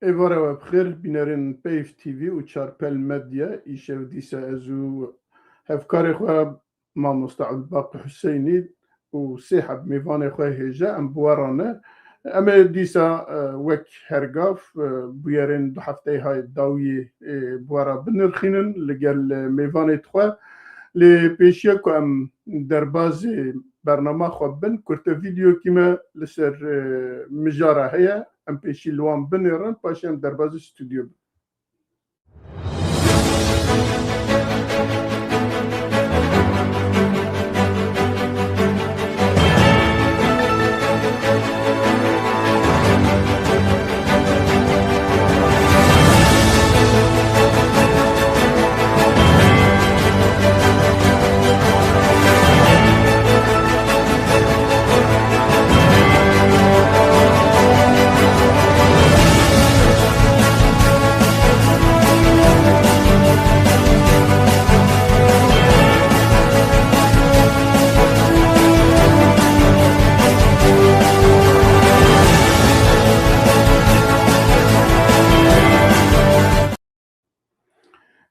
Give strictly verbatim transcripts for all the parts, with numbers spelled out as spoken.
Êvara we bi xêr, bînerên Peyv T V û Çarpel Medya. Îşev dîsa ez û hevkarê xwe Mamoste Ebdulbaqî Huseynî û sê heb mêvanê xwe hêja em bi we re ne. Em ê dîsa, e, wek hergav, e, bûyerên du hefteyê hay dawiyê, e, bi we re binirxînin li gel, e, mêvanê xwe. Lê pêşiya ku em derbazê bernama xwe bin, kurte vîdeokî me li ser, e, mijara heye. Em pêşî li wan binêrin, paşê em derbazî stûdyo bin.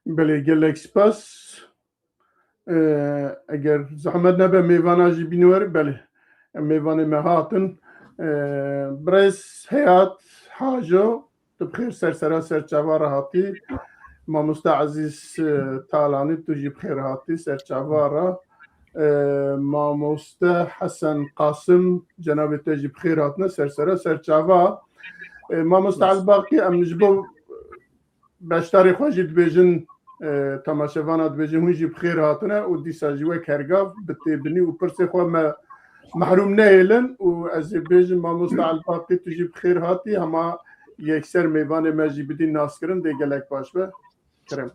Belê, gelek spas. Ee, eger zehmet nebe, mêvana jî bîne were. Belê, em mêvanê me hatin. Ee, birêz Heyat Haco, tu bi xêr ser sera ser çava re hatî. Mamoste Ezîz, e, Talanî, tu jî bi xêr hatî ser çava re. Ee, Mamoste Hesen Qasim, cenabê te jî bi xêr hatine ser sera ser çava. Ee, Mamoste Elbaqî, em ji bo beşdarê xwe jî dibêjin, e, temaşevana dibêjin, hûn jî bi xêr hatine û dîsa jî wek hergav bi têbinî û pirsê xwe me mehrûm nehêlin û ez ê bêjim, Mamoste Elbaqî, tu jî bi xêr hatî, hema yekser mêvanê me jî bidî naskirin, dê gelek baş be. Kerem.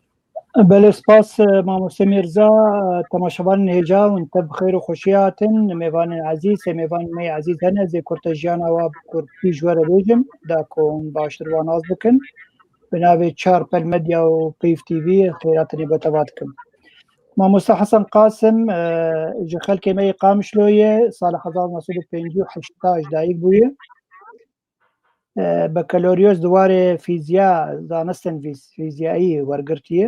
Belê, spas, e, Mamoste Mîrza, e, temaşevanên hêja hûn tev bi xêr û xweşî hatin. Mêvanên ezîz, sê mêvanên me yê ezîz hene, ez ê kurte jiyana wa bi kurtî ji we re bêjim, da ku hûn baştir wan nas bikin. Bi navê Çarpel Medya û Peyv T V xêra tenê bo te va dikim. Mamoste Hesen Qasim, e, ji xelkê me yê Qamişloyê ye, sala hezar û neh sed û pêncî û heşt ji dayik bûye. E, bakaloryoz di warê fîziya, zanistên fîz-, fîziyayî wergirtiye.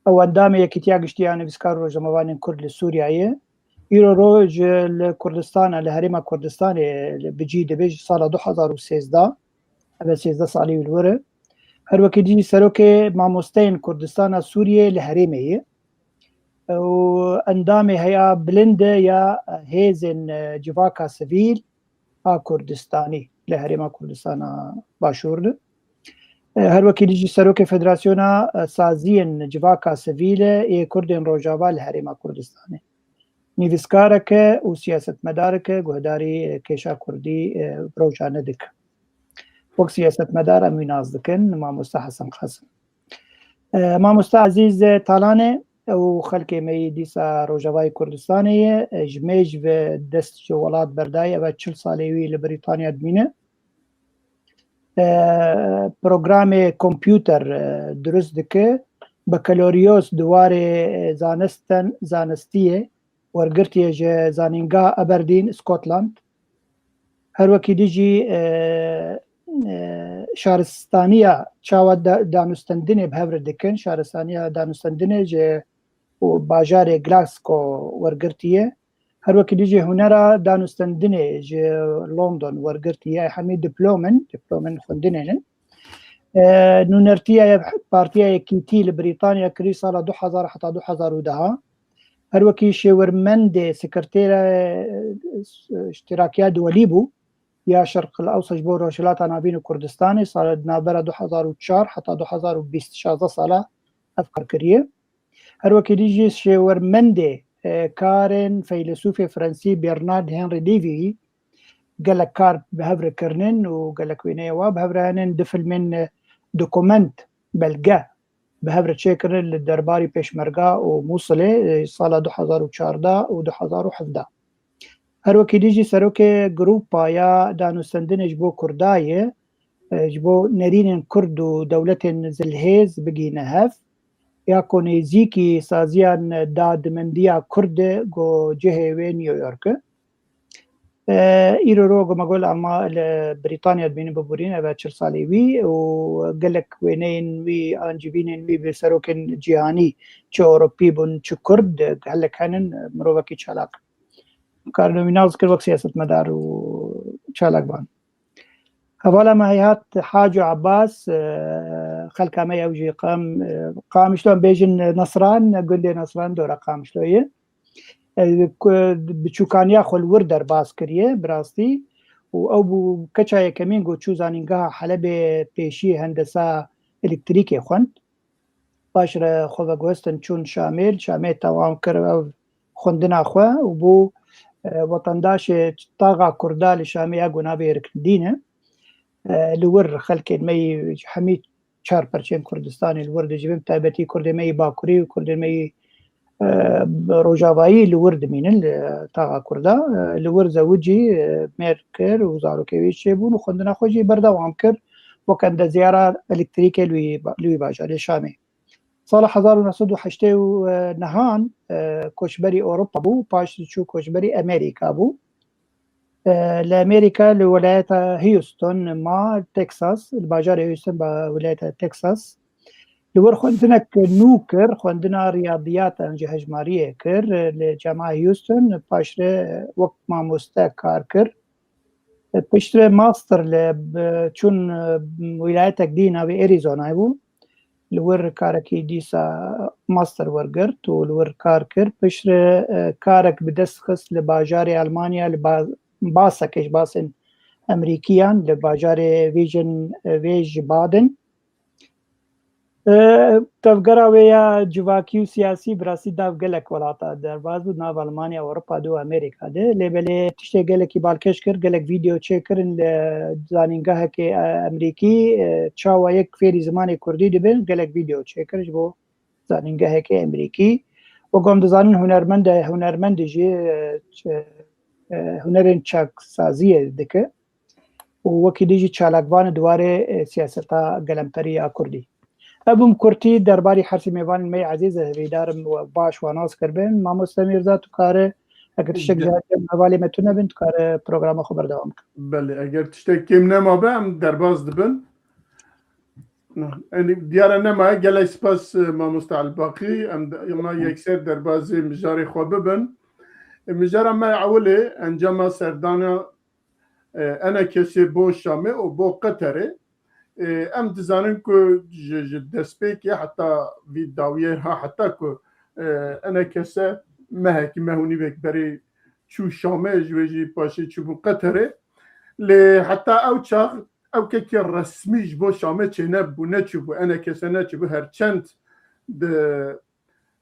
Ew endamê Yekîtiya Giştî ya Nivîskar û Rojnamevanên Kurd li Sûriyeyê ye. Îro roj li Kurdistana, li Herêma Kurdistanê li bi cî dibe ji sala du hezar û sêzdeh. Ev e sêzdeh salî wî li wir e. Her wekî dî jî serokê mamosteyên Kurdistana Sûriyê li herêmê ye. Û endamê heya bilind e ya hêzên, e, civaka sivîl a Kurdistanî li Herêma Kurdistana Başûr de. E, her wekî dî jî serokê Federasyona, e, Saziyên Civaka Sivîl e yê Kurdên Rojava li Herêma Kurdistanê. Nivîskarek e û siyasetmedarek e, guhdarî, e, kêşa Kurdî, e, rojane dike. Wek siyasetmedar em wî nas dikin, Mamoste Hesen Qasim. E, Mamoste Ezîz Talanê, ew xelkê me yî dîsa Rojavayê Kurdistanê ye. E, ji mêj ve dest ji welat berdayî, ev e çil salê wî li Brîtanya dimîne. E, programê kompûter, e, dirust dike. Bakaloryoz di warê, e, zanisten, zanistiyê wergirtiye ji Zanîngeha Aberdeen, Scotland. Her wekî dî jî, e, e, şaristaniya çawa da-, danûstendinê bi hev re dikin, şaristaniya danûstendinê ji û bajarê Glasgow wergirtiye. Her wekî dî jî hunera danûstendinê ji London wergirtiye. Hemî diplomin, diplomin xwendinê ne. E, nûnertiya ye Partiya Yekîtî li Brîtanya kirî sala du hezar heta du hezar û deh. Her wekî şêwirmendê sekretêra, e, îştirakiya duwelî bû ya Şerq el Ewsat ji bo Rojhilata Navîn û Kurdistanê, sala di navbera du hezar û çar heta du hezar û bîst, şazdeh sala ev kar kiriye. Her wekî dî jî şêwirmendê, e, karên feylesûfê Fransî Bernard Henri Lévy'yî gelek kar bi hev re kirinin û gelek wêneyê wa bi hev re henin, du filmên, e, dokument, belge bi hev re çêkirin li derbarî Pêşmerga û Mûsilê, e, sala du hezar û çardeh û du hezar û hevdeh. Her wekî dî jî serokê grûpa ya danûstendinê ji bo Kurda ye, e, ji bo nerînên Kurd û dewletên zilhêz bigihîne hev, ya ku nêzîkî saziya dademendiya Kurd e, ku cihê wê New York e. E, îro ro gomegol Alma li Brîtanya dibînin biborîn, ev e çil salê wî û gelek wêneyên wî an civînên wî bi serokên cîhanî, çi Ewropî bûn, çi Kurd, gelek henin, mirovekî çalak. Karin wî nas kir wek siyasetmedar û çalakvan. Hevala me Heyhat Haco Abbas, e, xelka me ew jî Qam-, e, Qamişlo em bêjin Nasran, gundê Nasran dora Qamişloyê. E, ku biçûkaniya xwe li wir derbas kiriye, bi rastî. Û ew bû keça yekemîn ku çû zanîngeha Helebê pêşî hendesa elektrîkê xwend. Paşre xwe veguhestin çûn Şamê, li Şamê tewam kir ev xwendina xwe û bû, e, wetendaşê taxa Kurda li Şamê ya ku navê Rikndîn e. E, li wir xelkên me yî hemî çar perçên Kurdistanê li wir dijîbin, bi taybetî Kurdên me yî Bakurî û Kurdên me yî, e, Rojavayî li wir dimînin, li taxa Kurda. E, li wir zewicî, e, mêr kir û zarokê wî çêbûn û xwendina xwe jî berdewam kir wek endeziyara elektrîkê li wî ba-, li wî bajarê Şamê. Sala hezar û neh sed û heştê û nehan, e, koçberî Ewropa bû, paş diçû koçberî Amerîka bû. E, li Amerîka li welayeta Houston ma, Texas, li bajarê Houston ba welayeta Texas. Li wir xwendinek nû kir, xwendina riyadiyat an jî hejmariyê kir, e, li Cema Houston, paşre wek mamoste kar kir. E, piştre master li, bi, çûn, e, wîlayetek dî navê Arizonayê bû. Li wir karekî dîsa master wergirt û li wir kar kir. Piştre, e, karek bi dest xist li bajarê Almanya, li ba-, Basekê ji basên Emerîkiyan, li bajarê Wîjin, e, Wêjbaden. E, tevgera wê ya civakî û siyasî bi rastî nav gelek welata derbas bû, nav Almanya, Ewropa de û Amerîka de. Lê belê tiştê gelekî balkêş kir, gelek vîdeo çêkirin li zanîngehekê, e, Emerîkî, e, çawa yek fêrî zimanê Kurdî dibin, gelek vîdeo çêkir ji bo zanîngehekê Emerîkî. Wek em dizanin hunermend e, hunermendî jî, e, ç-, e, hunerên çaksaziyê dike. û wekî dî jî çalakvan di warê, e, siyaseta gelemperî ya Kurdî. Ev bûm kurtî derbarî her sê mêvanên me yê ezîz, e, hêvîdar im we baş û nas kiribin. Mamoste Mîrza, tu kare, eger tiştek Ge- ji hevalê me tune bin, tu kare programa xwe berdewam kir. Belê, eger tiştek kêm nemabe, em derbas dibin. Yanî, diyar e nemaye, gelek spas, e, mamoste Elbaqî. Em de, ema yekser derbazê mijarê xwe bibin. E, mijara me ewilê, encama serdana e, enekesê bo Şamê û bo Qeterê. E, em dizanin ku ji, ji destpêkê heta vî dawiyê ha, heta ku, e, enekese mehekî, meh û nîvek berê çû Şamê, ji wê jî paşê çûbû Qeterê. Lê heta ew çax ew kekê resmî ji bo Şamê çênebû, neçûbû, enekese neçûbû, her çend di,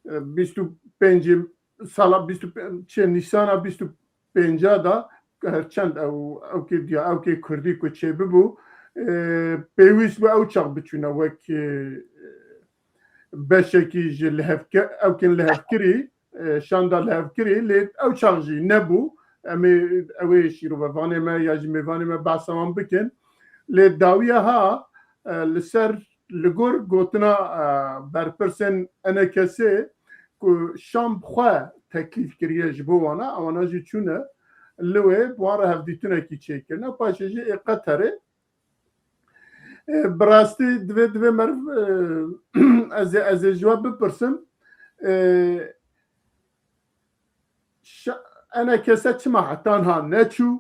e, bîst û pêncê sala bîst û pênc, çi, Nîsana bîst û pênca da, her çend ew, ew kê diya, ew kê Kurdî ku çêbibû, e, pêwîst bû ew çax biçûne wek, e, beşekî ji lihevke-, ew kên lihevkirî, e, şanda lihevkirî, lê ew çax jî nebû. Em ê, ew ê şîrovevanê me ya jî mêvanê me behsa wan bikin. Lê dawiya ha, e, li ser, li gor gotina, e, berpirsên enekesê ku Şam bi xwe teklîf kiriye ji bo wana, ewana jî çûne li wê, bi wan re hevdîtinekî çêkirine. Paşê jî ê Qeterê, e, bi rastî divê, divê meriv, e, ez ê, ez ê ji we bipirsim, e, şa-, enekese çima heta niha neçû?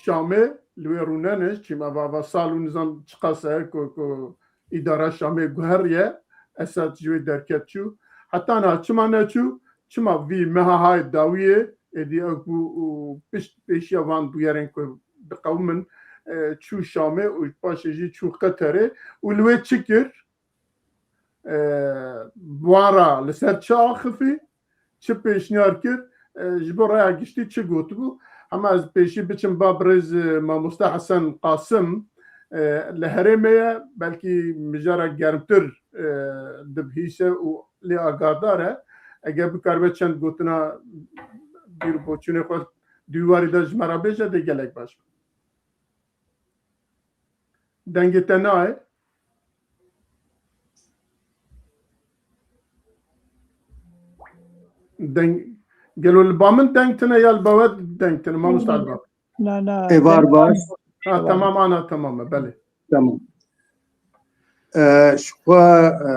Şamê li wê rûnenê, çima va, va sal û nizam çiqas e ku, ku îdara Şamê guheriye, Esad ji wê derket çû. Heta niha çima neçû? Çima vî meha hayê dawiyê, êdî ew bû û pişt pêşiya van bûyerên ku diqewimin, e, çû Şamê û paşê jî çû Qeterê û li wê çi kir? E, bi wan re li ser çi axifî, çi pêşniyar kir, e, ji bo raya giştî çi gotibû. Hema ez pêşî biçim ba birêz, e, mamoste Hesen Qasim, e, li herêmê ye, belkî mijara germtir, e, dibihîse û lê agahdar e. Eger bikaribe çend gotina bîr û boçûnê xwe di wî warî de ji me re bêje, dê gelek baş be. Dengê te nayê. Deng-, Gelo li ba min deng tine ya li ba we deng tine, mamosta Elba? Na, na, Êvar deng baş. Ha, tamam, ana tamam e, belê. Tamam. E, ji xwe, e,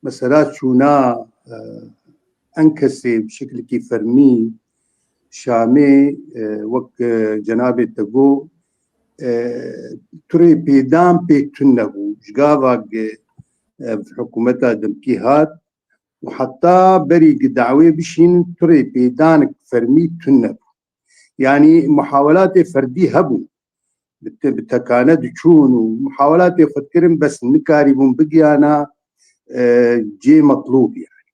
mesela çûna, e, Enkesê bi şekilekî fermî Şamê, e, wek, e, cenabê te got, e, turê pêdan pê tune bû. Ji gava ge, e, hikûmeta demkî hat û heta berî ge dawê bişînin turê pêdanek fermî tune bû. Yanî muhawelatê ferdî hebûn. Bi te-, bi tekane diçûn û muhawelatê xwe dikirin, bes nikarîbûn bigiyana, e, cê metlûb yanî.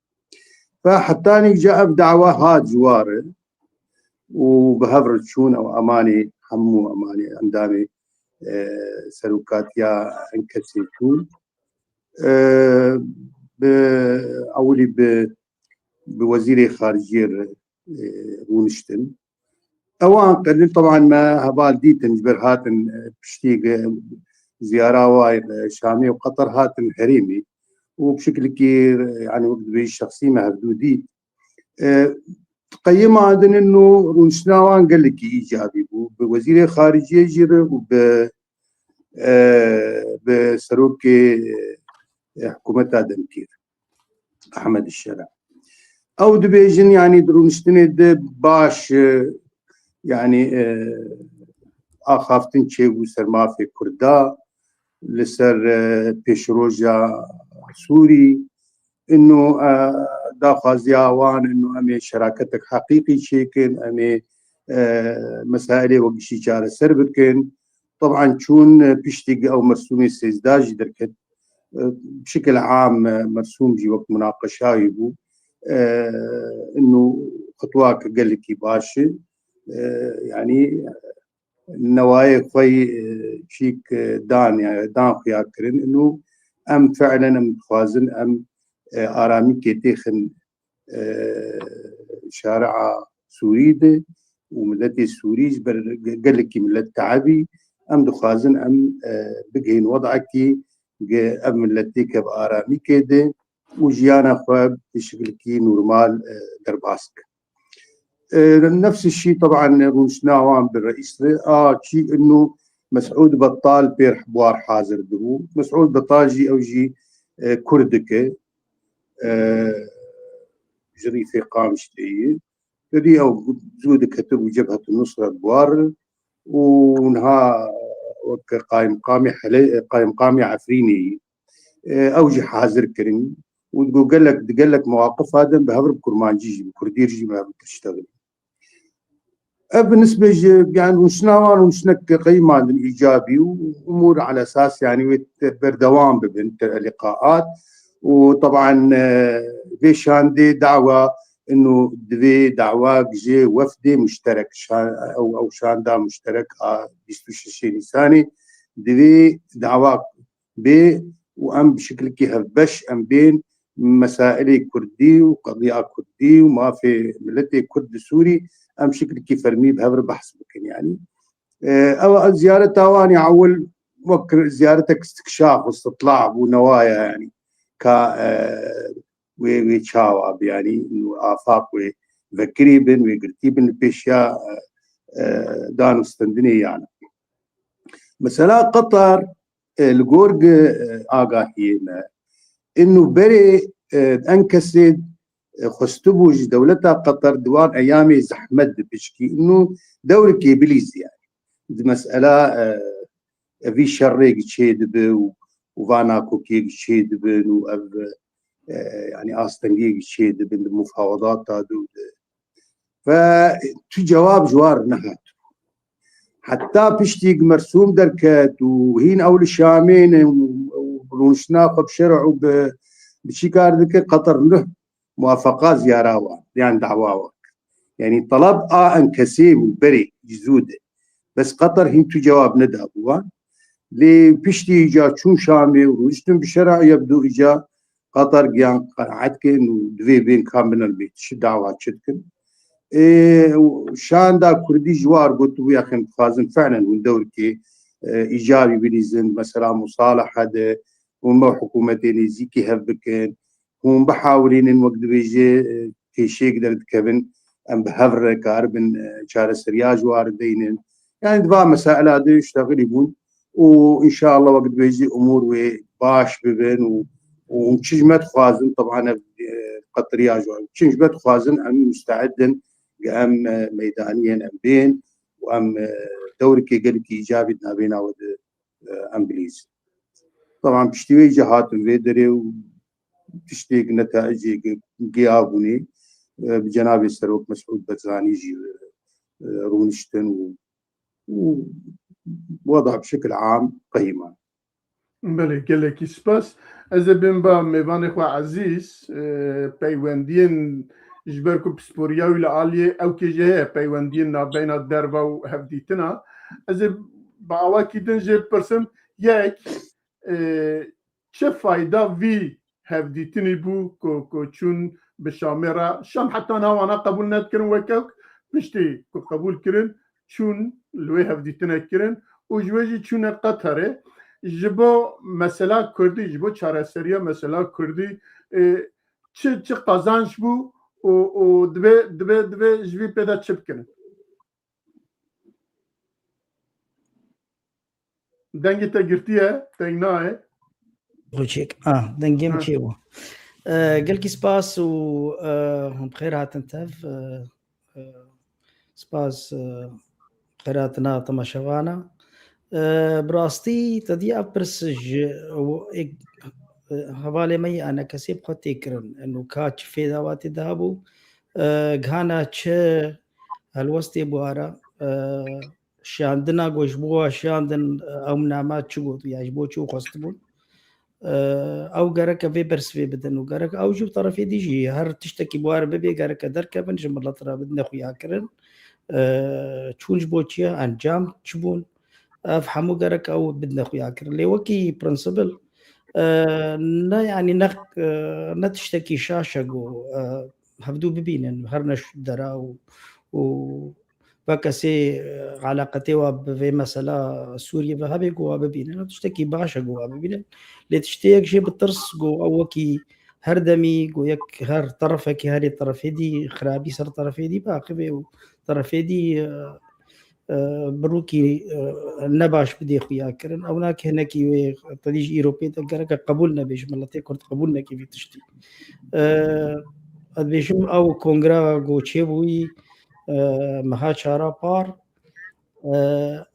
Ve hetanî ca ev dawa hat ji wa re û bi hev re çûn ew emanê hemû emanê endamê, e, serokatiya Enkesê çûn. E, bi ewilî bi, bi wezîrê xariciyê re, e, rûniştin. Ewan qedin, teban me heval dîtin, ji ber hatin, e, piştî ge ziyara wa, e, Şamê û Qeter hatin herêmê û bi şekilekî, e, yanî wek dibêjî şexsî me hevdû dît. E, qeyima din û rûniştina wan gelekî îcabî bû. Bi wezîrê xariciyê jî re û bi, e, bi serokê, e, hikûmeta demkî re, Ehmed Şera. Ew dibêjin, yanî di rûniştinê de baş, e, yanî, e, axaftin çêbû ser mafê Kurda, li ser, e, pêşroja Sûrî, ino, e, daxwaziya wan ino em ê şeraketek heqîqî çêkin, em ê, e, mesailê wekişî çareser bikin. Teban çûn, e, piştî ew mersûmê sêzdeh jî derket, e, bi şekil am, e, mersûm jî wek munaqeşayî bû. E, ino xitwak gelekî baş e. E, yanî newayê xwe yî, e, çîk, e, dan, yani dan xuya kirin. Ino em fiilen em dixwazin em, e, aramîkê têxin, e, şari'a Sûrî de û miletê Sûrî ji ber ge-, gelekî milet teibî, em dixwazin em, e, bigihên wed'ekî ge ev miletê ke bi aramîkê de û jiyana xwe bi şekilekî normal, e, derbas bikin. E, nefs şî teban rûniştina wan bi reîs re a çî ino Mesûd Betal pêr bi war hazir dibû. Mesûd Betal jî ew jî, e, Kurdik e. E, ji Rîfê Qamişlê ye. Tedî ew zû diketibû Cebhet Nusret bi war û niha wek qayimqamê Hele-, qayimqamê Efrînê ye. E, ew jî hazir kirin û digo gelek, di gelek mewaqifa din bi hev re bi kurmancî jî, bi kurdî jî bi hev re tiştexilin. Ev bi nisbê ji, yani, rûniştina wan rûniştinek qeyma din îcabî û umûr ala esas, yani, wê te-, berdewam bibin, te-, liqaat û teban, e, vê şandê dawa ino divê dawa ji wefdê muşterek, şa-, ew, ew şanda muşterek a bîst û şeşê Nîsanê divê dawa bê û em bi şekilekî hevbeş em bên mesailê kurdî û qediya kurdî û mafê miletê kurd li Sûrî em şekilekî fermî bi hev re behs bikin. Yanî, e, ew ziyareta wan ya ewil wek ziyaretek istikşaf û istitla bû, newaya, yanî ka, e, wê, wê çawa bi, yanî afaq wê vekirî bin, wê girtî bin li pêşiya, e, e, dan û stendinê yan. Mesela Qatar, e, li gor gi, e, agahiyê me, ino berê, e, Enkesê, e, xwestibû ji dewleta Qatar di wan eyamê zehmet dipişkî, ino dewrikê bilîzî yani. Di mesela, e, evî şerrê gi çê dibe û, û va nakokiyê gi çê dibin û ev, e, yani astengiyê gi çê dibin di mufawedata de û di Ve tu cewab ji wan re nehat. Heta piştî Mersûm derket û hîn ew li Şamê ne û, û rûniştina xwe bi şerh û bi, bi çi kar dike, Qatar nuh muwafeqa ziyara wan, yan dawa wan. Yani teleb a Enkesê bû berê ji zû de. Bes Qatar hîn tu cewab nedabû wan. Lê piştî îca çûn Şamê û rûniştin bi şerh, yebdû îca Qatar giyan qenaet kirin û divê bên ka min el bê çi dawa çi dikin. Ê, û şanda Kurdî ji war gotibû, yaxin dixwazin fiilen hûn dewrikê, e, îcabî bilîzin, mesela musalaha de hûn me hikûmetê nêzîkî hev bikin, hûn bihawirînin wek dibêje, e, kêşeyek derdikevin, em bi hev re karibin, e, çareseriya ji wan re deynin. Yani di va mesaila de ştexilî bûn û înşallah wek dibêjî umûr wê baş bibin û, û hûn çi ji me dixwazin, teban ev, e, qetiriya ji wan. Çi ji me dixwazin, em musteid in, em, e, meydaniyên em bên û em, e, dewrikê gelekî îcabî di navbêna we de, e, em bilîzin. Teban piştî wê jî hatin vê derê û tiştêk netecê ge-, giya bûnê, e, bi cenabê Serok Mesûd Barzanî jî, e, rûniştin û, û weda bi şekil am qehîman. Belê, gelekî spas. Ez ê bêm ba mêvanê xwe ezîz, e, peywendiyên ji ber ku pisporiya wî li aliyê ew kêjê heye, peywendiyên navbeyna derva û hevdîtina. Ez ê bi awakî din jê bipirsim, yek, e, çi fayda vî hevdîtinî bû ku, ku çûn bi Şamê re? Şam heta niha wana qebûl nedikirin weke piştî ku qebûl kirin, çûn li wê hevdîtine kirin û ji wê jî çûne Qeterê. Ji bo mesela Kurdî, ji bo çareseriya mesela Kurdî, e, çi, çi qazanç bû û, û divê, divê, divê ji vî pê de çi bikin? Dengê te girtiye, deng nayê. Roçek, ah, dengê min Ha. çêbû. E, gelkî spas û, e, hûn bi xêr hatin tev. E, e, spas, e, xêr hatina temaşevana. E, bi rastî te dî ev pirs ji, e, e, hevalê me yî enekesê bi xwe tê kirin. Eno ka çi fêda wa tê de hebû, e, gihana çi helwestê bû ara, e, şiyandina ku ji bo wa şiyandin, e, ew nama çi got ya ji bo çi xwestibûn. E, ew gereke vê bersivê bidin û gerek ew jî bi terefê dî jî her tiştekî bi war bibê gereke derkevin ji milet re bidine xuyakirin. E, çûn ji bo çi ye? Encam çi bûn? Ev hemû gerek ew bidine xuyakirin. Lê wekî prinsibil, e, ne, yanî ne, e, ne tiştekî şaş e ku, e, hevdû bibînin, her ne dera û, û vekesê, e, eleqetê wa bi vê mesela Sûriyê ve hebe ku wa bibînin. Ev tiştekî baş e ku wa bibînin. Lê tiştê yek jê bi tirs ku ew wekî her demî ku yek her terefekî herê terefê dî xirabî ser terefê dî biaxivê û terefê dî, e, e, bi rûkî, e, nebaş bidê xuya kirin. Ew nake hinekî wê te dî ji îro pê de gereke qebûl nebe, ji miletê Kurd qebûl neke vî tiştî. E, ez dibêjim ew kongra ku çêbûyî, e, meha çara par, e,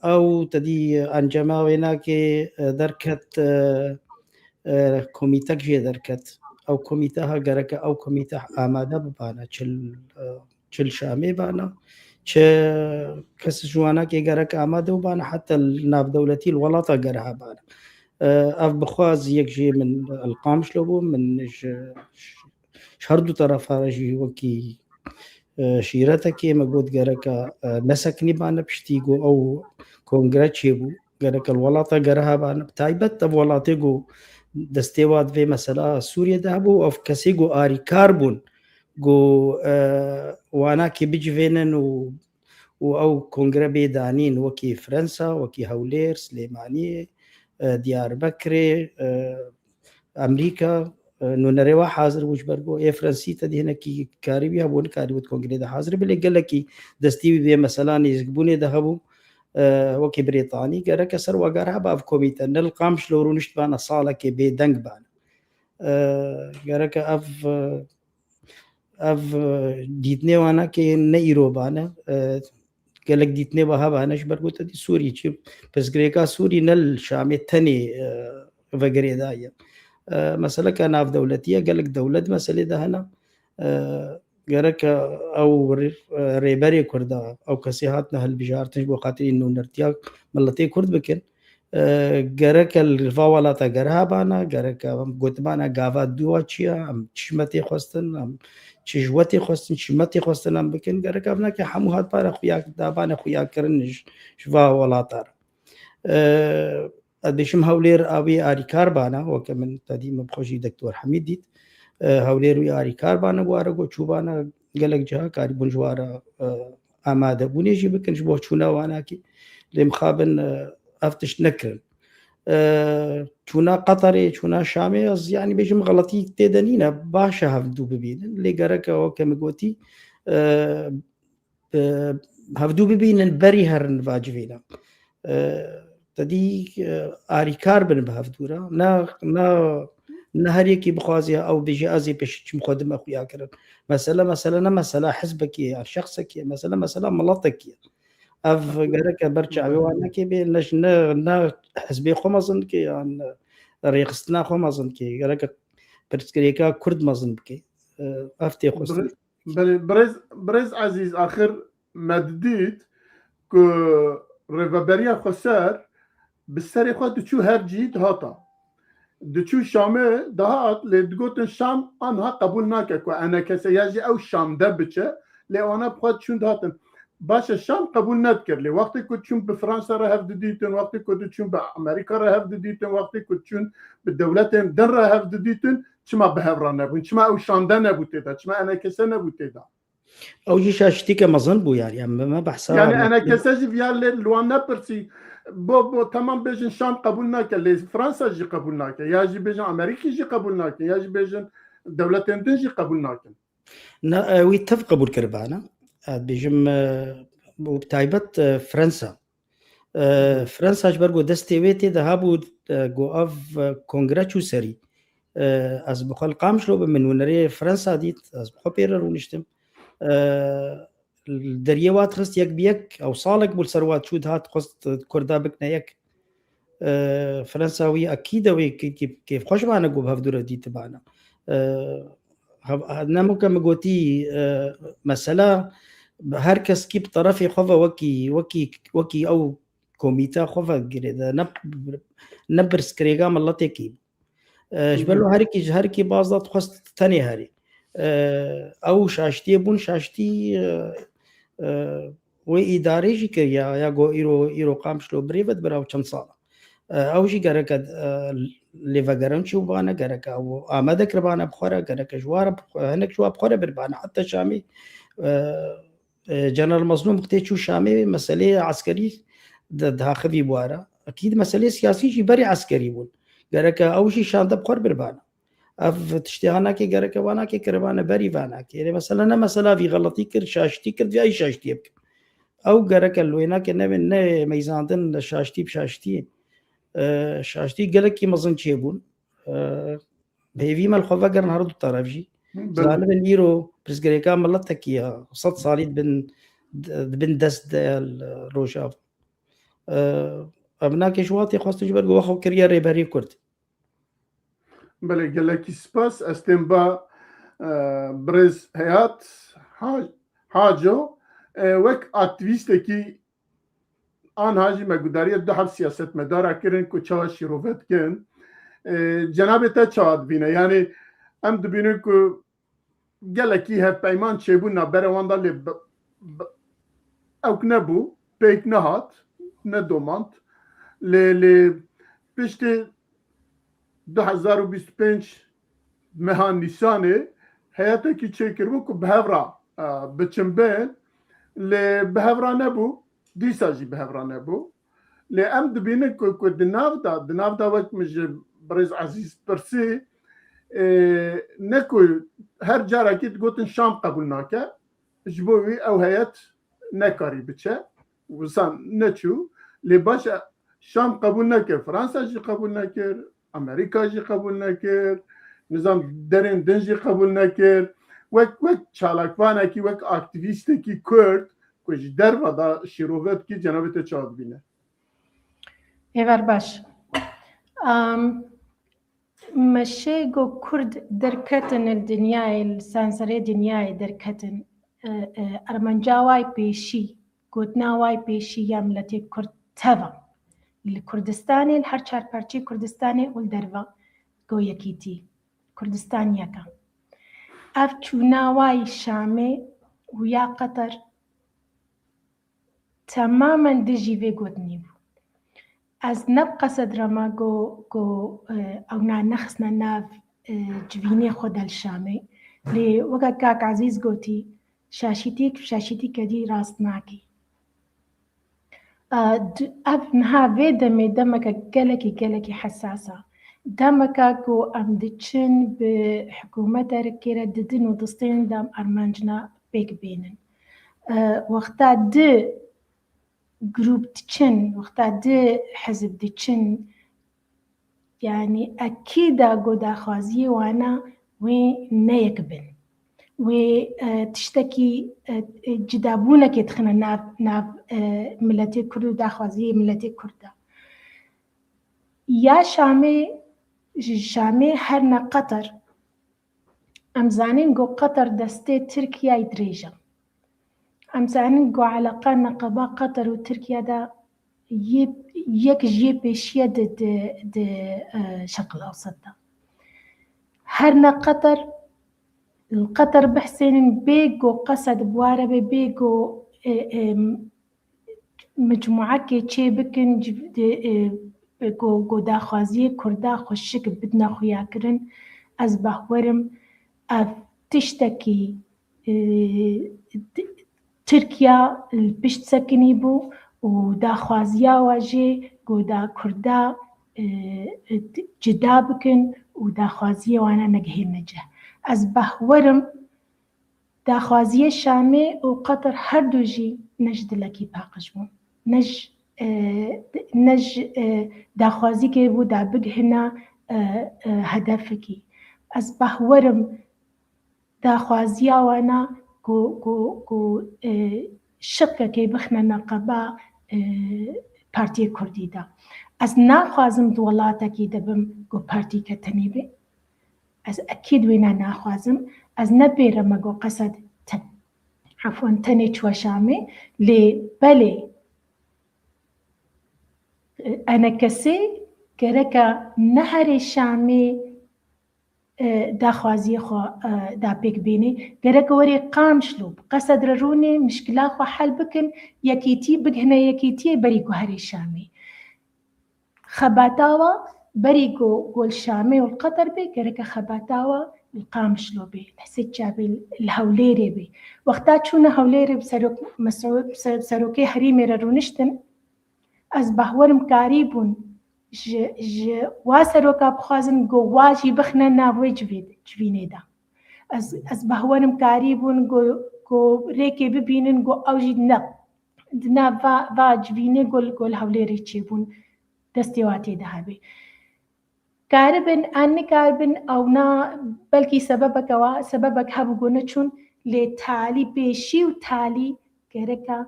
ew te dî encama wê nake, e, derket, e, e, komîtek jê derket. Ew komîte ha gereke ew komîte amade bibane, çil, e, çi li Şamê bana, çi kes ji wanakê gerek amade û bana, heta li navdewletî li welata geriha bana. E, ev bixwaz yek jê min li Qamişlo bû, min ji, ji her du terefa re jî wekî, e, şîretekê me got gereka, e, nesekinî bana piştî ku ew kongre çêbû. Gereke li welata geriha bana, bi taybet ev welatê ku destê wa di vê mesela Sûriyê de hebû, ev kesê ku arîkar bûn, ku, e, wanakê bicivênin û, û ew kongre bê danîn, wekî Fransa, wekî Hewlêr, Silêmaniyê, e, Diyarbekirê, e, Amerîka, e, nûnerê wa hazir bû, ji ber ku ê Fransî te dî hinekî karî wî hebû, nikarî wî di kongrê de hazir bê, lê gelekî destî wî vê mesela nêzîkbûnê de hebû. E, wekî Brîtanî, gereke ser wa geriha ba ev komîte, ne li Qamişlo rûnişt bana, salekê bêdeng bana. E, gereke ev, e, ev, e, dîtinê wana ke ne îro bane, e, gelek dîtinê wa hebane, ji ber ku te dî Sûrî çi, pirsgirêka Sûrî ne li Şamê tenê, e, ve girêdayî ye. E, meseleke navdewletî ye, gelek dewlet meselê de hene. E, gereke ew rê-, e, rêberê Kurda, ew kesê hatine hilbijartin ji bo xatirî nûnertiya miletê Kurd bikin. E, gereke li va welata geriha bana, gereke em gotimana gava dû wa çi ye, em çi ji me tê xwestin, em çi ji we tê xwestin, çi ji me tê xwestin em bikin, gereke ev nake hemû hat bana xuya, dabane xuyakirin ji, ji va welata re. E, ez dibêjim Hewlêr a wî arîkar bana, weke min te dî min bi xwe jî Doktor Hemîd dît. E, Hewlêr wî arîkar bana, ware ku çûbana gelek ciha karîbûn ji ware, e, amadebûnê jî bikin ji bo çûna wanakî. Lê mixabin, e, ev tişt nekirin. E, çûna Qeterê, çûna Şamê, ez, yanî, bêjim xeletî tê de nîne, baş e hevdû bibînin. Lê gereke, weke min gotî, e, bi hevdû bibînin, berî herin va civîna. E, te dî, e, arîkar bin bi hevdû re. Ne, ne, ne her yekî bixwaze ew bêje, "Ez ê pêşî çim xwe dime xuya kirin." Mesele, mesele ne mesela hizbekî ye, ya şexsekî ye. Mesele, mesela miletekî ye. Ev gereke ber çavê wan nekê bê, ne ji, ne, ne hizbê xwe mezin dike, yan rêxistina xwe mezin dike. Gereke pirsgirêka Kurd mezin bike. E, ev tê xwestin. Belê, birêz, birêz Ezîz, axir me didît ku Rêveberiya Xweser bi serê xwe diçû her cî dihata. Diçû Şamê dihat, lê digotin Şam anha qebûl nake ku enekese ya jî ew Şam de biçe, lê wana bi xwe diçûn dihatin. Baş e, Şam qebûl nedikir, lê wextê ku diçûn bi Fransa re hev didîtin, wextê ku diçûn bi Amerîka re hev didîtin, wextê ku diçûn bi dewletên din re hev didîtin, çima bi hev re nebûn? Çima ew Şam de nebû tê de? Çima enekese nebû tê de? Ew jî şaştîke mezin bû, yani, em, me behsa Yani me- enekese jî viya lê li wan nepirsî. Bo, bo, temam bêjin Şam qebûl nake, lê Fransa jî qebûl nake. Ya jî bêjin Amerîkî jî qebûl nake. Ya jî bêjin dewletên din jî qebûl nakin. Na, e, wî tev qebûl kiribana. Ez bêjim, e, û bi taybet, e, Fransa. E, Fransa ji ber ku destê wê tê de hebû, e, ku ev, e, kongre çû serî. E, ez bi xwe li Qamişlo bim, min hunerê Fransa dît, ez bi xwe pê re rûniştim. E, li deriyê wa dixist yek bi yek, ew salek bû li ser wa diçû dihat, dixwest Kurda bikine yek. E, Fransa wî ekîd e, wê kê-, kê-, kêfxweş bane ku bi hevdû re dîtibana. E, hev-, he-, ne weke min gotî, e, mesela her kes kî bi terefê xwe ve wekî, wekî, wekî ew komîte xwe ve girêde, ne, ne pirsgirêka miletekî. E, ji ber Hı hı. Lo herkî, ji herkî baz da dixwest tenê herî. E, ew şaştiyê bûn, şaştî, e, e, wê îdarê jî kir ya, ya go îro, îro Qamişlo birêve dibir ew çend sala. E, ew jî gereke, e, lêvegerin çûbane, gereke ew amade kiribane bi xwe re, gereke ji wa re bi xwe, hinek ji wa bi xwe re biribane. Heta Şamî, e, e, General Mazlûm wextê çû Şamê, meseleyê eskerî di, diaxivî bi wa re. Ekîd meseleyê siyasî jî berî eskerî bûn. Gereke ew jî şande bi xwe re biribane. Ev tiştê hanakê gereke vanakê kiribane berî vanakê. Lê mesela ne mesela vî xeletî kir, şaştî kir, vî ay şaştiyê bike. Ew gereke li wênakê nebe, ne meyzandin li şaştî bi şaştiyê. E, şaştî gelekî mezin çêbûn. E, bi hêvî me li xwe vegerin her du teref jî. Belê. Zanibin îro pirsgirêka miletekî ya sed salî dibin, dibin dest de li Rojava. E, ev nakê ji wa tê xwestin ji ber ku we xwe kiriye rêberî Kurd. Belê, gelekî spas. Ez tên ba, e, birêz Heyat Ha-, Haco, e, wek aktîvîstekî anha jî me gudariyê du heb siyasetmedara kirin ku çawa şîrove dikin. E, cenabê te çawa dibîne? Yanî em dibînin ku gelekî hevpeyman çêbûn navbera wan de, lê bi, bi, ewk nebû, pêk nehat, nedomand. Lê, lê piştî du hezar û bîst û pênc meha Nîsanê heyetekî çêkiribû ku bi hev re, e, biçin bên, lê bi hev re nebû, dîsa jî bi hev re nebû. Lê em dibînin ku, ku di nav de, di nav de wek min ji birêz Ezîz pirsî, e, ne ku her carekî digotin Şam qebûl nake, ji bo wî ew heyet nekarî biçe, wisan neçû. Lê baş e, Şam qebûl nekir, Fransa jî qebûl nekir, Amerîka jî qebûl nekir, nizam derên din jî qebûl nekir. Wek, wek çalakvanekî, wek aktîvîstekî Kurd ku ji derve de şîrove dikî, cenabê te çawa dibîne? Êvar baş. Am, meşê ku Kurd derketin li dinyayê, li sanserê dinyayê derketin, e, e, armanca way pêşî, gotina way pêşî ya miletê Kurd teva. Li Kurdistanê, li her çar parçeyê Kurdistanê û li derve go yekîtî. Kurdistan yek e. Ev çûna way Şamê û ya Qeter temamen dijî vê gotinî bû. Ez ne bi qesed re me got, got, e, ewna nexistine nav, e, civînê xwe de li Şamê. Lê weke kak Ezîz gotî, şaşîtîk, şaşîtî kedî rast nakî. Ev niha vê demê demeke gelekî gelekî hesas e. Demeke ku em diçin bi hikûmet derikê re didin û distên dem armancina pêk bînin. Wexta di grûp diçin, wexta di hizb diçin, yanî ekîd e ku daxwaziyê wana wê ne yek bin. Wê tiştekî cidabûnekê dixine nav, nav miletê Kurd û daxwaziyê miletê Kurd de. Ya Şamê, ji Şamê her ne Qeter. Em zanîn ku Qeter destê Tirkiyeyê dirêj e. Em zanîn ku eleqa neqeba Qeter û Tirkiye de yê, yek ji yê pêşiye di, di, di Şerqil Ewsat de. Her ne Qeter, li Qeter bihsênin bê ku qesed bi ware be, bê ku micmuekê çê bikin, ku daxwaziyê Kurda xweşik bidine xuyakirin, ez behwerim ev tiştekî Tirkiya li pişt sekinî bû û daxwaziya we jî ku da Kurda cida bikin û daxwaziyê wana negihîne cih. Ez behwerim daxwaziyê Şamê û Qeter her du jî ne ji dilekî paqij bû. Ne ji, e, ne ji, e, daxwazîkê bû da bigihina, e, e, hedefekî. Ez behwerim daxwaziya wana ku, ku, ku, e, şiqekê bixne neqeba, e, Partiyê Kurdî de. Ez naxwazim di welatekî de bim ku partîke tenê be. Ez ekîd wîna naxwazim. Ez ne pêre me got qesed te-, efwan, tenê çûye Şamê, lê belê, e, enekesê gereke neherê Şamê, e, daxwaziyê xwe, e, da pêk bînê. Gereke werê Qamişlo, bi qesed re rûnê, mişkila xwe hel bikin, yekîtî, bigihine yekîtiyê berî ku herê Şamê. Xebata we berî ku, ku li Şamê û li Qeter bê, gereke xebata we li Qamişlo bê, li Hesê Çavê, li Hewlêrê bê. Wexta çûne Hewlêrê bi serok, Mesûd, ser-, serokê herêmê re rûniştin, ez behwerim karîbûn ji, ji wa seroka bixwazin ku wa jî bixine nav wê civê-, civînê de. Ez, ez behwerim karîbûn ku, ku rêkê bibînin ku ew jî ne, di nav va, va civînê ku li, ku li Hewlêrê çêbûn, destê wa tê de hebê. Karibin an nikaribin, ew na belkî sebebeke wa, sebebek hebû ku neçûn, lê talî pêşî û talî gereka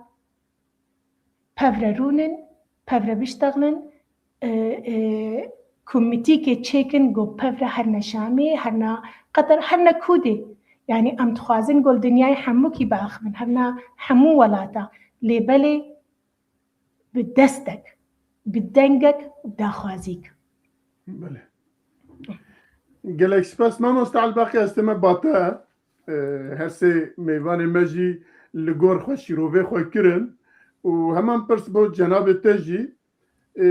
pevre rûnin, pevre biştexlin, e, e, komîtîkê çêkin ku pevre herne Şamê, herne Qeter, herne kûdê. Yanî em dixwazin ku li dinyayê hemûkî biaxivin, herne hemû welata. Lê belê bi destek, bi dengek û daxwazîk. Belê. Gelek spas mamoste Elbaqî, ez teme bate. E, her sê mêvanê me jî li gor xwe şîrovê xwe kirin û heman pirs bo cenabê te jî. E,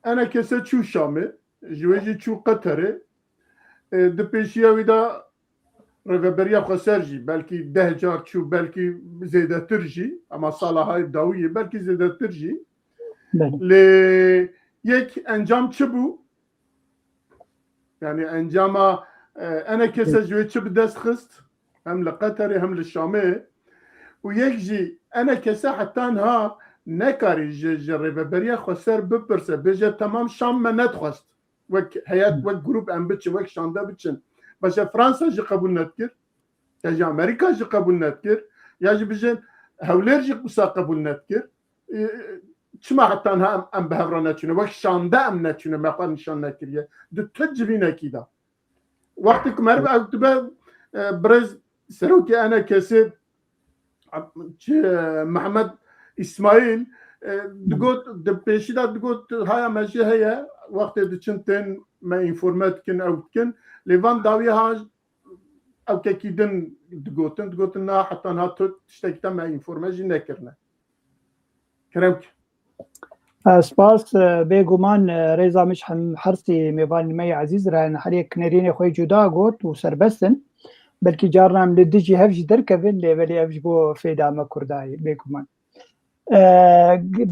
enekese çû Şamê, ji wê jî çû Qeterê. E, di pêşiya wî de Rêveberiya Xweser jî belkî deh car çû, belkî zêdetir jî, ama sala hay dawiyê belkî zêdetir jî. Belê. Lê yek encam çi bû? Yani encama, e, enekese ji wê çi bi dest xist? Hem li Qeterê hem li Şamê. Û yek jî enekese heta niha nekarî ji, ji Rêveberiya Xweser bipirse, bêje temam Şam me nedixwest. Wek heyet, wek grûp em biçin, wek şande biçin. Baş e, Fransa jî qebûl nedikir. Ya jî Amerîka jî qebûl nedikir. Ya jî bijin Hewlêr jî wisa qebûl nedikir. E, çima heta niha em, em bi hev re neçûne? Wek şande em neçûne, me xwe nîşan nekiriye. Di tu civînekî de. Wextê ku meriv ew dibe, e, birêz serokê enekesê, çi, Mehmet Îsmaîl, e, digot, di pêşî de digot, haya me jî heye, wextê diçin tên me înforme dikin, ew dikin. Lê van dawiyê ha ew kekî din digotin, digotin na heta niha tu tiştekî te me înforme jî nekirine. Kerem ki. E, spas, e, bêguman, e, rêza min ji hem her sê mêvanên me yê ezîz re, her yek nerînê xwe yê cuda got û serbest in. Belkî carna em li dijî hev jî derkevin, lê belê ev ji bo fêda me Kurda ye, bêguman. E,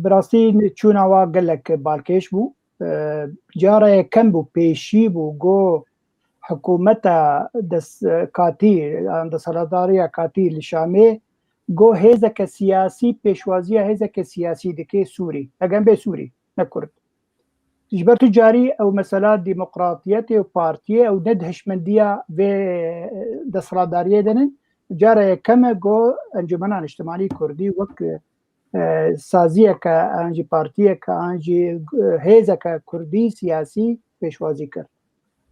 bi rastî çûna wa gelek balkêş bû. E, cara yekem bû, pêşî bû, got hikûmeta des-, katî, yan desthilatdariya katî li Şamê, got hêzeke siyasî pêşwaziya hêzeke siyasî dike Sûrî. Hegem bê Sûrî, ne Kurd. Ji ber tu carî ew mesela demokratiyetê û partiyê ew ne di hişmendiya vê desthilatdariyê de nin. Cara yekem e ku Encûmena Niştimanî Kurdî wek, e, saziyeke an jî partiyeke an jî, e, hêzeke kurdî siyasî pêşwazî kir.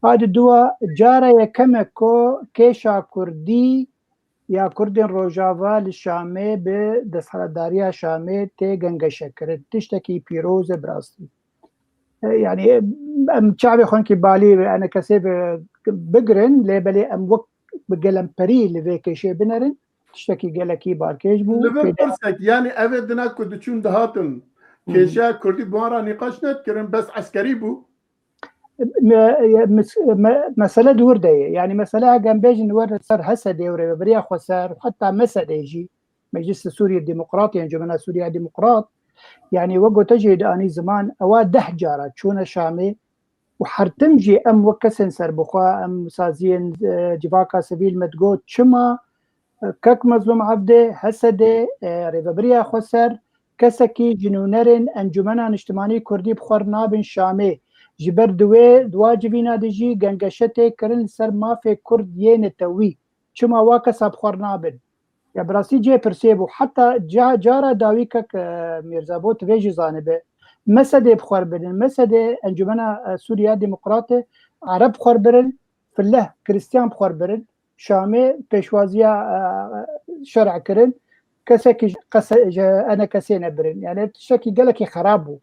A di dua cara yekem e ku kêşa kurdî ya Kurdên Rojava li Şamê bi desthilatdariya Şamê tê gengeşekirin. Tiştekî pîroz e bi rastî. E, yani, e, em çavê xwe hinkî balî ve enekesê ve bigirin, lê belê em wek bi gelemperî li vê kêşê binerin. Tiştekî gelekî balkêş bû. Li vir Pêde- pirsek, yani ev ê dina ku diçûn dihatin, Hı hı. kêşeya Kurdî bi wan re nîqaş nedikirin, bes eskerî bû. Me-, mes-, me-, mesele di wir de ye. Yani mesele hegem bêjin wir ser H S D û Rêveberiya Xweser, heta M S D jî, Meclisa Sûriye Demokrat, yan Cumhuriyet Sûriye Demokrat, yani wek gote jê de anî ziman, ewa deh cara çûne Şamê û her tim jî em wek kesên serbixwe, em saziyên, e, civaka sivîl me digot, çima, e, kek Mezlûm Evdê, H S D, e, Rêveberiya Xweser, kesekî ji nûnerên Encûmena Niştimanî Kurdî bi xwe re nabin Şamê. Ji ber di wê, di wa civîna de jî gengeşe tê kirin li ser mafê Kurd yê netewî. Çima wa kesa bi xwe re nabin? Ya bi rastî cê pirsê bû. Heta ca-, cara dawî kek, e, Mîrza Bo, tu vê jî zanibe. M S D bi xwe re birin. M S D Encûmena, e, Sûriya Demokratê, Ereb bi xwe re birin. Fileh, Krîstiyan bi xwe re birin. Şamê pêşwaziya, e, şer'e kirin. Kesekî ji qese-, ji enekesê nebirin. Yani tiştekî gelekî xerab bû.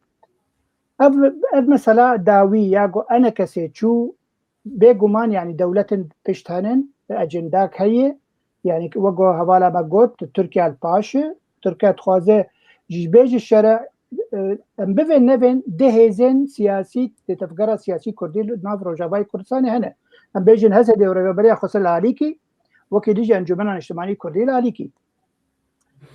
Ev, ev mesela dawî ya ku enekesê çû, bêguman, yani dewletin pişt henin, ecendak heye. Yani wek ku hevala me got, Tirkiye li paş e. Tirkiye dixwaze ji bê ji şer'e, e, em bivên nevên dê hêzên siyasî, dê tevgera siyasî Kurdî li nav Rojavayê Kurdistanê hene. Em bêjin H S D û Rêveberiya Xweser li alîkî, wekî dijî Encûmena Niştimanî Kurdî li alîkî.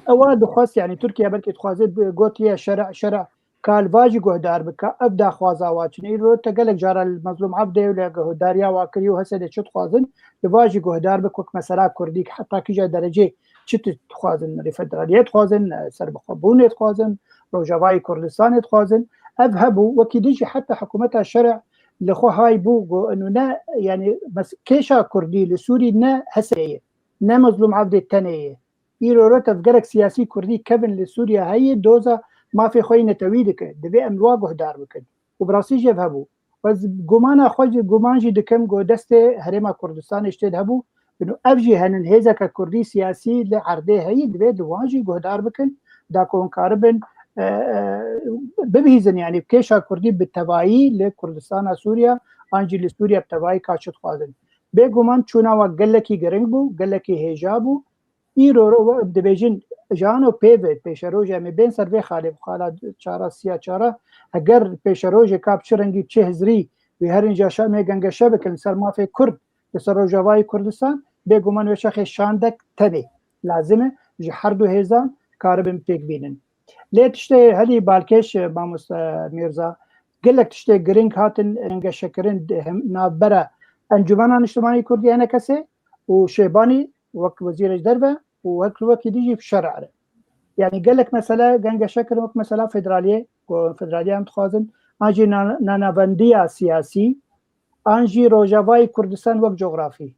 Ewa dixwest, yani Tirkiye belkî dixwaze bi-, gotiye şer'e, şer'e ka li va jî guhdar bike. Ev daxwaza wa çin. Îro te gelek cara li Mezlûm Evdê û li guhdariya wa kiriye û H S D çi dixwazin, li va jî guhdar bike wek mesela Kurdî, heta kîja derecê çi tu dixwazin, federaliyet dixwazin, serbixwebûnê dixwazin, Rojavayê Kurdistanê dixwazin. Ev hebû, wekî din jî heta hikûmeta şer'e li xwe hay bû, got, inu ne, yani mes-, kêşa Kurdî li Sûrî ne H S D ye, ne Mezlûm Evdê tenê ye. Îro re tevgerek siyasî Kurdî kevin li Sûriye heye, doza mafê xwe yê netewî dike. Divê em li wa guhdar bikin. Û bi rastî jî ev hebû. Ez gumana xwe jî, guman jî dikim ku destê Herêma Kurdistanê ji tê de hebû. Bino ev jî henin hêzeke Kurdî siyasî li erdê heyî, divê li wan jî guhdar bikin. Da ku hûn karibin, e, e, bibihîzin, yani kêşa Kurdî bi tevayî li Kurdistana Sûriye, an jî li Sûriye bi tevayî ka çi dixwazin. Bêguman çûna we gelekî giring bû, gelekî hêja bû. Îro ro dibêjin, ji ano pê ve pêşerojê em ê bên ser vê xalê, xala çara, siya çara, eger pêşerojê ka bi çi rengî, bi çi hizrî wî herin ja Şamê gengeşe bikin ser mafê Kurd li ser Rojavayê Kurdistan, bêguman wê çaxê şandek tenê lazim e, ji her du hêzan karibin pêk bînin. Lê tiştê herî balkêş, mamoste Mîrza, gelek tiştê giring hatin gengeşekirin di hem-, navbera Encûmena Niştimanî Kurdî, enekesê, û Şêbanî wek wezîrê ji derve û wek, wekî din jî şer'e re. Yani gelek mesele gengeşe kirin, wek mesela federaliyê, ku federaliya em dixwazin, an jî na-, nanavendiya siyasî, an jî Rojavayê Kurdistan wek cografî.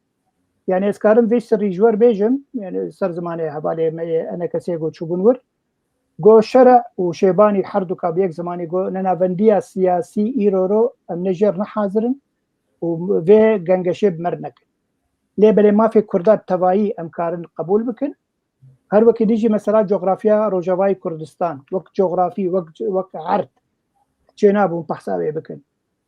Yani ez karim vê sirrî ji we re bêjim, yani ser zimanê hevalê me yê enekesê ku çûbûn wir. Go şer'e û Şêbanî herduka bi yek zimanî go nenavendiya siyasî îro ro em ne jêr ne hazir in û vê gengeşê bi me re nekin. Lê belê mafê Kurda bi tevayî em karin qebûl bikin. Her wekî din jî mesela cografiya Rojavayê Kurdistan, wek cografî, wek, wek erd çênabûn behsa wê bikin.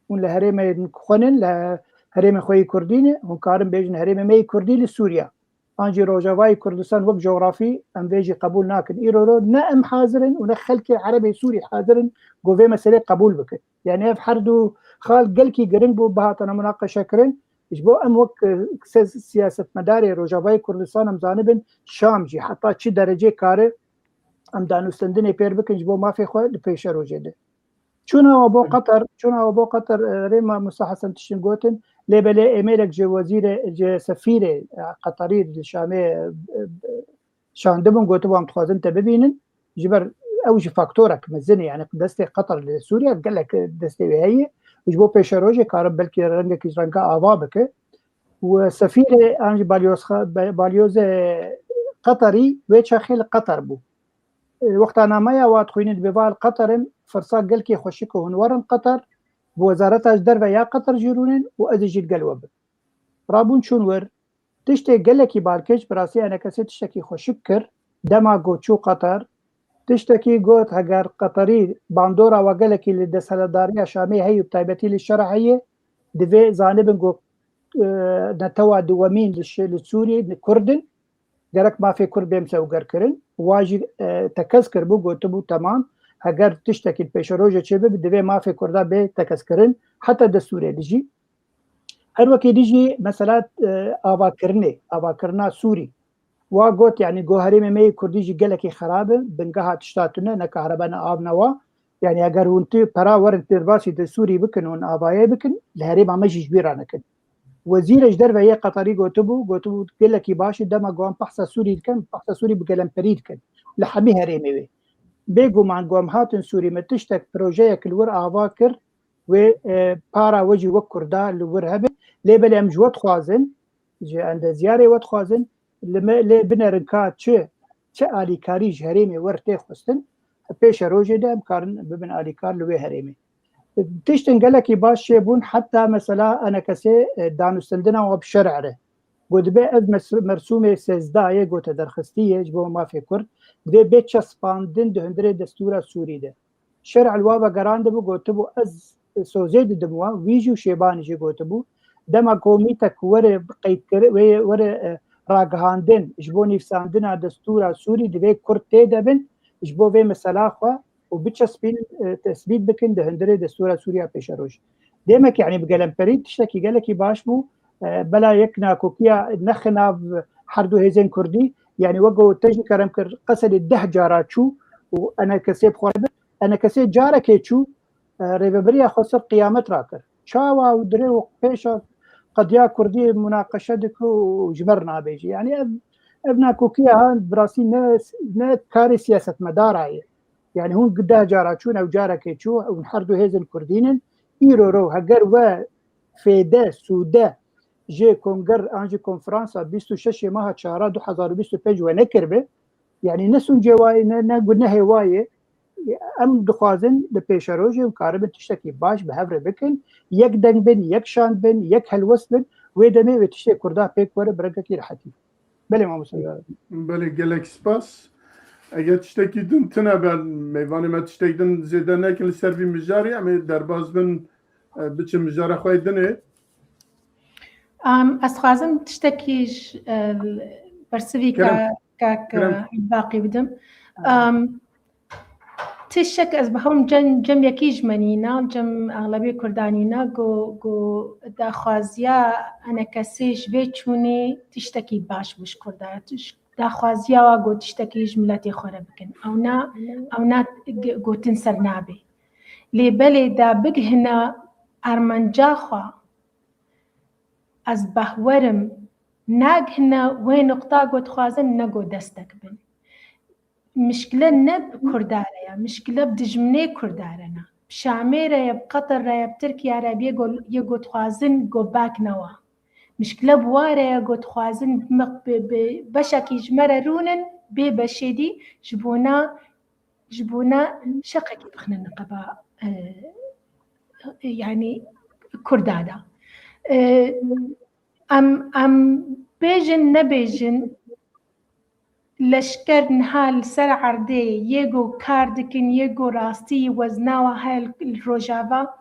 Hûn li herêmên xwe nin, li herêmên xwe yê Kurdî ne, hûn karin bêjin herêmê me yê Kurdî li Sûriye. An jî Rojavayê Kurdistan wek cografî em vê jî qebûl nakin. Îro ro ne em hazir in û ne xelkê Erebê Sûrî hazir in ku vê meselê qebûl bikin. Yani ev her du xal gelkî giring bû, bihatana munaqeşe kirin. Ji bo em wek, e, se-, siyasetmedarê Rojavayê Kurdistan em zanibin, Şam jî heta çi derecê kare em danûstendinê pêr bikin ji bo mafê xwe li pêşerojê de. Çûna we bo Qeter, çûna we bo Qeter, e, rê mamosta Hesen tiştin gotin, lê belê êmêlek ji wezîrê, ji sefîrê, e, Qeterî li Şamê, e, e, şandibûn, gotibû, em dixwazin te bibînin. Ji ber ew jî faktorek mezin e, yani destê Qeter li Sûriye gelek destê wê heye. Ji bo pêşerojê karin belkî rengekî ji renga ava bike. Û sefîrê an jî balyoz-, be-, balyozê Qeterî wê çaxê li Qeter bû. E, wexta nameya wa dixwînin, dibê va li Qeter im, firsa gelkî xweşik e, hûn werin Qeter, bi wezareta ji derve ya Qeter jî rûnin û ez ê jî li gel we bim. Rabûn çûn wir. Tiştê gelekî balkêş, bi rastî enekesê tiştekî xweşik kir. Dema ku çû Qeter, tiştekî got, heger Qeterî bandora we gelekî li desthilatdariya Şamê heye û bi taybetî li şer heye, divê zanibin ku, e, netewa duwemîn li şi-, li Sûriyê li Kurd in, gerek mafê Kurd bê misewgerkirin. Wa jî, e, tekez kiribû, gotibû, temam, heger tiştekî li pêşerojê çêbibe, divê mafê Kurda bê tekez kirin, heta destûrê dijî. Her wekî dijî mesela, e, avakirinê, avakirina Sûrî. Wa got, yani, got, herêmê me yê Kurdî jî gelekî xerab e, bingeha tişta tune, ne kahrebe, ne av, ne wa. Yani, eger hûn tu pera werin derbasî di Sûrî bikin, hûn avayê bikin, li herêma me jî ji bîr nekin. Wezîrê ji derve yê Qeterî gotibû, gotibû, gelekî baş e, dema ku em behsa Sûrî dikin, behsa Sûrî bi gelemperî dikin. Li hemî herêmê wê. Bêguman ku em hatin Sûrî, me tiştek, projeyek li wir ava kir, wê, e, para we jî wek Kurda li wir hebe. Lê belê em ji we dixwazin, ji endezyarê we dixwazin, li me, lê binerin ka çi, çi alîkarî ji herêmê wer tê xwestin, pêşerojê de em karin bibin alîkar li wê herêmê. Tiştin gelekî baş çêbûn, heta mesela enekesê, e, danûstendina we bi şer'e re. Got, dibê ev mes-, mersûmê sêzdeh yê gote derxistî ye ji bo mafê Kurd, divê bê çespandin di hundirê destûra Sûrî de. Şer'e li wa vegerandibû, gotibû, ez sozê didim we, wî jî û Şêbanî jî gotibû, dema ku mîtek were qeydkir-, wê were, e, ragihandin ji bo nivîsandina destûra Sûrî, divê Kurd tê de bin, ji bo vê mesela xwe û biçespînin, e, tesbît bikin di hundirê destûra Sûriya pêşerojê. Demek, yani, bi gelemperî tiştekî gelekî baş bû. E, bela yek nakokiya nexin nav her du hêzên Kurdî, yani, wek ku te jî kerem kir, Qesedê deh cara çû û enekesê bi xwe re bir. Enekesê carekê çû, e, rêveberiya xwe ser qiyamet rakir. Çawa û dirê û pêşa qediya Kurdî munaqeşe dike û ji me re nabêje. Yani, ev, ev nakokiya ha, bi rastî ne, ne karê siyasetmedara ye. Yani, hûn deh cara çûn, ew carekê çû, hûn her du hêzên Kurdî nin. Îro ro, heger we fêde, sûde ji konger an jî konferansa bîst û şeş meha çara du hezar û bîst û pênc we nekiribe, yani ne sûncê wayê, ne, ne gunehê wayê, em dixwazin li pêşerojê em karibin tiştekî baş bi hev re bikin, yek deng bin, yek şand bin, yek helwest bin, wê demê wê tiştê Kurda pêk were bi rengekî rehetî. Belê mamoste. Belê, gelek spas. Eger tiştekî din tune be, mêvanê me tiştek din zêde nekin li ser vî mijarê, em ê derbas bin, e, biçin mijara xwe yê dinê. Em, ez dixwazim tiştekî ji, e, bersivî Kerem. ka-, kak, Kerem. e, Baqî bidim. Em, tiştek ez bi hewn cem, cem yekî ji me nîna, cem exlebê Kurda nîna, ku, ku daxwaziya enekesê ji vê çûnê tiştekî baş bû ji Kurda. Tiş-, daxwaziya wa got tiştekî ji miletê xwe re bikin. Ew na, ew na g-, gotin ser nabê. Lê belê da bigihina armanca xwe, ez behwerim, nagihine wê nuqta got dixwazin ne got destek bin. Mişkile ne bi Kurda re ye, mişkile bi dijminê Kurda re ne. Bi Şamê re ye, bi Qeter re ye, bi Tirkiye re ye, yê got, yê got dixwazin got bak newa. Mişkile bi wa re ye, got dixwazin bi, bi, bi beşekî ji me re rûnin, bê beşê dî ji bona, ji bona şeqekî bixine niqeba, e, yani Kurda de. E, em, em bêjin nebêjin, leşker niha li ser erdê yê ku kar dikin, yê ku rastî wezna wa heye li Rojava,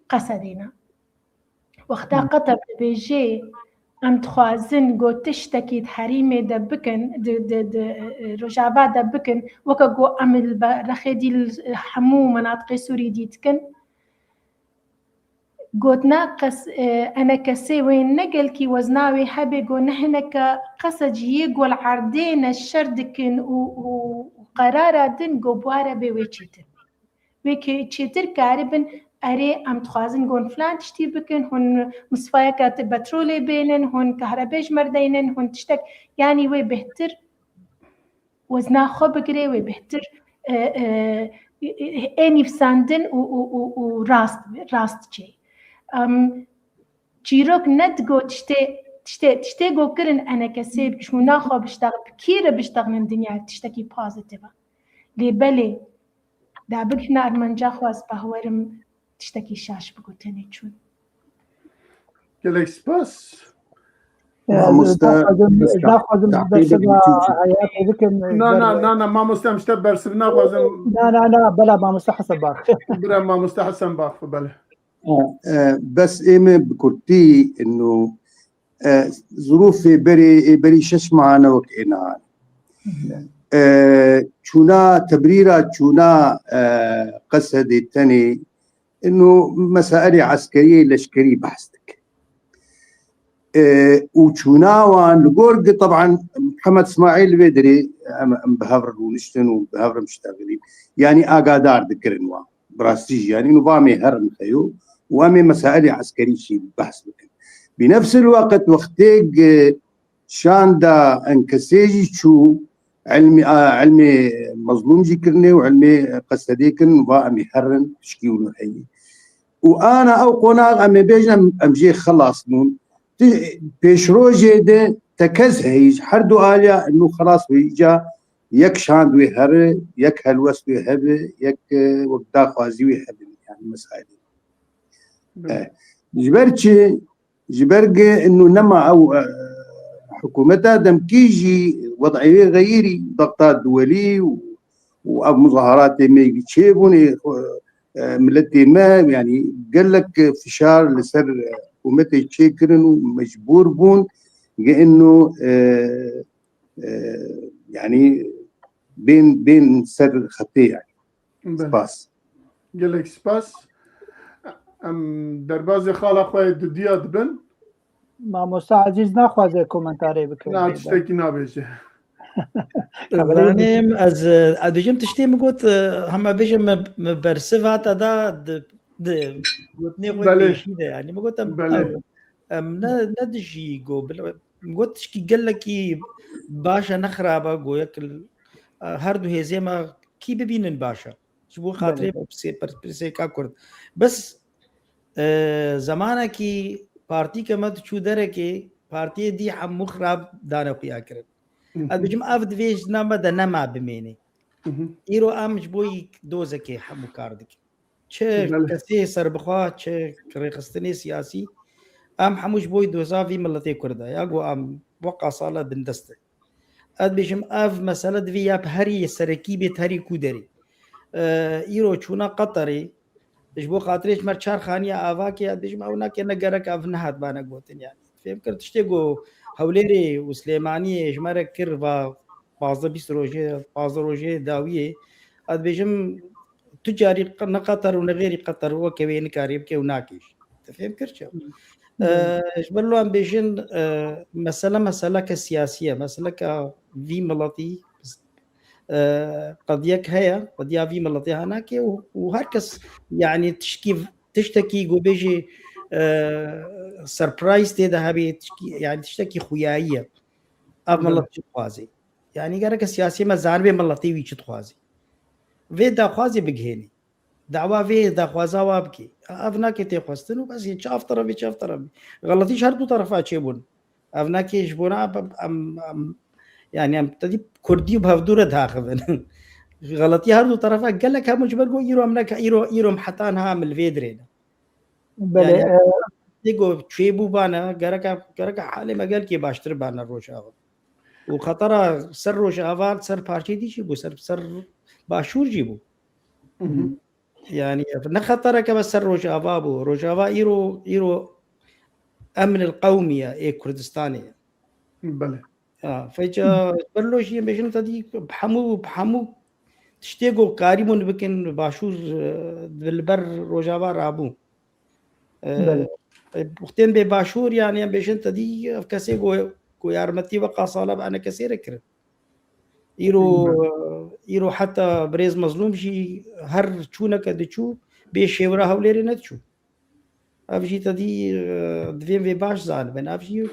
Qesedê ne. Wexta Hı. Qeter dibêje, em dixwazin ku tiştekî di herîmê de bikin, di, di, di, e, Rojava de bikin, weke ku em li be-, rexê dî li hemû menatiqê Sûrî dî dikin. Gotina qes, e, enekesê wê ne gelkî wezna wê hebe go ne hineke qese cî yê gol erdê ne şer dikin û, û, û qerara din go buware bê wê çêtir. Wê ki çêtir karibin, erê, em dixwazin gon filan tiştî bikin, hûn misfayeke te petrolê bênin, hûn kahrebê ji me re deynin, hûn tiştek, yanî wê bêhtir wezna xwe bigire, wê bêhtir, e, e, ê nivîsandin û, û, û, û rast, rast çê. Em, çîrok ne digo tiştê, tiştê, tiştê go kirin enekesê çûna xwe biştex-, bi kî re biştexnin dinya tiştekî pozîtîf e. Lê belê, da bigihna armanca xwe, ez bawerim tiştekî şaş bigo tenê çûn. Gelek spas. Mamoste, naxwazim, ez naxwazim bersiva heyetê bikim. Na, na, na, na, mamoste, em ji te bersiv naxwazim. Na, na, na, bela mamoste Hesen Bax. Bira mamoste Hesen Bax, bele. E, bes ê me bi kurtî, ino, e, zirûfê berê, ê berî şeş meha ne wek ê niha. E, çûna, tebrîra çûna, e, Qesedê tenê, ino mesailê eskeriyê, leşkerî behs dike. E, û çûna wan li gor gi, teban, Mihemed Îsmaîl vê derê em, em bi hev re rûniştin û bi hev re miştexilîn. Yanî agadar dikirin wan. Bi rastî jî, yanî, û va em ê herin xeyo û em ê mesailê eskerî jî behs bikin. Bi nefs el-weqt wextê gi şanda enkesê jî çû, ilmê, a, ilmê mezlûm jî kirinê û ilmê Qesedê kirin, va em ê herin, tişkî wilo heye. Û ana ew qonax em ê bêjin em, em jê xelas bûn. Ti-, pêşrojê de tekez heyî ji her du aliya û xelas wê îca yek şand wê here, yek helwest wê hebe, yek, e, wek daxwazî wê hebe, yani mesailê. Belê. E, ji ber çi? Ji ber ge inu nema ew, e, hikûmeta demkî jî wed'ê wê xeyirî, dexta duwelî û, û ev muzaharatê me çêbûn, ê, e, miletê me, yani gelek fişar li ser, e, hikûmetê çêkirin û mecbûr bûn ge inu, e, e, yani bên, bên ser xetê yani. Belê. Spas. Gelek spas. Em derbazê xala xwe yê dudiya dibin. Mamosta Ezîz naxwaze komentarê bike. Na, tiştekî nabêje. Zanim ez, ez dibêjim tiştê min got, e, hema bêjim min, min bersiv hate da di, di gotinê xwe Belê. Pêşî de, yani min got em, Belê. Em ne, ne dijî go, bil-, min got tişkî gelekî baş e, ne xirab e, go yek li, e, her du hêzê me kî bibînin baş e. Ji bo xatirê Belê. Pirsê-, pir-, pirsêka Kurd. Bes, e, zemanekî partîke me diçû derekê, partiyê dî hemû xirab dane xuya kirin. Hı hı. Ez dibêjim ev di vê jina me de nema bimênê. Hı hı. Îro em ji bo yî dozekê hemû kar dikin. Çi Belê. Kesê serbixwe, çi rêxistinê siyasî, em hemû ji bo doza vî miletê Kurd e. Ya ku em weqa sala bindest e. Ez dibêjim, ev mesele divê ya bi herî serekî bê, herî ku derê. E, îro çûna Qeterê, ji bo xatirê ji me çar xaniya avakê, ez dibêjim, ew nake, ne gerek ev nehatbane gotin yani. Fêm kir, tiştê ku Hewlêrê û Silêmaniyê ji me re kir, va pazdeh bîst rojê, pazdeh rojê dawiyê, ez dibêjim, tu carî ne Qeter û ne xêrî Qeter weke wê nikarî bike û nakê jî. Te fêm kir çi? Hmm. E, ji ber lo em bêjin, e, mesele, meseleke siyasî ye, meseleke vî miletî, e, qediyek heye, qediya vî miletê hanakê û, û her kes, yani tişkî, tiştekî ku bêjî, e, surprise tê de hebê, tişkî, yani tiştekî xuyayî ye. Ev Belê. Milet çi dixwazê? Yani gereke siyasiyê me zanibê miletê wî çi dixwazê. Vê daxwazê bigihênê. Dawa vê daxwaza wa bikê. Ev nake tê xwestin û bes, çi ev terefê, çi ev terefê. Xeletî ji her du terefa çêbûn. Ev nake ji bona em, em, em, yani em tedî Kurdî û bi hevdû re diaxivin. Xeletî her du terefa gelek hebûn, ji ber ku îro em neke, îro, îro em heta niha em li vê dirê ne. Belê, Yani, e, tê ku çêbû bane, gereke, gereke halê me gelkê baştir bane Rojava. Û xetera ser Rojava, ser parçeyê dî jî bû, ser, ser Başûr jî bû. Hı hı. Yani, ne xetereke bes ser Rojava bû. Rojava îro, îro emn el qewmî ye, ê Kurdistanê ye. Belê. Ya, feyca, ber lo jî em bêjin te dî, bi hemû, bi hemû tiştê ku karîbûn bikin, Başûr, e, li ber Rojava rabû. E, Belê. e, Wextên bê başûr, yani, em bêjin te dî ev kesê ku, ku yarmetî weqa sala bi enekesê re kirin. Îro, Hı hı. îro heta birêz Mezlûm jî her çûneke diçû bê şêwira Hewlêrê nediçû. Ev jî te dî, e, divên vê baş zanibin. Ev jî,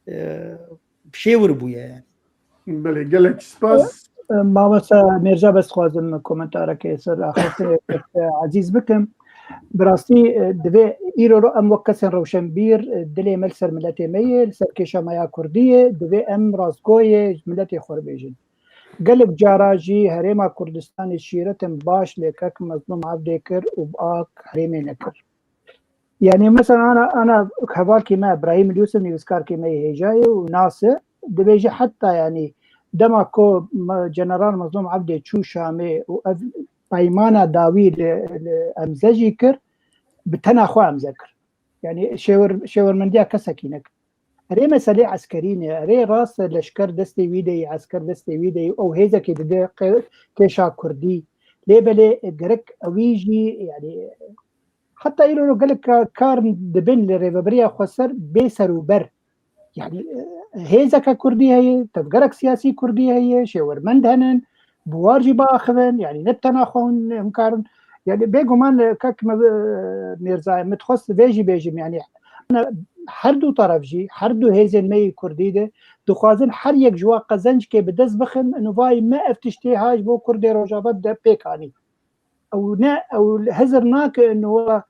e, şêwir bûye yani. Belê, gelek spas. E, Mamosta Mêrca, bes dixwazim komentarekê ser axaftinê ezîz bikim. Bi rastî, e, divê îro ro em wek kesên rewşenbîr, e, dilê me li ser miletê me ye, li ser kêşa me ya kurdî ye, divê em rastgoyê miletê xwe bêjin. Gelek cara jî herêma Kurdistanê şîretin baş lê kek Mezlûm Evdê kir û bi ak herêmê nekir. Yani mesela ana, ana hevalkî me Ibrahîm Lûsim nivîskarkî me yê hêja ye û nas e. Dibêje heta yani dema ku me-, General Mezlûm Evdê çû Şamê û ev peymana dawî li, li Emze jî kir, bi tena xwe Emze kir. Yani şêwir-, şêwirmendiya kesekî nekir. Erê meselê eskerî ne, erê rast e leşker destê wî de yî, esker destê wî de yî, ew hêzekê dide qe-, kêşa kurdî. Lê belê gerek ewî jî, yani, heta îro gelek ka-, kar dibin li rêveberiya xweser bê ser û ber. Yani, e, hêzeke kurdî heye, tevgerek siyasî kurdî heye, şêwirmend henin, bi war jî biaxivin, yani ne tena xwe hûn him karin. Yani bêguman, e, kek me, e, Mêrza, min dixwest vê jî bêjim, yani her du teref jî, her du hêzên me yê kurdî de dixwazin her yek ji wa qezencekê bi dest bixin, nûvayî me ev tiştê ha ji bo kurdê Rojava de pêk anî. Ew ne, ew hizir nake, nûva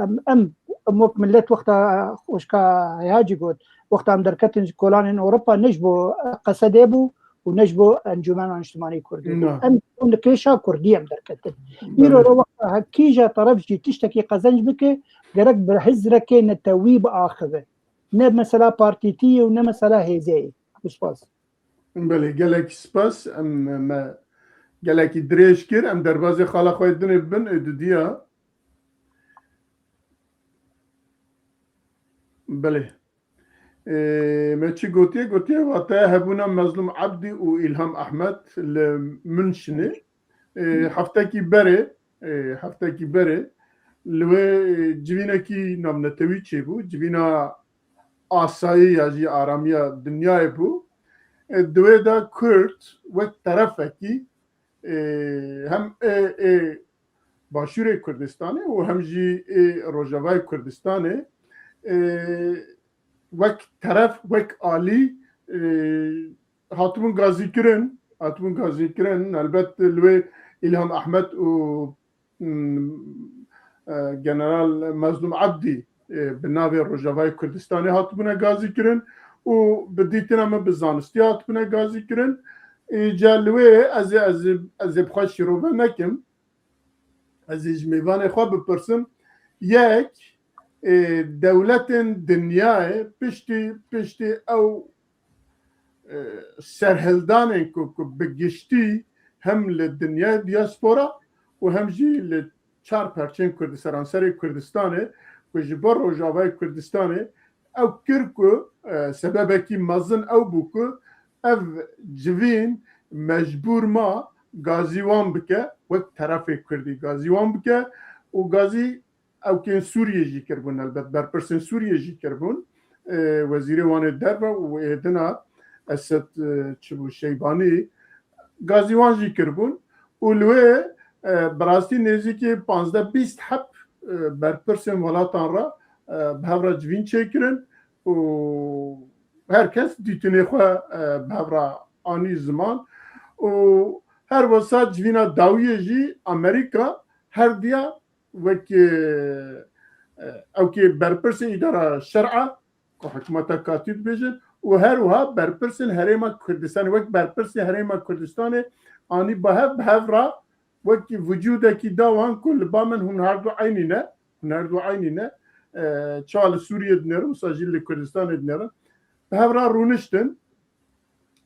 em, em, em wek millet wexta xwişka heya jî got, wexta em derketin ji kolanên Ewropa ne ji bo Qesedê bû û ne ji bo Encûmena Niştimanî Kurdî bû. Na. Em ji bo nikeşa Kurdî em derketin. Îro Belê. re wexta he-, kîja teref jî tiştekî qezenc bike, gerek bi hizrekê netewî biaxive. Ne mesela partîtî ye û ne mesela hêzê ye. Spas. Belê, gelekî spas. Em, me gelekî dirêj kir. Em derbazê xala xwe yê dinê bibin, ê dudiya. Belê. Ê, me çi gotiye? Gotiye wateya hebûna Mezlûm Ebdî û Îlham Ehmed li Münşinê. Ê, heftekî berê, ê, heftekî berê li wê, ê, civînekî navnetewî çêbû. Civîna asayî ya jî aramiya dinyayê bû. Ê, di wê de Kurd wek terefekî, ê, hem ê, ê Başûrê Kurdistanê û hem jî ê Rojavayê Kurdistanê, ê, wek teref, wek alî, ê, hatibûn gazîkirin, hatibûn gazîkirin. Helbet li wê Îlham Ehmed û, mm, e, General Mezlûm Ebdî, e, bi navê Rojavayê Kurdistanê hatibûne gazîkirin û bi dîtina min bi zanistî hatibûne gazîkirin. Îca li wê ez ê, ez ê, ez ê bi xwe şîrove nekim. Ez ê ji mêvanê xwe bipirsim. Yek, e, dewletên dinyayê piştî, piştî ew, e, serhildanên ku, ku bi giştî hem li dinyayê diaspora û hem jî li çar perçên Kurdi-, seranserê Kurdistanê ku ji bo Rojavayê Kurdistanê ew kir ku, e, sebebekî mezin ew bû ku ev civîn mecbûr ma gazî wan bike, wek terefê Kurdî gazî wan bike û gazî ewkên Sûriyê jî kirbûn, helbet berpirsên Sûriyê jî kirbûn. E, Wezîrê Wanê Derve û êdina Esed, e, çi bû, Şeybanî, gazî wan jî kirbûn. Û li wê, e, bi rastî nêzîkî panzdeh bîst heb, e, berpirsên welatan re, e, bi hev re civîn çêkirin û her kes dîtinê xwe, e, bi hev re anî ziman. Û her wisa civîna dawiyê jî Amerîka her diya wek, e, e, ewkê berpirsên îdara şer'a ku hikûmeta katî dibêjin û her wiha berpirsên Herêma Kurdistanê wek berpirsên Herêma Kurdistanê anî bi hev, bi hev re wekî vücudekî da wan ku li ba min hûn her du eynî ne, hûn her du eynî ne, e, ça li Sûriyê dinêrin, wisa jî li Kurdistanê dinêrin, bi hev re rûniştin.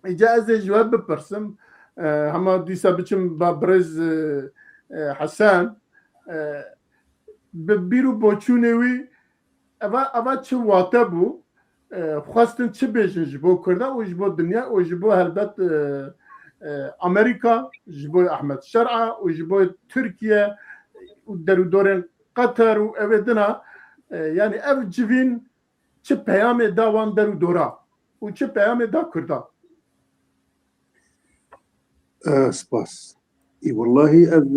Îca ez ê ji we bipirsim, e, hema dîsa biçim ba birêz, e, e, Hesen, e, bi bîr û boçûnê wî, eva, eva çi wate bû, e, xwestin çi bêjin ji bo Kurda û ji bo dinya û ji bo helbet, e, e, Amerîka, ji bo Ehmed Şer'a û ji bo Tirkiye û derûdorên Qeter û ewê dina E, yani ev civîn çi peyamê da wan der û dora û çi peyamê da Kurdan? E, spas. Î wellahî ev,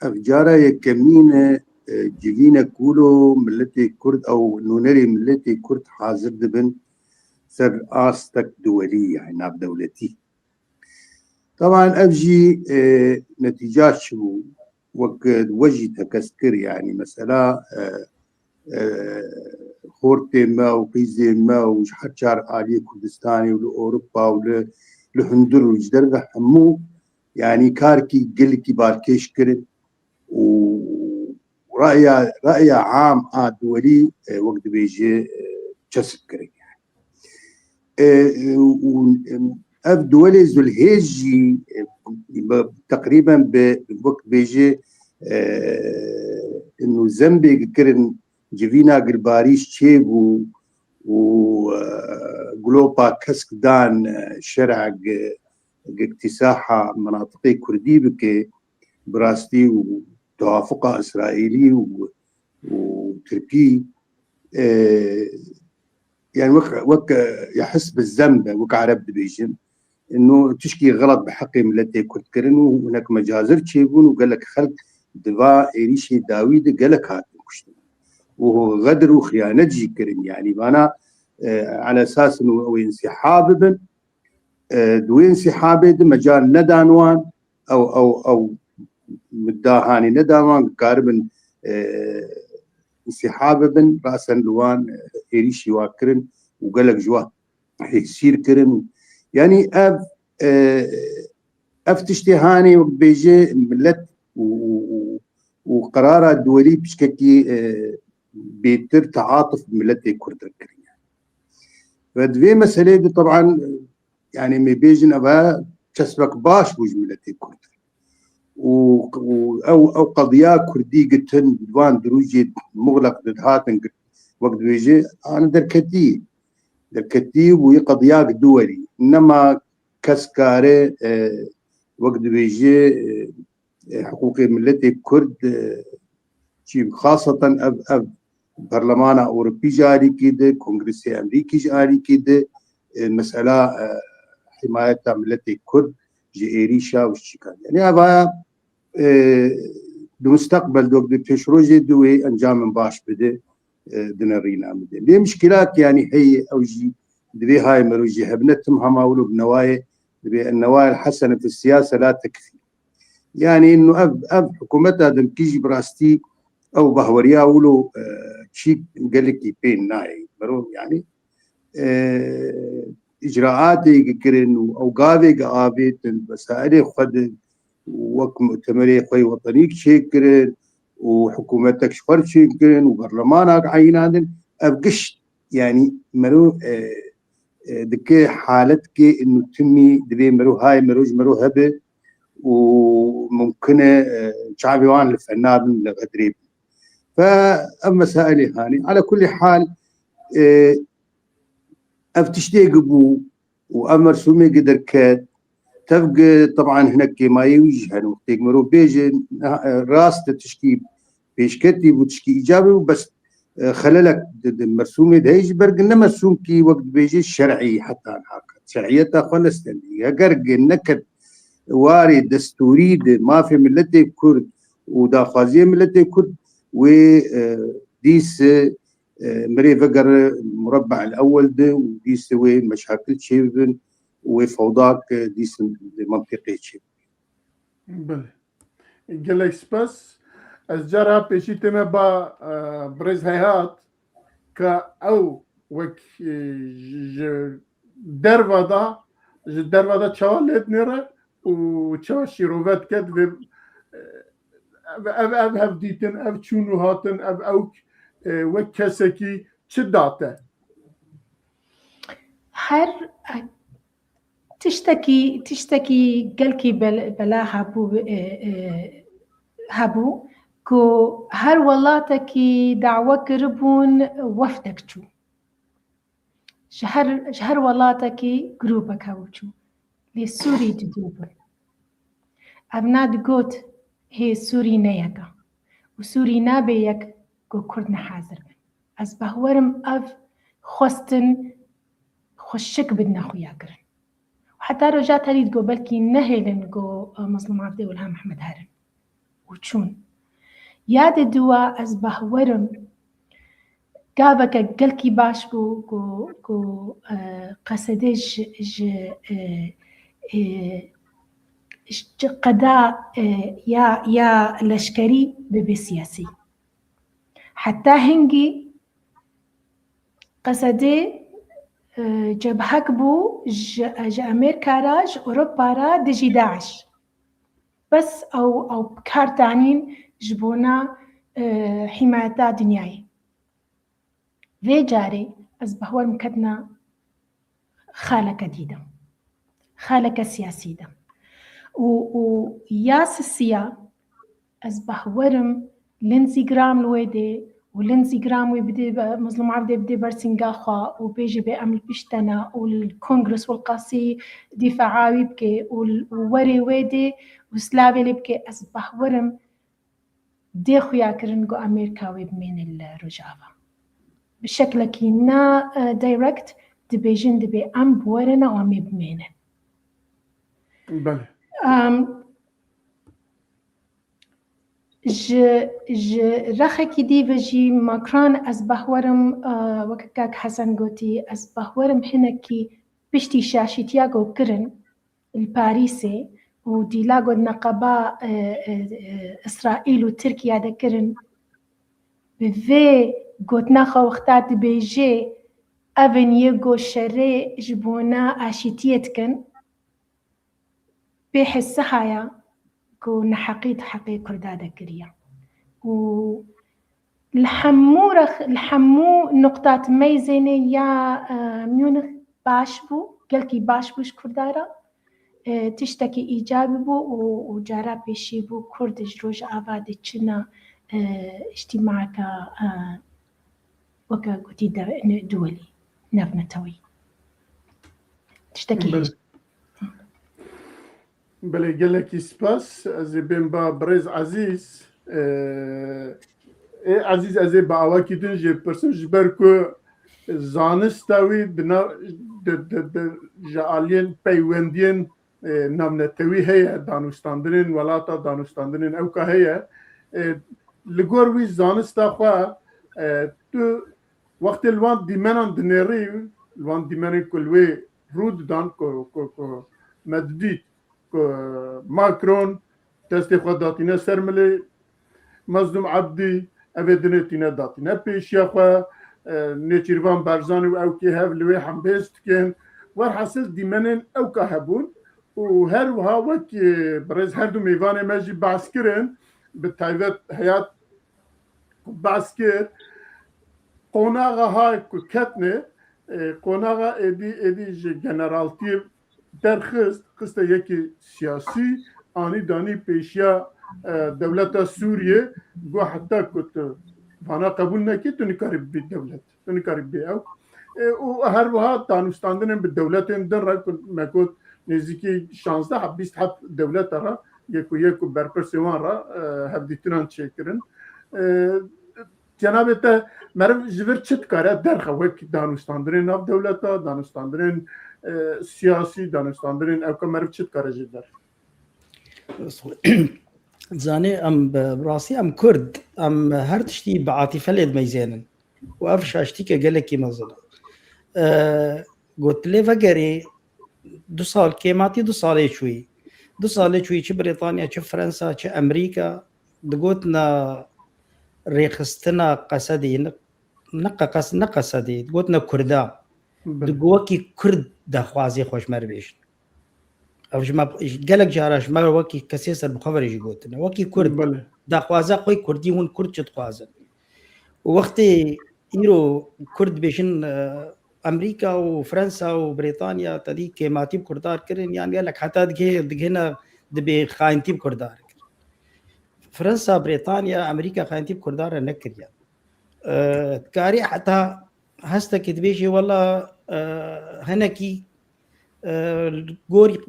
ev cara yekemîn e, e, civînek wilo milletê Kurd ew nûnerê milletê Kurd hazir dibin ser astek duwelî, yani navdewletî. Taban ev jî, e, netîca çi bû? Wek, e, we jî tekez kir, yani mesela, e, e, xortê me û qîzê me û ji her çar aliyê Kurdistanê û li Ewropa û li, li hundir û ji derve hemû, yani karkî gelekî balkêş kirin û raya, raya am a duwelî, e, wek dibêje, e, çesp kirin. E, û, em, ev duwelê Zulhêz jî, e, bi, teqrîben bi, wek dibêje, e, û zembê kirin civîna gilbarîş çêbû û, e, glopa kesk dan, e, şera gi, gi îktîsaha menatiqê kurdî bike, bi rastî û tewafuqa Îsraîlî û, û Tirkî, e, yani wek, wek, e, ya his bi zem be, wek Ereb dibêjin. Ino tişkî xelet bi heqê miletê Kurd kirin û hinek mecazir çêbûn û gelek xelk di va êrîşê dawî de gelek hatin kuştin. Û xedir û xiyanet jî kirin. Yani vana, e, ala esas ino ew ê însîha bibin. E, di wê însîhabê de mecal nedan wan, ew, ew, ew mudda hanê nedan wan, karibin, e, însîha bibin, rasen li wan, e, êrîşî wa kirin û gelek ji wan hêsîr kirin. Yani ev, e, ev tiştê hanê wek bêje millet û, û, û, û qerara duwelî piçkekî, e, bêtir teatuf bi miletê Kurd re kirine. Ve di vê meseleyê de taban, yani me bêjin eve kesbek baş bû ji miletê Kurd. Û, û ew, ew qediya Kurdî gitin, di van dirûjê muxleq de dihatin girt, wek dibêje, an derketî. Derketî bûyî qediyak duwelî. Nema kes kare, e, wek dibêje, e, e, hiqûqê miletê Kurd, e, çî xaseten ev, ev Berlemana Ewropî ji alîkî de, Kongresê Emerîkî ji alîkî de, e, mesela, e, himayeta miletê Kurd ji êrîşa û ji çîkan. Yani evaya, e, di mustaqbel de wek di pêşrojê de wê encamên baş bide, e, dinerîna min de. Lê mişkîlat yani heye ew jî divê hay mero jî hebine tim hema wilo bi newayê dibê en newayel hesene fi siyase la tekfî. Yani ino ev, ev hikûmeta demkî jî bi rastî ew bahweriya wilo, e, çîk gelekî pê nayê. Mero yani, e, îcraatê kirin û ew gavê avêtin, wesailê xwe de wek mutemerê xwe yê wetenî çêkirin û hikûmetek ji xwe re çêkirin û berlemanak eyînandin. Ev gişt yani mero, e, e, dike haletkê ino timî divê mero hay mero ji mero hebe û mumkin e, e, çavê wan li fena bin, li xedirê bin. Fe ev mesailê hanê. Ala kulî hal, e, ev tiştê gi bû û ev mersûmê gi derket, tev gi teban hinek kêmayê wî jî hene. Wextê gi mirov bêje, e, rast e tişkî pêşketî bû, tişkî îcabê bû, bes, e, xelelek di, di mersûmê de heye ji ber gi ne mersûmkî wek dibêje şer'î heta niha ket. Şer'iyeta xwe nestendî. Heger gi neket warê destûrî de mafê miletê Kurd û daxwaziyê miletê Kurd, wê, e, dîs, e, mirê vegere murabbe'el ewwel de û dîs wê meşakil çêbibin û wê fewdak, e, dîs li mentiqê çêbibin. Belê. Gelek spas. Ez cara pêşî tême ba, e, birêz Heyhat, ka ew wek, e, ji, ji derva da, ji derva da çawa lê dinêre û çawa şîrove dike, divê, e, ev, ev, ev hevdîtin, ev çûn û hatin, ev ewk, e, wek kesekî çi date? Her, e, tiştekî, tiştekî gelkî bel-, bela hebû, e, e, hebû ku her welatekî dawe kiribûn wefdek çû. Ji her, ji her welatekî grûpek hebû çû. Lê Sûrî cuda bûn. Ev na digot hê Sûrî ne yek e. Û Sûrî nabe yek ku Kurd ne hazir bin. Ez behwerim ev xwestin xweşik bidine xuya kirin. Heta roja terî digo belkî nehêlin go, e, Mezlûm Abdê û Ilham Ehmed herin. Û çûn. Ya de diwa ez behwerim gaveke gelkî baş bû ku, ku, e, Qesedê ji, ji, e, e, ji qeda, e, ya, ya leşkerî bibe siyasî. Heta hingî Qesedê, e, cebhek bû ji, ji Amerîka re, ji Ewropa re dijî DAIŞ. Bes ew, ew bi kar tanîn ji bona, e, hîmayeta dinyayê. Vê carê ez behwerim ketine xaleke dî de. Xaleke siyasî de. Û, û ya sisiya ez behwerim Lindsey Graham li wê dê û Lindsey Graham wê bidê be-, Mezlûm Abdê bidê ber sînga xwe û bêjê bê em li pişt te ne û li Kongres Welqasî dîfaa wî bike û l-, û werê wê dê û silavê lê bike, ez behwerim dê xuya kirin ku Amerîka wê bimêne li Rojava. Bi şeklekî ne, e, direct dibêjin dibê em bi were ne em ê bimênin. Belê. Em, ji, ji rexekî dî ve jî Macron ez behwerim, e, weke kak Hesen gotî, ez behwerim hinekî piştî şaşîtiya ku kirin, li Parîsê û dîla got neqeba, e, e, e, Îsraîl û Tirkiye de kirin, bi vê gotina xwe wexta dibêjê, ev in yê go şerê ji bona aşîtiyê dikin, pê hesiha ya ku neheqî di heqê Kurda de kiriye. Û li hemû rex-, li hemû nuqtat meyzênê ya, e, Munich baş bû, gelkî baş bû ji Kurda re. E, tiştekî îcabî bû û, û cara pêşî bû Kurd ji Rojava diçine, e, îctîmaeka, e, weke gotî de-, ne-, duwelî, navnetewî. Tiştekî Belê. hêj. Belê, gelekî spas. Ez ê bêm ba birêz Ezîz. Ee, ê Ezîz, ez ê bi awakî din jê pirsim, ji ber ku zanista wî di na-, di, di, di, ji aliyên peywendiyên, e, navnetewî heye, danûstandinên welata, danûstandinên ewka heye. E, li gor wî zanista xwe, e, tu wextê li wan dîmenan dinêrî, li wan dîmenên ku li wê rû didan, ku, ku, ku me didît, ku Macron destê xwe datîne ser milê Mezlûm Ebdî, ev ê dinê tîne datîne pêşiya xwe, e, Nêçîrvan Barzanî û ewkê hev li wê hembêz dikin. Werhasil dîmenên ewka hebûn û her wiha wek, e, birêz her du mêvanê me jî behs kirin, bi taybet Heyat ku behs kir, qonaxa ha ku ketne, e, qonaxa êdî, êdî ji generaltiyê derxist, xiste yekî siyasî, anî danî pêşiya, e, dewleta Sûriyê, got heta ku tu vana qebûl nekî, tu nikarî bibî dewlet. Tu nikarî bibî ew. E, û her wiha danûstandinên bi dewletên din re ku me got nêzîkî şazdeh heb, bîst heb dewleta re, yek û yek û berpirsê wan re, e, hevdîtinan çêkirin. E, Cenabê te meriv ji vir çi dikare derxe wek danûstandinên nav dewleta, danûstandinên, e, siyasî, danûstandinên ewka meriv çi dikare jê derxe? Zanê em bi, bi rastî em Kurd, em her tiştî bi atîfe lê dimeyzênin. Û ev şaştîke gelekî mezin e. E, got lê vegerê du sal, kêmatî du salê çûyî. Du salê çûyî çi Brîtanya, çi Fransa, çi Amerîka digotina rêxistina Qesedî, ne, ne qe-, qes-, ne Qesedî, digotina Kurda. Belê. Di wekî Kurd daxwazê xwe ji me re bêjin. Ev ji me, gelek cara ji me re wekî kesê serbixwe verê jî gotine. Wekî Kurd, Belê. daxwaza xwe Kurdî, hûn Kurd çi dixwazin? Û wextê îro Kurd dibêjin, e, Amerîka û Fransa û Brîtanya tedî kêmatî bi Kurdan kirin, yan gelek heta digê-, digihine dibê xayintî bi Kurdan kirin. Fransa, Brîtanya, Amerîka xayintî bi Kurdan re nekiriye. E, dikarî heta hestekî dibêjê, wela, e, hinekî, e, gorî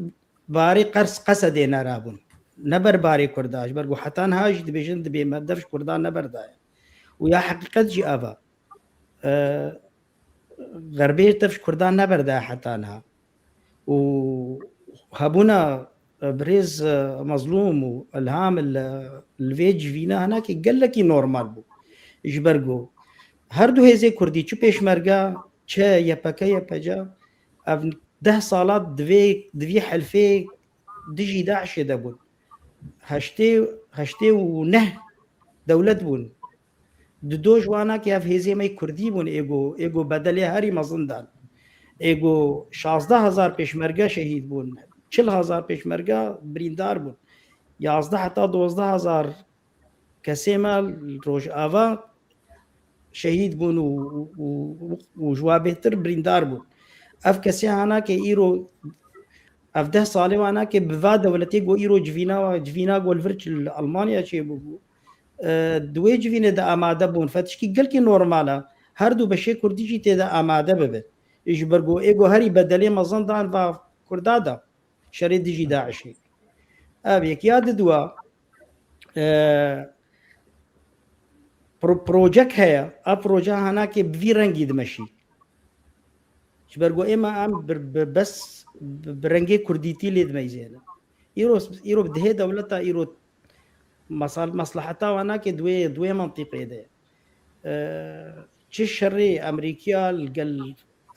barê qers Qesedê nerabûn. Ne ber barê Kurda, ji ber ku heta niha jî dibêjin dibê me dev ji Kurdan neberdaye. Û ya heqîqet jî ev e. E, Xerbê tev ji Kurdan neberde heta niha. Û hebûna, e, birêz, e, Mezlûm û Ilham li, li vê civîna hinekî gelekî normal bû. Ji ber ku her du hêzê Kurdî, çi Pêşmerge, çi Y P G, Y P G, ev deh sala di vê, di vî helfê dijî DAIŞê de bûn. Heştê, heştê û neh dewlet bûn. Di do ji wana ke ev hêzê me yê Kurdî bûn, ê ku, ê ku bedelê herî mezin dan. Ê ku şazdeh hezar pêşmerge şehîd bûn, çil hezar pêşmerge birîndar bûn. Yazdeh heta dozdeh hezar kesê me li Rojava şehîd bûn û, û, û, û ji wa bêhtir birîndar bûn. Ev kesê hana ke îro, ev deh salê wana ke bi va dewletê ku îro civîna, civîna ku li vir li Almanya çêbûbû, e, di wê civînê de amade bûn. Fe tişkî gelkî normal e. Her du beşê Kurdî jî tê de amade bibin. Ji ber ku ê ku herî bedelê mezin dan va Kurda da. Şerê dijî DAIŞê. Ev yek. Ya didwa, e, pro-, projek heye. A proje hanakê bi vî rengî dimeşî. Ji ber ku êma em bi, bi, bes bi, bi rengê kurdîtî lê dimeyzêne. Îro, îro bi dihê dewleta îro masal-, maslaheta wana ke di wê, di wê mantîqê de. E, çi şerê Amerîkiya li gel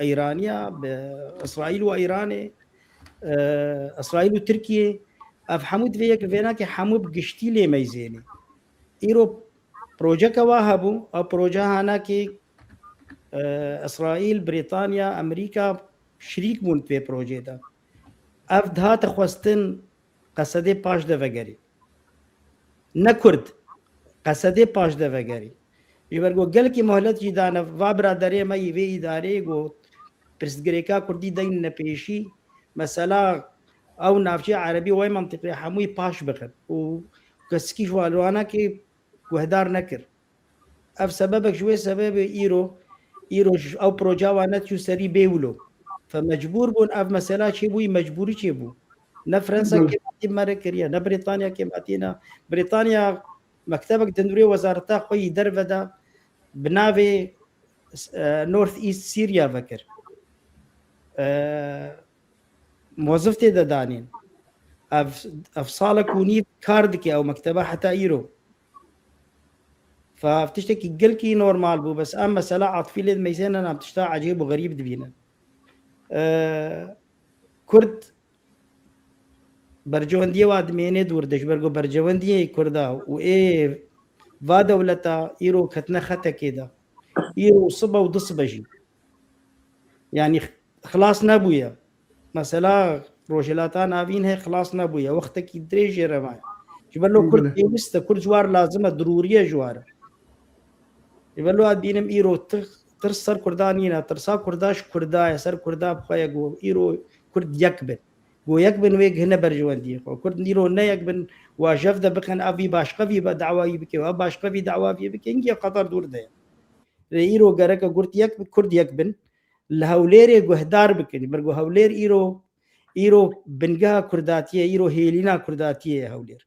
Îraniya, bi Îsraîl û Îranê, e, Îsraîl û Tirkiyê, ev hemû divê yek vêna ke hemû bi giştî lê meyzênê. Îro projeke wa hebû, ew proje hanakê, e, Îsraîl, Brîtanya, Amerîka şirîk bûn di vê projê de. Ev dihate xwestin Qesedê paş de vegerî. Ne Kurd, Qesedê paş de vegerî. Ji ber ku gelkî muhlet jî dane va biraderê me yî vê îdareyê ku pirsgirêka Kurdî deyne pêşî, mesela ew navçeyê Erebî wê mentiqê hemûyî paş bixin û kesikî ji wan, wanekê guhdar nekir. Ev sebebek ji wê sebebê îro, îro ji ew proja wane çû serî bê wilo. Fe mecbûr bûn, ev mesela çêbûyî, mecbûrî çêbû. Ne Fransa Belê. kêmatî mere kiriye, ne Brîtanya kêmatî ne. Brîtanya mektebek di nûrê wezareta xwe yî derve de bi navê, e, North East Syria vekir. E, mozif tê de danîn. Ev, ev salek û nîv kar dike ew mekteba heta îro. Fa ev tiştekî gelkî normal bû, bes em mesela atifî lê dimeyzênin, em tişta ecêb û xerîb dibînin. Ee, Kurd bercewendiyê wa dimênê dûr de, ji ber ku bercewendiyê Kurda û ê va dewleta îro ketine xetekê de. Îro sibe û du sibe jî. Yanî xilas nebûye. Mesela Rojhilata Navîn hê xilas nebûye. Wextekî dirêj jê re maye. Ji ber lo Kurd Belê. pêwist e, Kurd ji war lazim e, dirûrî ye ji war e. Ji ber lo ez dînim îro ti-, tirs ser Kurda nîne. Tirsa Kurda ji Kurda ye, ser Kurda bi xwe ye ku îro Kurd yek bin. Ku yek bin wê gihine berjewendiyê xwe. Kurd îro ne yek bin, wa jev de bixin, ev vî başqe vî be dawayî bike, ev başqe vî dawayî bike, hingê xeter dûr de ye. Lê îro gereke Kurd yek, Kurd yek bin. Li Hewlêrê guhdar bikin. Ber ku Hewlêr îro, îro bingeha Kurdatiyê, îro hêlîna Kurdatiyê ye Hewlêr.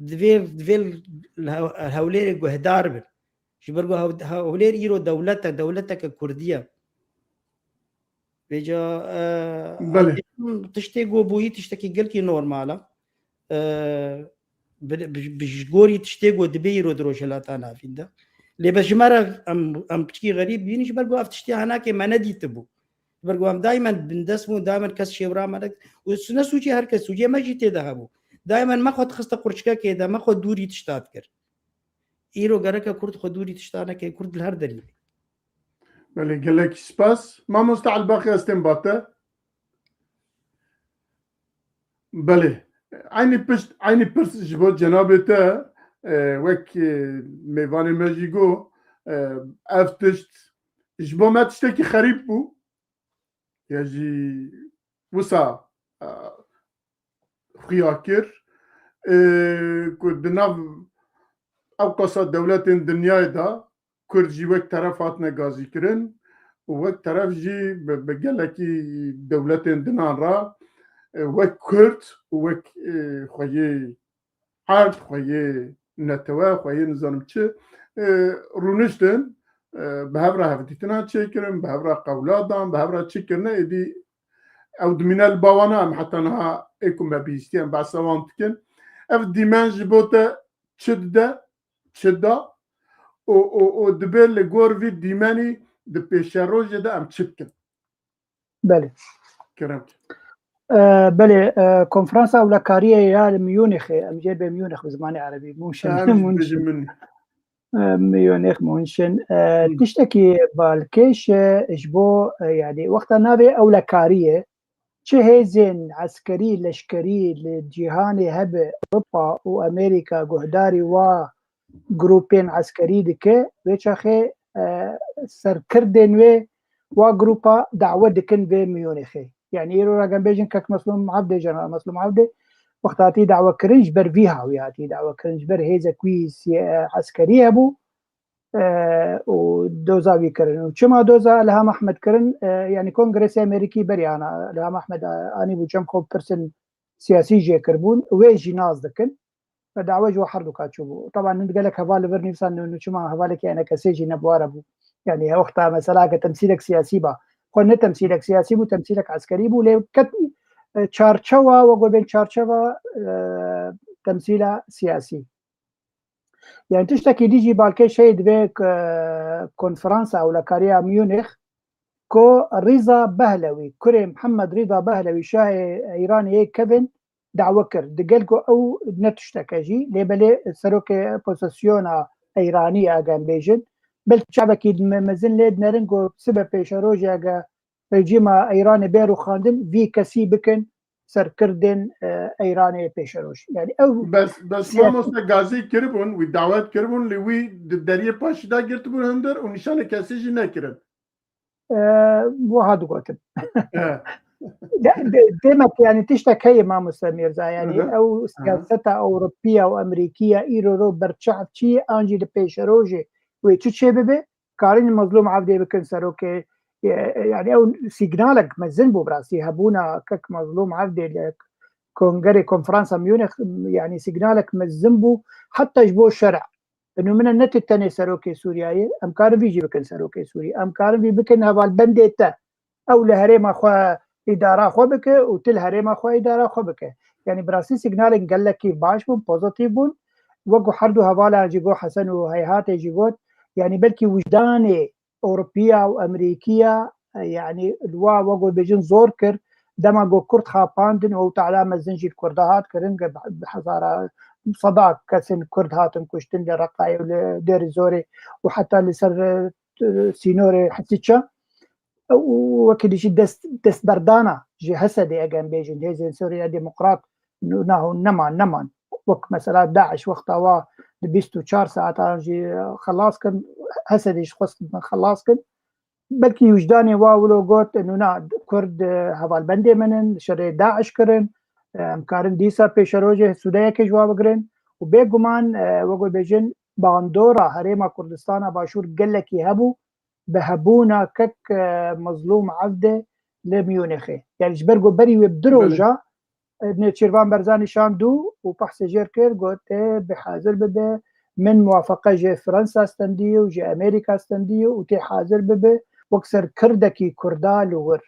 Divê, divê li Hew-, Hewlêrê guhdar bin. Ji ber ku Hew-, Hewlêr îro dewlet e, dewleteke Kurdî ye. Vêca, e, Belê. em tiştê ku bûyî tiştekî gelkî normal e. E, bi, bi, bi ji gorî tiştê ku dibê îro di Rojhilata Navîn de. Lê be ji me re em, em piçkî xerîb bînî, ji ber ku ev tiştê henakê me nedîtibû. Ji ber ku em daymen bindest bûn, daymen kes şêwra me ne, û su-, ne sûcê her kes, sûcê me jî tê de hebû. Daymen me xwe dixiste qurçikekê de, me xwe dûrî tişta dikir. Îro gereke Kurd xwe dûrî tişta neke, Kurd li her derî be. Belê, gelekî spas. Mamoste Elbaqî, ez têm ba te. Belê. Eynî pişt, eynî pirs ji bo cenabê te, e, wek, e, mêvanê me jî got, e, ev tişt ji bo me tiştekî xerîb bû. Ya jî wisa, e, xuya kir, e, ku di nav ew qasa dewletên dinyayê de Kurd jî wek teref hatine gazîkirin û wek teref jî bi, bi gelekî dewletên dinan re, e, wek Kurd û wek, e, xweyê erd, xweyê netewe, xweyê nizanim çi, e, rûniştin. e, bi hev re hevdîtina çêkirin, bi hev re qewla dan, bi hev re çi kirine, êdî ew dimîne li ba wan, em heta niha ê ku me bihîstiye em behsa wan dikin. Ev dîmen ji bo te çi dide, çi da û, û, û dibê li gor vî dîmenî di pêşerojê de em çi bikin? Belê. Kerem. E, belê, e, konferansa ewlekariyê ya li Munîxê, em jê bê Munîx bi zimanê erebî, München, Em jî München. dibêjin min. E, Munîx, München. E, Hı. Tiştekî balkêş e, ji bo, e, yanî wexta navê ewlekariyê, çi hêzên eskerî, leşkerî li cîhanê hebe, Ewropa û Amerîka guhdarî wa grûpên eskerî dike, wê çaxê, e, serkirdên wê wa grûpa dawe dikin vê Munîxê. Yanî îro ra em bêjin kek Meslûm Evdê, Jeneral Meslûm Evdê, wexta hatî dawekirin ji ber vî hawî hatî dawekirin, ji ber hêzek wî siye-, eskerî hebû, e, û doza wî kirin. Û çima doza Ilham Ahmed kirin? E, yanî Kongresê Amerîkî berî ana Ilham Ahmed a-, anîbû cem xwe, pirsên siyasî jê kiribûn, wê jî nas dikin. Ve dawe ji we herduka çûbû. Taban hin gelek heval li vir nivîsan, nû, nû çima hevalekî enekesê jî ne bi ware bû. Yanî wexta meselake temsîlek siyasî ba. Xwe ne temsîlek siyasî bû, temsîlek eskerî bû, lê ket, e, çarçewa, we got bên çarçewa, e, temsîla siyasî. Yani tiştekî dî jî balkê şey divê, e, konferansa ewlekariya Munîx, ku Rîza Behlewî, kurê Mihemed Rîza Behlewî, şahê Îranê yê kevin, dawe kir. Digel ku ew ne tişteke jî, lê belê serokê opozisyona Îranî, age em bêjin, belkî çavekî me-, mezin lê dinerin ku sibe pêşerojê ege rejîma Îranê bê rûxandin, vî kesî bikin serkirdên, e, Îranê pêşeroj. Yani ew Bes, bes siyasî mamoste gazî kiribûn, wî dawet kiribûn, lê wî di deriyê paşî de girtibûn hundir û nîşanê kesî jî nekirin. E, wiha digotin. E, De, de, demek yani tiştek heye mamoste Mîrza, yani Hı hı. ew siyaseta Ewropiya û Amerîkiya îro ro berçav çi ye, an jî li pêşerojê wê çi çê bibe, karin Mezlûm Evdê bikin serokê, e, e, yani ew sîgnalek mezin bû bi rastî, hebûna kek Mezlûm Evdê li kongerê konferansa Munîx, yani sîgnalek mezin bû, heta ji bo şerê. Nûmine ne tu tenê serokê Sûriyeyê, em karin vî jî bikin serokê Sûriyê. Em karin vî bikin hevalbendê te. Ew li herêma xwe îdara xwe bike û tu li herêma xwe îdara xwe bike. Yani bi rastî sîgnalên gelekî baş bûn, pozîtîf bûn. Wek ku her du hevalan jî got, Hesen û Heyhatê jî got, yani belkî wijdanê Ewropiya û Amerîkiya, e, yani li wa, wek ku bêjin, zor kir, dema ku Kurd xapandin û ew teala mezin jî li Kurda hat kirin, ke bi hezara, seda kesên Kurd hatin kuştin li Reqayê û li Dêrî Zorê û heta li ser, e, sînorê Hesiça. Û wekî dî jî dest, destberdana ji Hesedê, ege em bêjin, Hêzên Sûriya Demokrat, nû naho neman, neman. Wek mesela DAIŞ wexta wa di bîst û çar saetan jî xelas kin, Hesedê jî xwestin xelas kin. Belkî wijdanê wa wilo got, nû na Kurd, e, hevalbendê min in, şerê DAIŞ kirin, e, em karin dîsa pêşerojê sûdeyeke ji wa bigirin û bêguman, e, wek bêjin, bandora Herêma Kurdistana Başûr gelekî hebû, bi hebûna kek, e, Mezlûm Evdê li Munîxê. Yani ji ber ku berî wê bi du Belê. roja, e, Nêçîrvan Berzanî şand û, û behsê jêr kir, got, "Ê, bi hazir bibe, min muwafeqe ji Fransa stendî û ji Amerîka stendî û tê hazir bibe wek serkirdekî Kurda li wir."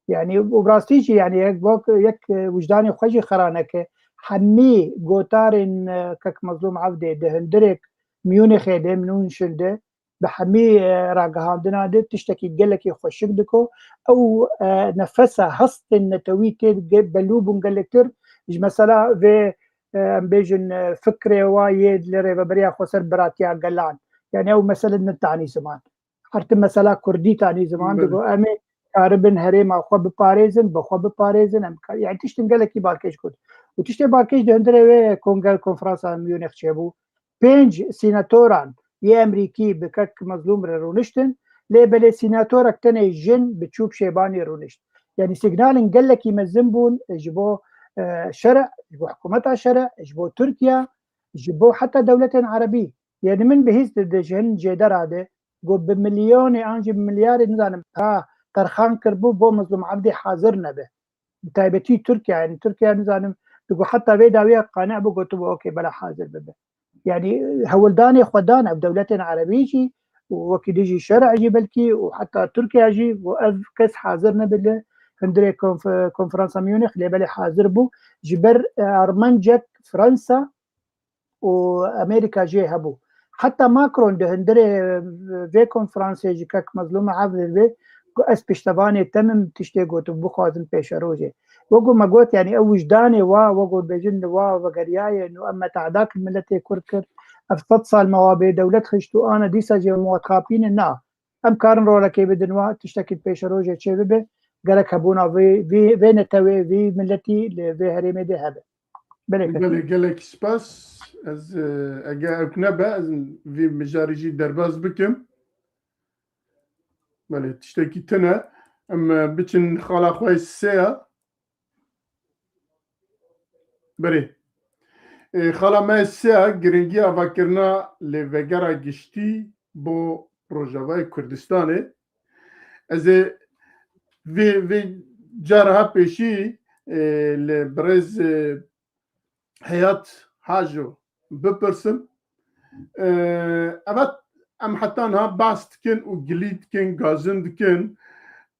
Yani û bi rastî jî yani yek, wek, yek, e, wijdanê xwe jî xera neke. Hemî gotarên, e, kek Mezlûm Evdê di hundirêk Munîxê de, München de, bi hemî, e, ragihandina de tiştekî gelekî xweşik diko. Ew, e, nefesa hestên netewî tê ge-, belû bûn gelektir. Ji mesela vê, e, em bêjin, e, fikrê wa yê li Rêveberiya Xweser Biratiya Gelan. Yani ew mesele nitanî ziman. Her tim mesela Kurdî tanî ziman, Belê. Digo em ê karibin herêma xwe biparêzin, bi xwe biparêzin. Em ka-, yani tiştin gelekî balkêş got. Û tiştê balkêş di hundirê wê kongre, konferansa Munîx çêbû. Pênc senatoran yê Amerîkî bi kek Mezlûm re rûniştin, lê belê senatorek tenê jin bi Çûp Şêbanî rûnişt. Yani sîgnalên gelekî mezin bûn ji bo, e, şerê, ji bo hikûmeta şerê, ji bo Tirkiye, ji bo heta dewletên erebî. Yani min bihîst di, di ji hin jêdera de, got bi milyonê an jî bi milyarê, nizanim, ha, terxan kiribû bo Mezlûm Evdê hazir nebe. Bi taybetî Tirkiye, yani Tirkiye nizanim, digo heta vê dawiya qane bû, gotibû, "Okey, bela hazir bibe." Yani hewldanê xwe dan ev dewletên erebî jî, û wekî dijî şer'ê jî belkî û heta Tirkiye jî û ev kes hazir nebû li hundirê konf-, konferansa Munîx, lê belê hazir bû. Ji ber, e, armancek Fransa û Amerîka jê hebû. Heta Macron di hundirê, e, vê konferansê ji kek Mezlûm Evdil bê ku ez piştevanê te me, tiştê got û bixwazim pêşerojê. Wekî me got, yanî ew wijdanê wa, wekî bêjin li wa vegeriyaye û em me tehda kir, miletê Kurd kir. Ev sed sal me wa bê dewlet xist û ana dîsa jî em wa dixapînin, na. Em karin rolekê bidin wa, tiştekî pêşerojê çê bibe, gerek hebûna vê, vê, vê netewê, vê miletî li vê herêmê de hebe. Belê, Fetî. Belê, gelek spas. Ez, e, eger ew nebe, ez vê mijarê jî derbas bikim. Belê, tiştekî tune. Em, e, biçin xala xwe sê ya. Berê. E, xala me sê ya, giringî avakirina lêvegera giştî bo Rojavayê Kurdistanê. Ez ê vê, vê cara ha pêşî, e, li birêz, e, Heyat Hajo bipirsim. E, evet, em heta niha behs dikin û gilî dikin, gazin dikin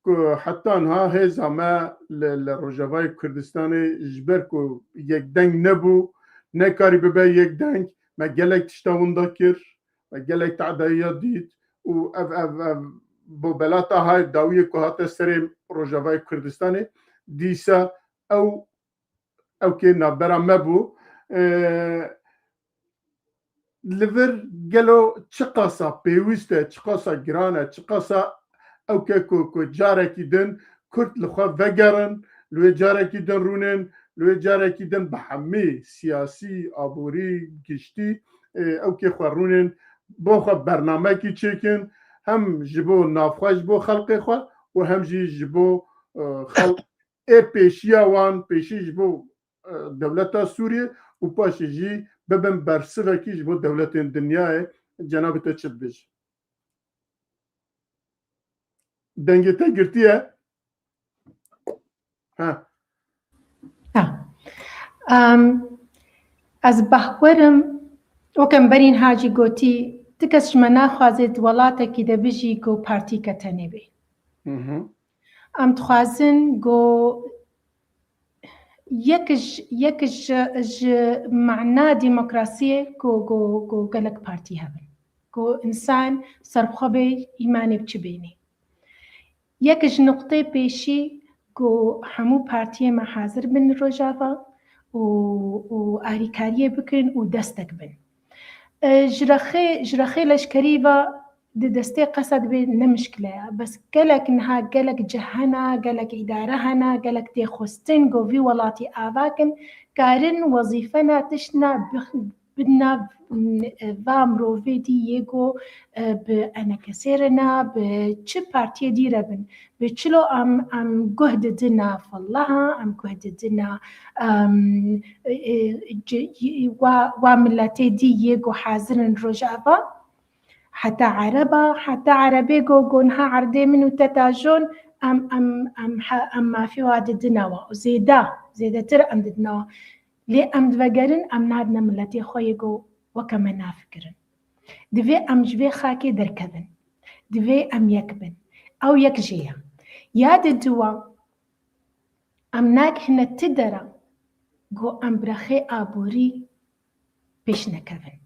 ku heta niha hêza me li, li Rojavayê Kurdistanê ji ber ku yekdeng nebû, nekarî bibe yekdeng, me gelek tişta winda kir, me gelek te'dayiya dît û ev, ev, ev bobelata hay dawiyê ku hate serê Rojavayê Kurdistanê, dîsa ew, ew kê navbera me bû. E, li vir gelo çiqasa pêwîst e, çiqasa giran e, çiqasa ew ke ku, ku carekî din Kurd li xwe vegerin, li wê carekî din rûnin, li wê carekî din bi hemî siyasî, aborî, giştî, e, ew kê xwe rûnin, bo xwe bernamekî çêkin, hem ji bo navxwe, ji bo xelqê xwe û hem jî ji bo, e, xelq ê pêşiya wan, pêşî ji bo, e, dewleta Sûriyê û paşê jî bibin bersivekî ji bo dewletên dinyayê. Cenabê te çi dibêje? Dengê te girtiye? Ha. Ha. Em, ez bawerim, weke em berî niha jî gotî, ti kes ji me naxwaze di welatekî de bijî ku partîke tenê bê. Hı hı. Em dixwazin ku yek ji, yek ji, ji mana demokrasiyê ku, ku, ku gelek partî hebin. Ku însan serbixwe bê, îmanê bi çi bênê. Yek ji nuqtê pêşî ku hemû partiyê me hazir bin li Rojava û, û arîkariyê bikin û destek bin. E, ji rexê, ji rexê leşkerî ve di destê qesa dibê ne mişkile ye. Bes gelek niha, gelek cih hene, gelek îdare hene, gelek tê xwestin ku vî welatî ava kin, karin wezîfena tiştna bix-, bidina, m, va mirovê dî yê ku, e, bi enekesê re ne, bi çi partiyê dî re bin. Bi çilo em, em guh didina Fellaha, em guh didina, em, e, e, ci-, wa, wa miletê dî yê ku hazir in Rojava, heta Ereba, heta Erebê ku, ku niha erdê min û te tajon, em, em, em, he-, em mafê wa didina wa. Û zêde, zêdetir em didina wa. Lê em divegerin, em nadine miletê xwe yê ku weke me nafikirin. Divê em ji vê xakê derkevin. Divê em yek bin. Ew yek jê ye. Ya di dua, em nagihine ti dera ku em bi rexê aborî pêş nekevin.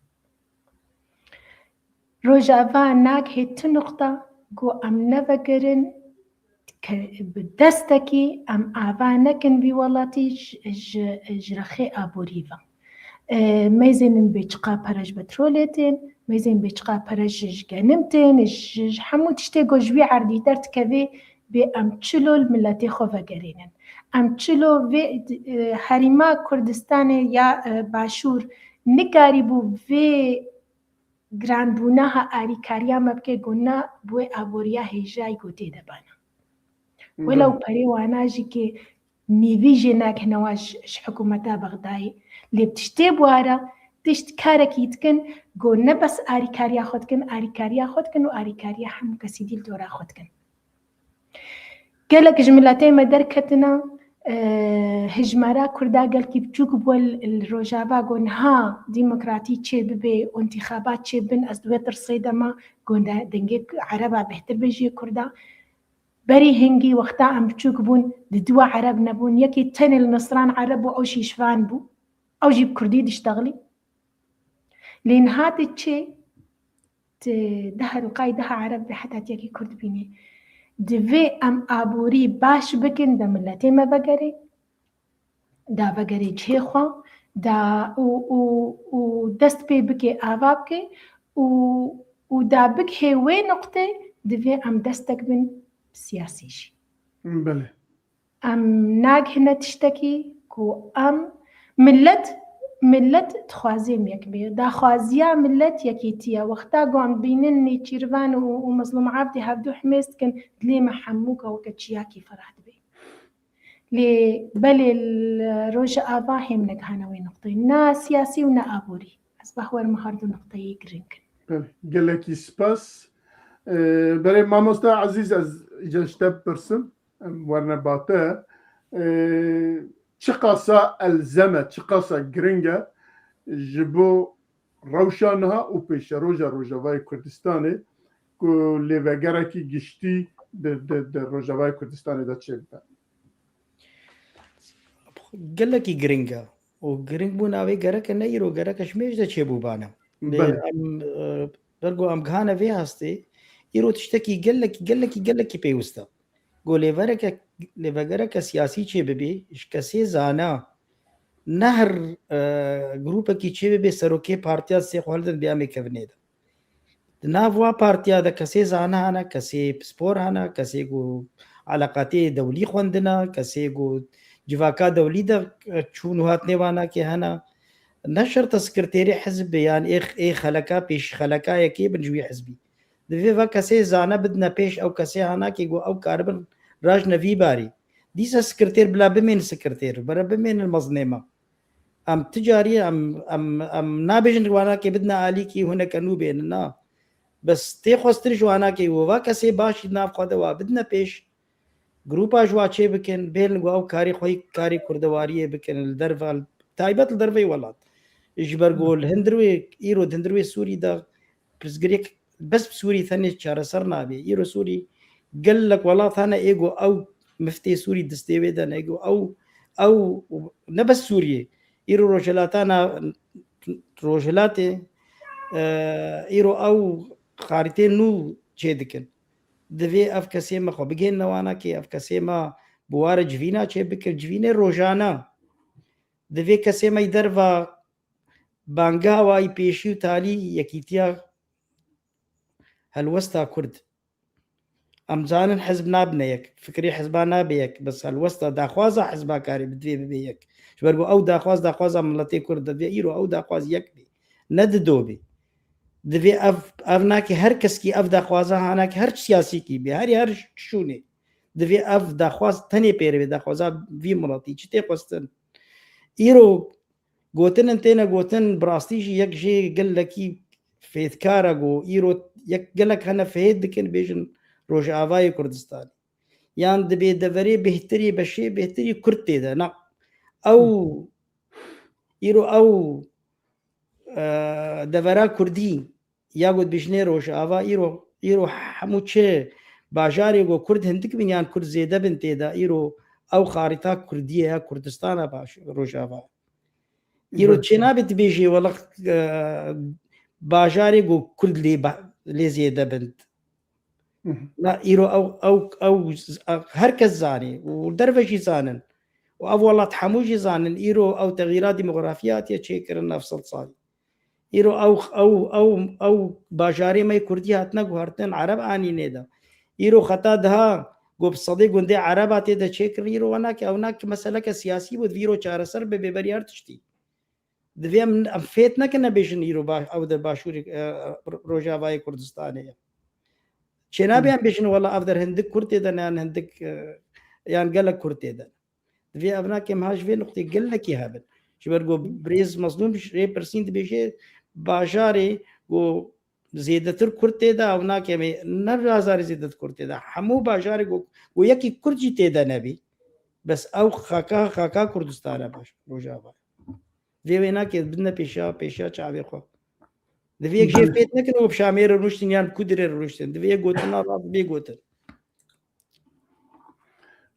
Rojava nagihê ti nuqta ku em nevegerin ke bi destekî em ava nekin vî welatî ji, ji, ji rexê aborî ve. E, mêzên bê çiqa pere ji petrolê tên, mêzên bê çiqa pere ji, ji genim tên, ji, ji hemû tiştê ku ji wî erdî derdikevê bê em çilo li miletê xwe vegerînin. Em çilo vê, e, herîma Kurdistanê ya, e, Başûr nikarîbû vê giranbûna ha arîkariya me bike ku na bi wê aboriya hêjayî ku tê de bana. Welew perê wana jî kê nîvî jê nagihine wa ji, ji hikûmeta Bexdayê. Lê bi tiştê bi wara tişt karekî dikin ku ne bes arîkariya xwe dikin, arîkariya xwe dikin û arîkariya hemû kesî dî li dora xwe dikin. Gelek ji miletê me derketina, e, hijmara Kurda gelkî biçûk bû li, li Rojava, got niha demokratî çê bibe û întîxabat çê bin, ez di wê tirsê de me, got de dengê Ereba bêhtir be jê Kurda. Berî hingî wexta em biçûk bûn, di dua Ereb nebûn, yekî tenê li Nisran Ereb bû, ew jî ji van bû, ew jî bi Kurdî diştexilî. Lê niha tu çê, tu deh Rûqayê deh Ereb ve heta tu yekî Kurd bînî. Divê em aborî baş bikin de miletê me vegerê, da vegerê cihê xwe, da û, û, û dest pê bike, ava bike û, û da bigihê wê nuqtê, divê em destek bin siyasî jî. Belê. Em nagihine tiştekî ku em millet, millet dixwaze em yek bê. Daxwaziya millet yekîtî ye. Wexta ku em dibînin Nêçîrvan û, û Mezlûm Abdî hevdu himêz dikin, dilê me hemûka weke çiyakî ferah dibe. Lê belê li Rojava hêm negihane wê nuqteyê. Na siyasî û na aborî. Ez bawer me her du nuqteyê giring in. Belê, gelekî spas. Ee, berê mamosta Ezîz, ez îca ji te bipirsim. Em werne ba te. Ee, çiqasa elzem e, çiqasa giring e ji bo rewşa niha û pêşeroja Rojavayê Kurdistanê ku lêvegerekî giştî di, di, di Rojavayê Kurdistanê de çêbibe? Gelekî giring e. Û giringbûna wê gereke ne îro, gereke ji mêj de çêbûbane. Lê Belê. em, e, ber ku em gihane vê hastê, îro tiştekî gelekî, gelekî, gelekî pêwist e. Ku lêvereke, lêvegereke siyasî çê bibê, ji kesê zana, ne her, e, grûpekî çê bibê serokê partiya sê xwe hildin bê em ê kevinê de. Di nav wa partiya de kesê zana hene, kesê pispor hene, kesê ku eleqatê dewlî xwendina, kesê ku civaka dewlî de, e, çûn û hatinê wana kê hene. Ne şert e sekreterê hizb be yan ê, ê xeleka pêş xeleka yekê bin ji wî hizbî. Divê va kesê zana bidine pêş ew kesê hana kê ku ew karibin rajne vî barî. Dîsa sekreter bila bimên sekreter, bere bimênin mezinê me. Em ti carî em, em, em nabêjin wanakê bidine alîkî huneke nû bênin, na. Bes tê xwestir ji wanakê û va kesê baş jî nav xwe de wa bidine pêş. Grûpa ji wa çê bikin, bêlin ku ew karî xwe yî karî kurdewariyê bikin li derve, taybet li derveyî welat. Ji ber ku li hundir wê, îro di hundir wê Sûrî de pirsgirêk bes bi Sûrî tenê çareser nabe. Îro Sûrî gelek welat hene ê ku ew miftê Sûrî distê wê de ne, ê ku ew, ew ne bes Sûriyê. Îro Rojhilata na, Rojhilatê, e, îro ew xarîtê nû çê dikin. Divê ev kesê me xwe bigihêne wanakê, ev kesê me bi ware civîna çê bikin, civînê rojane. Divê kesê me yî derva bangeha wa yî pêşî û talî yekîtiya helwesta Kurd. Em zanin hizb nabine yek, fikrê hizba nabe yek, bes helwesta daxwaza hizba karê bi divê bibe yek. Ji ber ku ew daxwaz, daxwaza miletê Kurd e, divê îro ew daxwaz yek be, ne dido be. Divê ev, ev nake her keskî ev daxwaza hanake her siyasîkî be, herî her şûnê. Divê ev daxwaz tenê pêre be, daxwaza vî miletî. Çi tê xwestin? Îro gotin in têne gotin, bi rastî jî yek jê gelekî fêdkar e ku îro yek gelek hene fêd dikin, bêjin Rojavayê Kurdistanê. Yan dibê deverê bêhtirî, beşê bêhtirî Kurd tê de. Na. Ew, îro ew, e, devera Kurdî ya ku dibêjinê Rojava, îro, îro hemû çi bajarê ku Kurd hindik bin yan Kurd zêde bin tê de, îro ew xarîta Kurdiyê ya Kurdistana baş, Rojava. Îro Belê. Çênabe dibêjê wela, e, bajarê ku Kurd lê ba-, lê zêde bin. Hı hı. Na, îro ew, ew, ew z-, a, her kes zanî û derve jî zanin. Û ev welat hemû jî zanin. Îro ew texîra demografî hatiye çêkirin neh sed salî. Îro ew, ew, ew, ew bajarê me yê Kurdî hatine guhartin, Ereb anînê de. Îro xeta diha ku bi sedê gundê Ereba tê de çêkirin, îro we nake, ew nake meseleke siyasî bû, divê îro çareser bibe berî her tiştî. Divê em, em fêt nekin nebêjin îro ba-, ew der Başûrê, e, Rojavayê Kurdistanê ye. Çênabe em bêjin wela ev der hindik Kurd tê de ne yan hindik, e, yan gelek Kurd tê de. Divê ev nake em ha ji vê nuqtê gelekî hebin. Ji ber ku birêz Mezlûm ji rê pirsîn dibêje bajarê ku zêdetir Kurd tê de ew nake em ê, ne bajarê zêdetir Kurd tê de. Hemû bajarê ku, ku yekî Kurd jî tê de nebî. Bes ew xaka, xaka Kurdistan e baş, Rojava. Vê wê nake bidine pêşiya, pêşiya çavê xwe. Divê yek jê fêt nekin û bi Şamê re rûniştin yan bi Kudirê re rûniştin. Divê yek gotina rast bê gotin.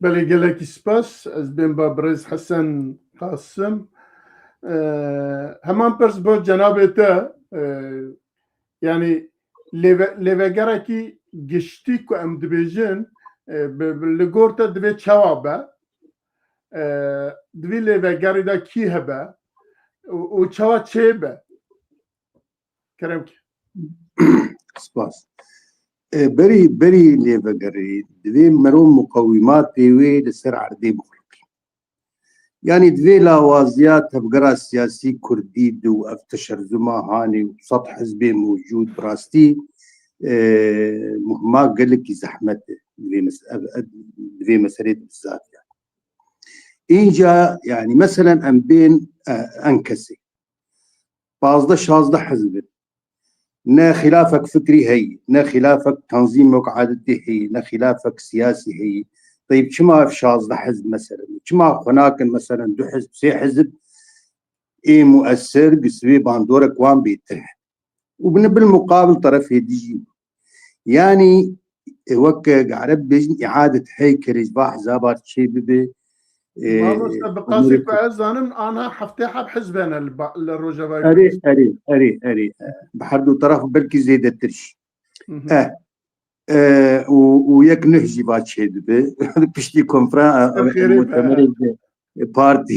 Belê, gelekî spas. Ez bên ba birêz Hesen Qasim. Ee, heman pirs bo cenabê te, ee, yani lêve-, lêvegerekî giştî ku em dibêjin, ee, bi, bi, li gor te divê çawa be? Ee, divê lêvegerî de kî hebe û, û çawa çê be? Kerem ki. Spas. E, berî, berî lêvegerî divê mero muqewîmatê wê li ser erdê bixulqî. Yani divê lawaziya tevgera siyasî kurdî di û ev teşerzuma hanê û sed hizbê mewcûd bi rastî, e, muhima gelekî zehmet e. Divê mes-, ev, ev, divê meselê de bizzat yani. Înca yani meselen em bên, e, en kesê. Pazdeh şazdeh hizb in. Ne xilafek fikrî heye, ne xilafek tanzîmek adetî heye, ne xilafek siyasî heye. Teyb çima ev şazdeh hizb meselen? Çima xwe nakin meselen du hizb, sê hizb ê muesser bi sivê bandorek wan bêtir he? Û bi bil muqabil terefê dijî. Yani, e, wek, e, Areb bêjin, iadet heykelê ji va hizaba çê bibe. E, Mamoste, bi qasî ku ez zanim, anha heftê heb hizb hene li ba-, li Rojavayê Erê, Kurdistan. Erê, erê, erê. E, bi her du teref belkî zêdetir jî. Hı hı. E, e, û, û yek nuh jî va çê dibe. Piştî konfera-, e, Xêrê be. mutemerê de, e, partî,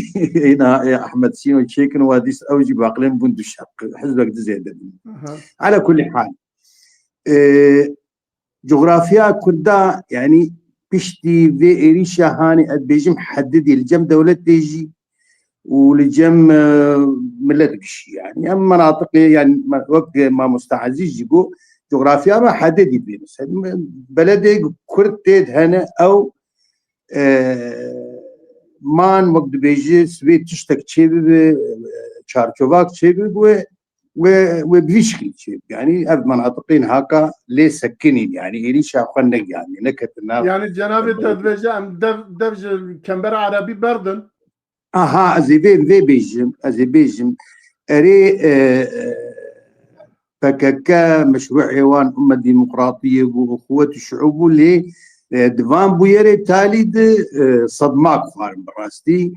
êna, e, Ahmed Sîno çêkin, wa dîs ew jî baqlên bûn du şeq. Hizbek di zêde bûn. Aha. Ala kulli hal. E, Cografya Kurda, yani piştî vê êrîşa hanê, ez bêjim hedidî li cem dewletê jî û li cem, e, milet gişî. Yani em menatiqê, yani me-, wek mamoste Ezîz jî got, cografya me hedidî dibê. Mesela beledê Kurd tê de hene, ew, e, man wek dibêje, sibê tiştek çê bibe, e, çarçovak çê bibe, wê, wê bi vî şiklî çê. Yani ev menatiqên haka lê sekinîn, yani êrîşa xwe negihanî, neketin nav. Yani cenabê te dibêje em dev, dev ji Kembera Erebî berdin. Aha, ez ê vê, vê bêjim, ez ê bêjim. Erê, e, e, P K K, meşruê wan ummet demokratiyê bû, quwet şiû bû, lê, e, di van bûyerê talî de, e, sedmak xwarin bi rastî.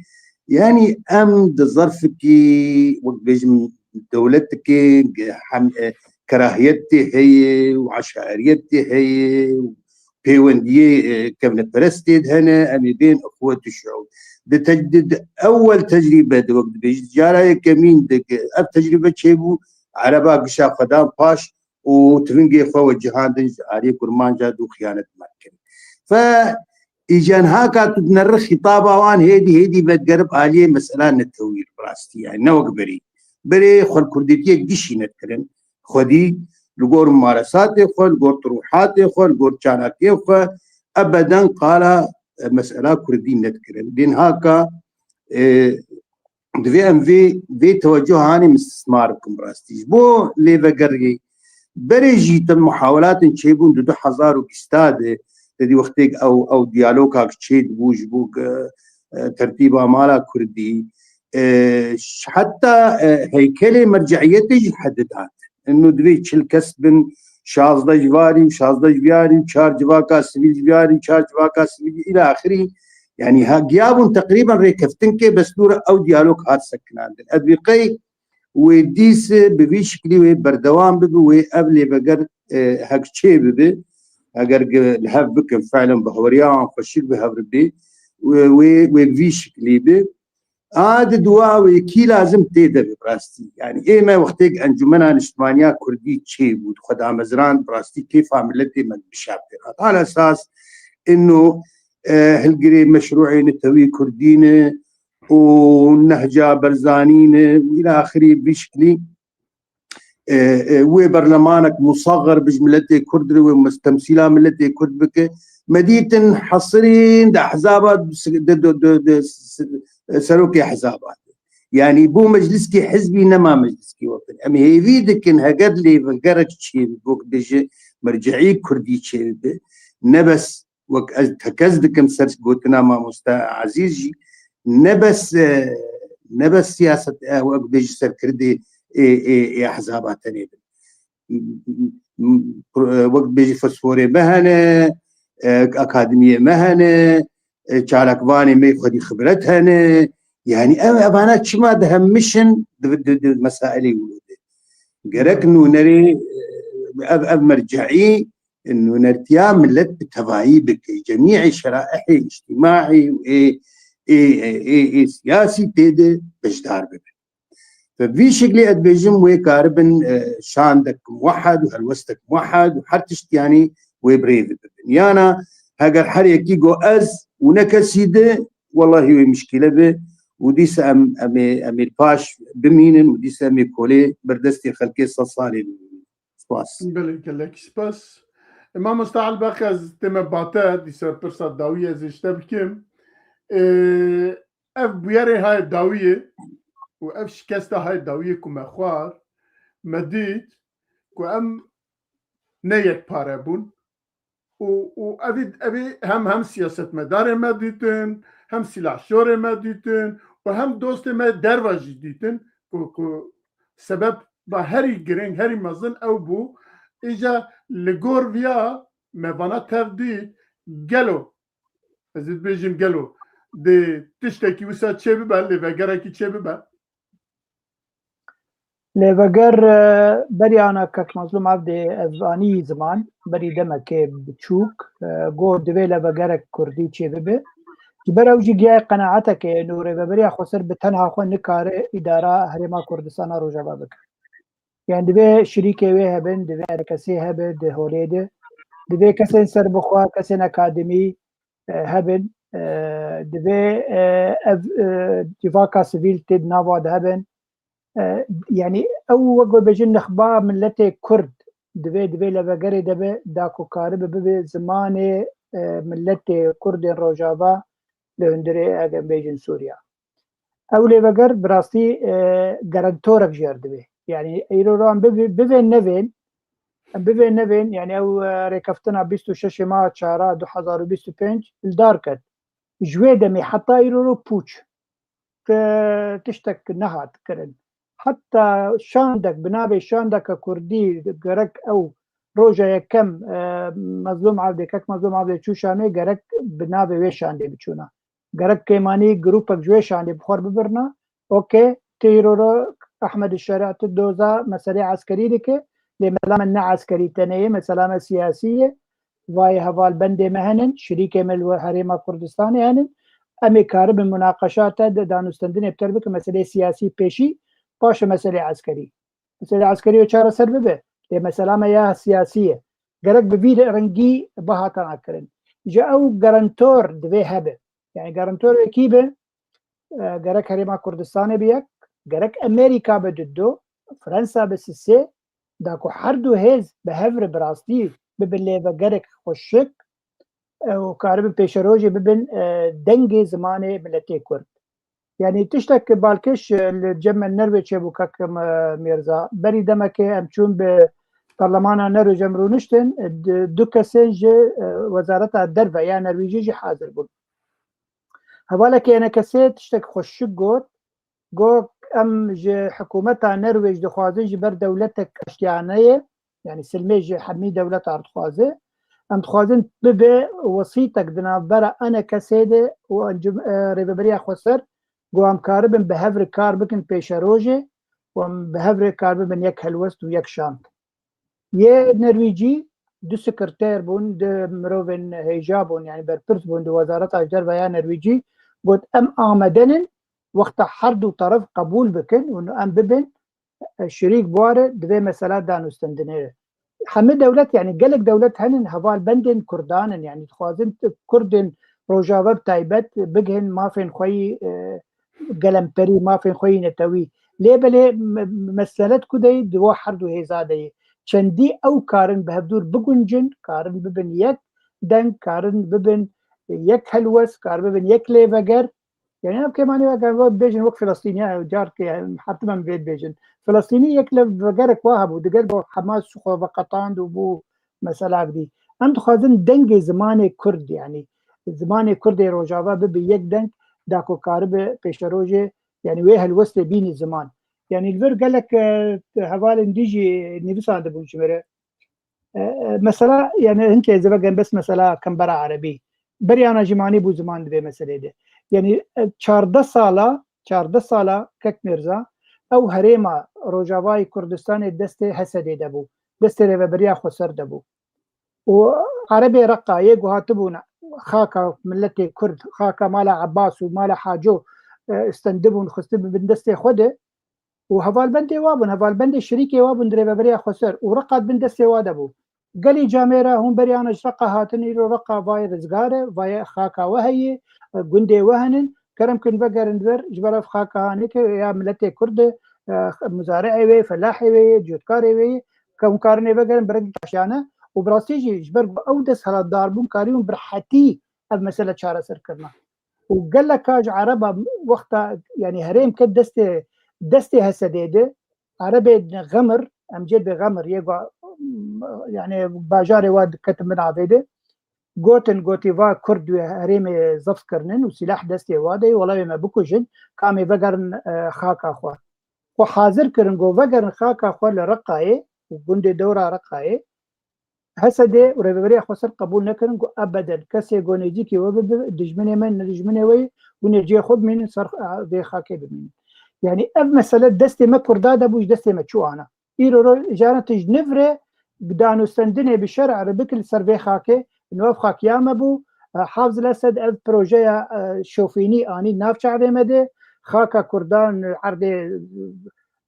Yani em di zerfikî, wek bêjim, dewletikê hem, e, kerahiyetê heye û eşairiyetê heye û pêwendiyê, e, kevneperestê de hene, em ê bên quwet û şiûr. Di te-, di, di ewel tecrîbe de, wek dibêjî, cara yekemîn de ke ev tecrîbe çêbû, Ereba gişa xwe dan paş û tivingê xwe we cihandin ji aliyê kurmanca dû xiyanet me kirin. Fe îcan haka tu dinerix xîtaba wan hêdî hêdî vedigerib aliyê mesela netewî bi rastî, yani ne wek berî. Berê xwe li kurdîtiyek gişî nedikirin. Xwedî li gor mumaresatê xwe, li gor tiruhatê xwe, li gor çalakiyê xwe ebeden qala, e, mesela kurdî nedikirin. Lê niha ka, e, divê em vê, vê tewecuhanê istismar bikin bi rastî. Ji bo lêvegeriyê berê jî te muhawelatên çêbûn di du hezar û bîsta de, te dî wextêk ew, ew diyaloga çêdibû ji bo, e, tertîba mala kurdî, e, ş-, heta, e, heykelê merceiyetê jî hedidan. Ino divê çil kes bin, şazdeh ji varî û şazdeh ji viyarî û çar civaka sivîl ji viyarî û çar civaka sivîl îla axirî. Yani ha, giyabûn teqrîben rêkeftinkê, bes dû re ew diyalog hat sekinandin. Ez dibî qey wê dîs bi vî şiklî wê berdewam bibi, wê ev lêveger, e, hek çê bibi. Eger ge-, li hev bikin, felen bi hewriya wan xweşik bi hev re bê, wê, wê, wê bi vî şiklî bi. A di dua wê kî lazim tê de bi rastî. Yani ê me wextêk Encumena Niştimaniya Kurdî çê bû, xwe damezrand, bi rastî kêfa miletê me bişa pê hat. Ala esas ino, e, hilgirê meşruê netewî Kurdî ne û nehca Berzanî ne û îla axirî bi vî şiklî, e, e, wê berlemanek musaxir bi ji miletê Kurd re, wê mes-, temsîla miletê Kurd bike. Me dîtin hesirîn di ehzaba de, de, de, de, s-, serokê hezaba de. Yani bû mecliskî hizbî, nema mecliskî wetin. Em hêvî dikin heger lêvegerek çê bi, wek bêje merceî kurdî çê bi. Ne bes wek ez tekez dikim ser gotina mamoste Ezîz jî, ne bes, e, ne bes siyaset, e, wek bêjî serkirdê ê, ê, ê ehzaba tenê bin. Wek bêjî fosforê me hene, e, akademiyê me hene, e, çalakvanê me xwedî xibret hene. Yani ev, evana çima dihemişin di, di, di mesailê wilo de. Gerek nûnerê, e, ev, ev merceî nûnertiya millet bi tevayî bike. Cemî şeraihê îctimaî û ê, ê, ê, ê, ê siyasî tê de beşdar bibe. Bi vî şeklê ez dibêjim wê karibin, e, şandek muwehed û helwestek muwehed û her tişt, yanî wê bi rê bibin. Yana heger her yekî got ez û ne kesî di, wellahî wê mişkîle bi û dîsa em, em ê, em ê paş bimînin û dîsa em ê kolê ber destê xelkê sed salê bimînin. Spas. Belê, gelek spas. Mamosta Elbaq, ez tême bate, dîsa pirsa dawî ez ê ji te bikim. Ê, ev bûyerê hayê dawiyê û ev şikesta hayê dawiyê ku me xwar, me dît ku em ne yekpare bûn û, û evî, evî hem, hem siyasetmedarê me dîtin, hem silahşorê me dîtin û hem dostê me derva jî dîtin ku, ku sebeba herî girîng, herî mezin ew bû. Îja li gor viya me vana tev dît, gelo, ez ê dibêjim gelo, dê tiştekî wisa çêbibe, lêvegerekî çêbibe? Lêveger, e, berî ana kek Mazlûm Evdê ev anî ziman, berî demekê biçûk, e, got divê lêvegerek kurdî çêbibe. Ji ber ew jî gihayê qenaetekê, eno Rêveberiya Xweser bi tenha xwe nikare îdara Herêma Kurdistana Rojava bike. Yani divê şirîkê wê hebin, divê herkesê hebe di holê de. Divê kesên serbixwe, kesên akademî, e, hebin. E, divê, e, ev, e, civaka sivîl tê di nava de hebin. E, yani ew wek we bêjin nexba milletê Kurd divê, divê levegerê de be, da ku karibe bibe zimanê, e, milletê Kurdên Rojava li hundirê, eger bêjin Sûriya. Ew lêveger bi rastî, e, garantorek jê re divê. Yani îro ro em bivê, bivên nevên, em bivên nevên, yani ew, e, rêkeftina bîst û şeş ê meha çara du hezar û bîst û pênc li dar ket. Ji wê demê heta îro ro pûç. Ti-, tiştek nehat kirin. Heta şandek, bi navê şandeke kurdî gerek ew roja yekem, e, Mezlûm Evdê, kek Mezlûm Evdê çû Şamê, gerek bi navê wê şandê biçûna. Gerek kêmanî grûpek ji wê şandê bi xwe re bibirna. Okey, tu îro ro Ehmed Şerî tu doza meselê eskerî dike, lê mesela me ne eskerî tenê ye, mesela me siyasî ye. Vayê hevalbendê me henin, şirîkê me li Herêma Kurdistanê henin. Em ê karibin munaqeşa te di danûstendinê bi ter bikin, meselê siyasî pêşî, paşê meselê eskerî. Meselê eskerî wê çareser bibe. Lê mesela me ya siyasî ye. Gerek bi vî rengî bihatana kirin. Ji ew garantor divê hebe. Yani garantor wê kî be? E, gerek Herêma Kurdistanê bi yek, gerek Amerîka be di du, Fransa be sisê, da ku her du hêz bi hev re bi rastî bibin lêvegerek xweşik, e, û karibin pêşerojê bibin, e, dengê zimanê miletê Kurd. Yani tiştek balkêş, e, li cem me Nerwê çêbû kek, e, Mîrza. Berî demekê em çûn bi Parlemana Nerwêj em rûniştin, e, di-, du kesên ji, e, Wezareta Derve ya Nerwêjî jî hazir bûn. Hevalekî enekesê tiştek xweşik got. Got, em ji hikûmeta Nerwêj dixwazin ji ber dewletek aştiyane ye, yani silmê ji hemî dewleta dixwaze. Em dixwazin bibe wesîtek di navbera enekesê de û encûm-, e, Rêveberiya Xweser, ku em karibin bi hev re kar bikin pêşerojê û em bi hev re kar bibin yek helwest û yek şand. Yê Nerwîcî du sekreter bûn, du mirovên hêja bûn, yani berpirs bûn di Wezareta Derve ya Nerwîcî, got, em amade nin, wexta her du teref qebûl bikin û em bibin, e, şirîk bi wa re di vê mesela danûstendinê re. Hemî dewlet, yani gelek dewlet henin, hevalbendên Kurdan in, yani dixwazin Kurdên Rojava bi taybet bigihin mafên xwe yî, e, gelemperî, mafên xwe yî netewî. Lê belê me-, mesele di ku de ye, di wa her du hêza de ye. Çendî ew karin bi hevdûr biguncin, karin bibin yek deng, karin bibin yek helwest, karin bibin yek lêveger. Yani ev kêmanî weke bêjin wek Filistîniya, carkê, yani, her tim em vê dibêjin. Filistînî yek lêvegerek wa hebû, digel bo Hamas xwe veqetand û bû mesela dî. Em dixwazin dengê zimanê Kurd, yanî zimanê Kurd ê Rojava bibe yek deng, da ku karibe pêşerojê, yanî wê helwestê bînî ziman. Yanî li vir gelek, e, hevalên dî jî nivîsandibûn ji me re. E, e, mesela, yanî hinkê ez ê vegerim bes mesela Kembera Erebî. Beriya ana jî manî bû ziman di vê meselê de. Yanî, e, çardeh sala, çardeh sala Kek Mirza, ew herêma Rojavayê Kurdistanê destê Hesedê de bû. Destê Rêveberiya Xweser de bû. Û Erebê Reqayê ku hatibûn xaka miletê Kurd, xaka mala Ebbas û mala Haco, e, stendibûn, xistibûn bin destê xwe de, û hevalbendê wa bûn, hevalbendê şirîkê wa bûn di Rêveberiya Xweser û Reqa di bin destê wa de bû. Gelî camêra hûn beriya ana ji Reqa hatin, îro Reqa vayê rizgar e, vayê xaka we heye, gundê we henin, kerem kin vegerin vir, ji ber ev xaka hanê ke ya miletê Kurd e, e, muzari'ê wê, felahê wê ye, cotkarê wê ye, ke hûn karin ê vegerin bi rengî taşyane û bi rastî jî ji ber ku ew desthilatdar bûn, karîbûn bi rehetî ev mesele çareser kirina. Û geleka ji Ereba wexta, yanî herêm ket destê, destê Hesedê de, Erebê Xemir, em cê dibê Xemir, yê ku, yanî bajarê wa diketin bin avê de, gotin, gotî va Kurd wê herêmê zeft kirinin û sîlah destê wa de, wela wê me bikujin, ka em ê vegerin, e, xaka xwe. Xwe hazir kirin, got vegerin xaka xwe li Reqayê û gundê dewra Reqayê, Hesedê û Rêveberiya Xweser qebûl nekirin, got ebeden kesê ku nêzîkî we bibe, dijminê me, ne dijminê we ye, hûn ê cihê xwe bimînin, ser, e, vê xakê bimînin. Yanî ev mesele destê me Kurda de bû, ji destê me çû ana. Îro ro-, jana tu ji niv re bi danûstendinê, bi şer'ê re bikî li ser vê xakê, û ev xak ya me bû. E, Hafiz el Esed ev projeya, e, şofînî anî nav çavê me de, xaka Kurdan, erdê, e,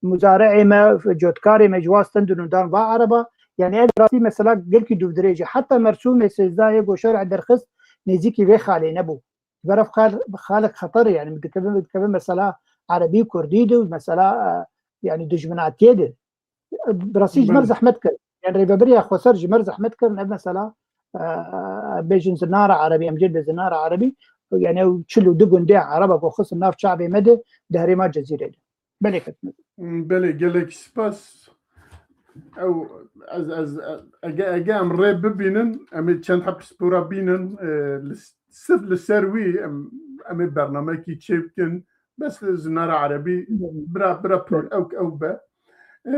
muzari'ê me, cotkarê me ji wa stendin û dan va Ereba. Yanî ev rastî mesela gelkî dûvdirêj e. Heta Mersûmê sêzdeh yê ku şer'ê derxist nêzîkî vê xalê nebû. Ji ber ev xal-, xalek xeter e, yanî dikeve, dikeve mesela Erebî Kurdî de û mesela, e, yanî dijminatiyê de. Bi rastî ji me re Belê. zehmet kir. Yanî Rêveberiya Xweser ji me re zehmet kirin. Ev mesela, e, e, bêjin zinara Erebî, em cê dibê zinara Erebî. Yanî ew çil û du gundê Ereba ku xistin nav çavê me de di herêma Cezîrê de. Belê ketime. Belê, gelek spas. Ew, ez, ez, ege, ege em rê bibînin, em ê çend heb pispora bînin, e, li, sirf li ser wî em, em ê bernamekî çêbikin. Bes li zinara Erebî, bira, bira pro-, ew, ew be. E,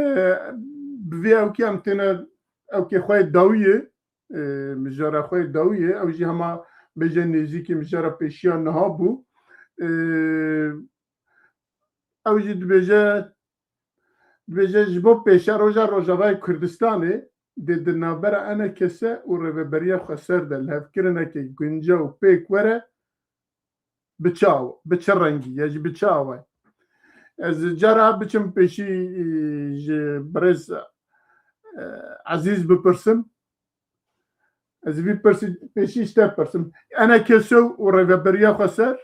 bi vê ewkê em têne ewkê xwe yê dawiyê, e, mijara xwe yê dawiyê, ew jî hema bêje nêzîkî mijara pêşiya niha bû. E, ew jî dibêje, dibêje ji bo pêşeroja Rojavayê Kurdistanê dê di navbera E N K S û Rêveberiya Xweser de lihevkirineke guncaw pêk were, bi çi aw-, bi çi rengî ye, ji bi çi awayî? Ez cara biçim pêşî, e, ji birêz, e, Ezîz bipirsim. Ez vî pirsî pêşî ji te pirsim. E N K S û Rêveberiya Xweser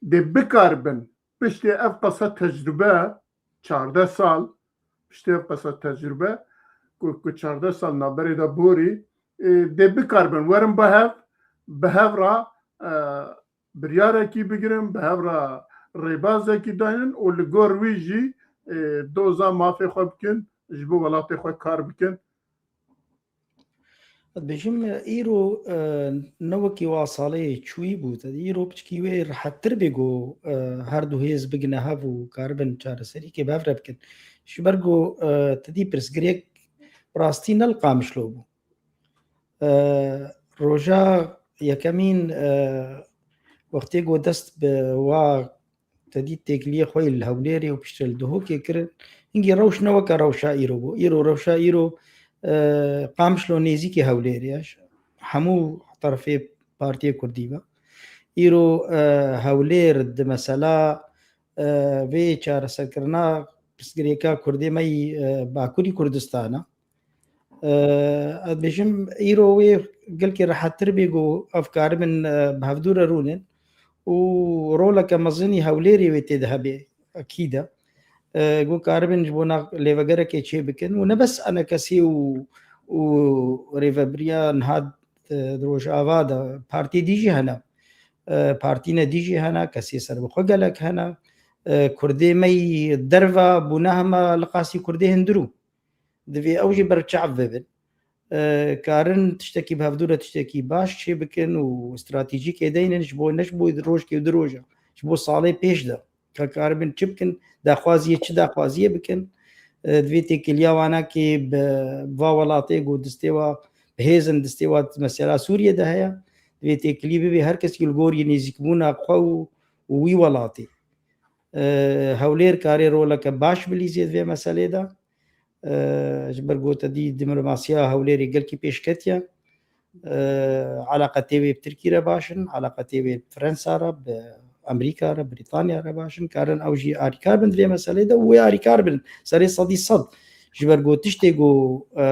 dê bikaribin piştê ev qasa tecrube, çardeh sal, piştê ev qasa tecrube, ku, ku çardeh sal navberê de borî, e, dê bikaribin werin bi hev, bi hev re, e, biryarekî bigirin, bi hev re rêbazekî daynin û li gor wî jî, e, doza mafê xwe bikin, ji bo welatê xwe kar bikin. Ez dibêjim, îro, e, ne wekî wa salê çûyî bû. Te dî îro piçkî wê rehettir bê ku, e, her du hêz bigine hev û karibin çareserîkê bi hev re bikin. Ji ber ku, e, te dî pirsgirêk bi rastî ne li Qamişlo bû. E, roja yekemîn, e, wextê ku dest bi wa te dî têkiliyê xwe yê li Hewlêrê û piştre li Duhokê kirin. Hingî rewş ne weke rewşa îro bû. Îro rewşa îro, e, Qamişlo nêzîkî Hewlêrê ye. Hemû terefê Partiyê Kurdî ve. Îro, e, Hewlêr di mesela, e, vê çareserkirina pirsgirêka Kurdê me yî, e, Bakurî Kurdistan e. E, ez dibêjim, îro wê gelkî rehettir bê ku ev karibin, e, bi hevdû re rûnin û roleke mezin î Hewlêrê wê tê de hebe, ekîd e. E, ku karibin ji bona lêvegerekê çê bikin û ne bes E N K S û, û rêvebiriya niha, e, di Rojava de partiyê dî jî hene. E, partîne dî jî hene, kesê serbixwe gelek hene. E, Kurdê me yî derve bûne hema li qasî Kurdê hundir û. Divê ew jî berçav bibin. e, karin tiştekî bi hevdû re tiştekî baş çê bikin û stratejîkê deynin ji bo, ne ji bo rojkê û du roja, ji bo salê pêş de. Ka karibin çi bikin, daxwaziyê çi daxwaziyê bikin. E, divê têkiliya wana kê bi va welatê ku distê wa bi hêzin distê wa mesela Sûriyê de heye. Divê têkilî bibe her kesî li gorî nêzîkbûna xwe û, û wî welatê. E, Hewlêr karê roleke baş bilîzê di vê meselê de. E, ji ber ku te dî diplomasiya Hewlêrê gelkî pêşketiye. E, eleqetê wê bi Tirkî re baş in, eleqetê wê bi Fransa re, bi Amerîka re, Brîtanya re baş in. Karin ew jî alîkar bin di vê meselê de û wê alîkar bin serê sedî sed. Ji ber ku tiştê ku, e,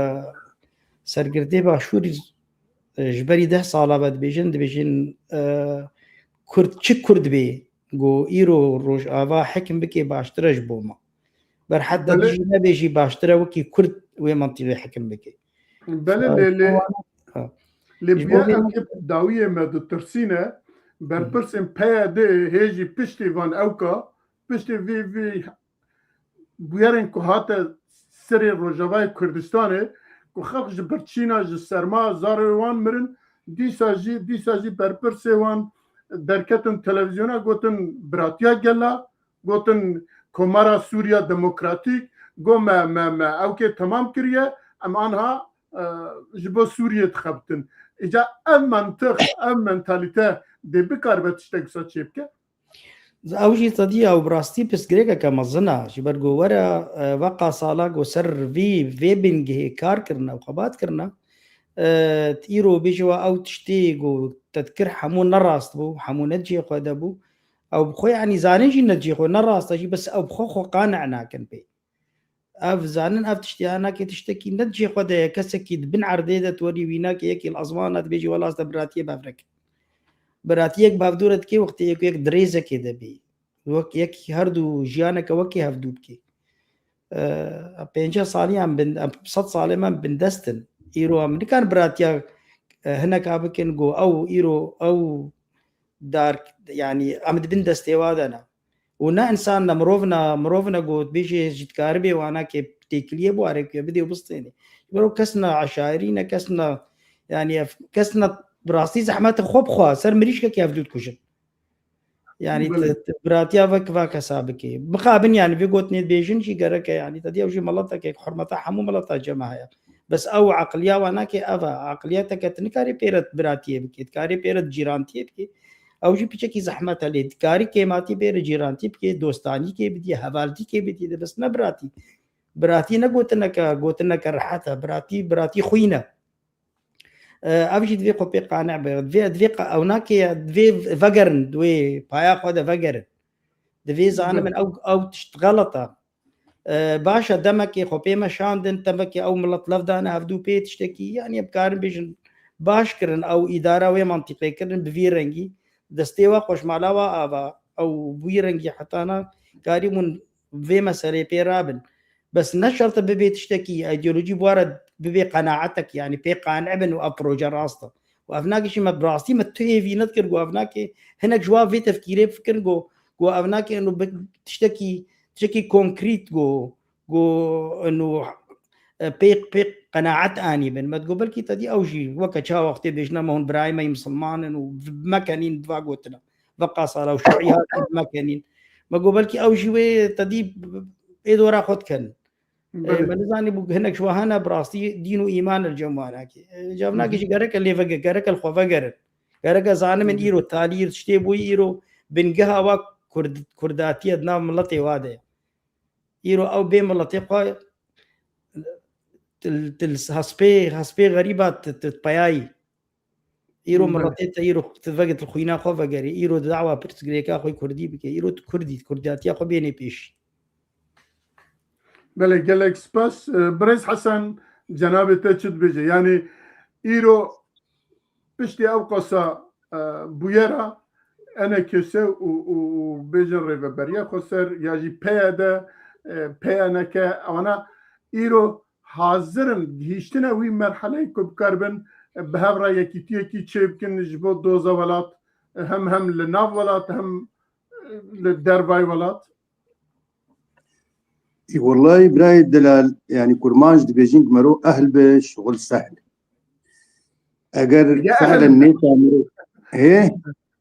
sergirdê Başûrî, e, ji berî deh sala ve dibêjin, dibêjin, e, Kurd çi Kurd bê, ku îro Rojava hekim bike baştir e ji bo me. Ber heta Belê. tu jî nebêjî baştir e wekî Kurd wê mintîqê hekim bike. Belê, lê, lê, Ha. lê Ji bo buya vê ew ke dawiyê me ditirsîne, berpirsên P Y D hê jî piştî van ewka, piştî vê, vê bûyerên ku hate serê Rojavayê Kurdistanê, ku xelk ji birçîna, ji serma zarê wan mirin, dîsa jî, dîsa jî berpirsê wan derketin televizyona, gotin biratiya gela, gotin Komara Sûriya Demokratîk, got me, me, me ewkê temam kiriye, em anha, e, ji bo Sûriyê dixebitin. Îca ev mantiq, ev mentalîte dê bikaribe tiştek wisa çêbike? Ew jî tedî ew bi rastî pirsgirêkeke mezin e. Ji ber ku were, e, veqa sala ku ser vî, vê bingehê kar kirine û xebat kirine, e, îro bêje we ew tiştê ku te dikir hemû nerast bû, hemû ne cihê xwe de bû. Ew bi xwe, yanî zanin jî ne cihê xwe, nerast e jî, bes ew bi xwe xwe qane nakin pê. Ev zanin, ev tiştê anakê tiştekî ne cihê xwe de ye. Kesekî di bin erdê de tu werî wî nakê, yekî li ezmana dibêjî, wela ez te biratiyê bi hev re kim. Biratiyek bi hevdû re dikê wextê yek, yek dirêzekê de bê. Wek yek her du jiyaneke wekî hevdû bikê. E, pêncî salî em bin, em sed salê me bindest in. Îro em nikan biratiya, e, hineka bikin ku ew îro ew dar, yanî em di bin destê wa de ne. Û ne însan ne, mirov ne, mirov ne ku bêjê ji dikaribê wana kê têkiliyê biwarê ku bidê û bistênê. Ji ber kes ne eşairî ne, kes ne, yanî ev kes ne bi rastî zehmet xwe bixwe ser mirîşkekî hevdû dikujin. Yanî Belê. tu, tu biratiya vek va kesa bikê. Mixabin yanî vê gotinê dibêjin jî gereke yanî te dî ew jî mileteke hurmeta hemû mileta cem heye. Bes ew eqliya wana kê ev e. Eqliyeteke tu nikarî pê re biratiyê bikê, dikarî pê re cîrantiyê bikê. Ew jî piçekî zehmet e lê dikarî kêmatî pê re cîrantî bikê, dostanîkê bidî, hevaltîkê bidî, de bes ne biratî. Biratî ne gotineke, gotineke rehet e. Biratî, biratî xwîn e. E, ev jî divê xwe pê qane be. Divê, divê qa-, ew nake, divê vegerin, divê paya xwe de vegerin. Divê zanin Belê. min ew, ew tişt xelet e. E, baş e, demekê xwe pê meşandin, demekê ew milet lev dane hevdû pê tiştekî, yanî em karin bêjin baş kirin, ew îdara wê mantîqê kirin bi vî rengî. Destê wa xweşmala wa ava, ew bi wî rengî hetana karîbûn vê meseleyê pê rabin. Bes ne şert e bibe tiştekî, îdeolojî bi wa re bibe qenaetek, yanî pê qane bin û ev proje rast e. Û ev nake jî me bi rastî me tu hêvî nedikir ku ev nake hinek ji wa vê tefkîrê bifikirin ku, ku ev nake û bi tiştekî, tiştekî konkrît ku, ku û, e, pê, pê qenaet anî bin. Me digot belkî te dî ew jî weke çawa wextê bêjine me hûn birayê me yî misilman in û mekenîn va gotina. Veqa sala û şuî hatin mekenîn. Me got belkî ew jî wê te dî ê dora xwe dikenin. E, Belê. me nizanî bû hinek ji wa hene bi rastî dîn û îman li cem wan heke. E, cem Hı hı. nake jî gereke lê vege-, gereke li xwe vegerin. Gereke zanin min Hı hı. îro talîr tiştê bûyî îro bingeha wa kurd-, kurdatiye di nav miletê wa de ye. Îro ew bê miletê xwe til, til hespê, hespê xerîba ti, ti peyayî. Îro Belê. miletê te îro ti vegit li xwîna xwe vegerî. Îro di dawa pirsgirêka xwe kurdî bike. Îro tu kurdî, kurdatiya xwe bênê pêşî. Belê, gelek spas. E, Birêz Hesen, cenabê te çi dibêje? Yanî îro piştî ew qasa, e, bûyera enekese û, û, û bêjin Rêveberiya Xweser ya jî P Y D, e, P Y N K, ewana îro hazir in gihîştine wî merheleyê ku bikaribin, e, bi hev re yekîtiyekî çêbikin ji bo doza welat, e, hem, hem li nav welat, hem, e, li dervayê welat? Î, wellahî birayê delal, yanî kurmanc dibêjin ki mero ehl be, şixul sehl. Eger Ya fehlen ehil be. nêta mirov, hê?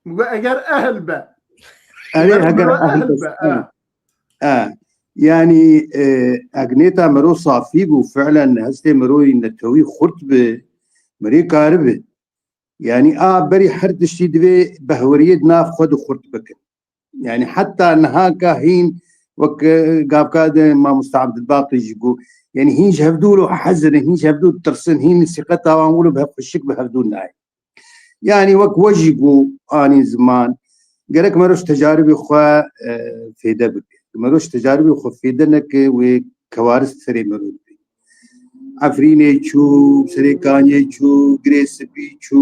Min got, eger ehil be. Erê, Eger heger mirov ehil ehil be. be, ha. E, yanî, e, eg nêta miro safî bû, fehlen hestê miroyî netewî xurt bi, mirê karibi. Yanî a berî her tiştî divê behweriyê di nav xwe de xurt bikin. Yanî heta niha ka hîn wek, e, gavka de mamosta Abdulbaqî jî got, yanî hîn ji hevdû lo hezir in, hîn ji hevdû tirsin, hîn sîqeta wan wilo bi hev xweşik bi hevdû nayê. Yanî wek we jî got anî ziman, gerek mero ji tecaribê xwe, e, fêde bike. Mero ji tecaribê xwe fêde neke, wê kewaris serê mero dibe. Efrînê çû, Serêkaniyê çû, Girê Spî çû,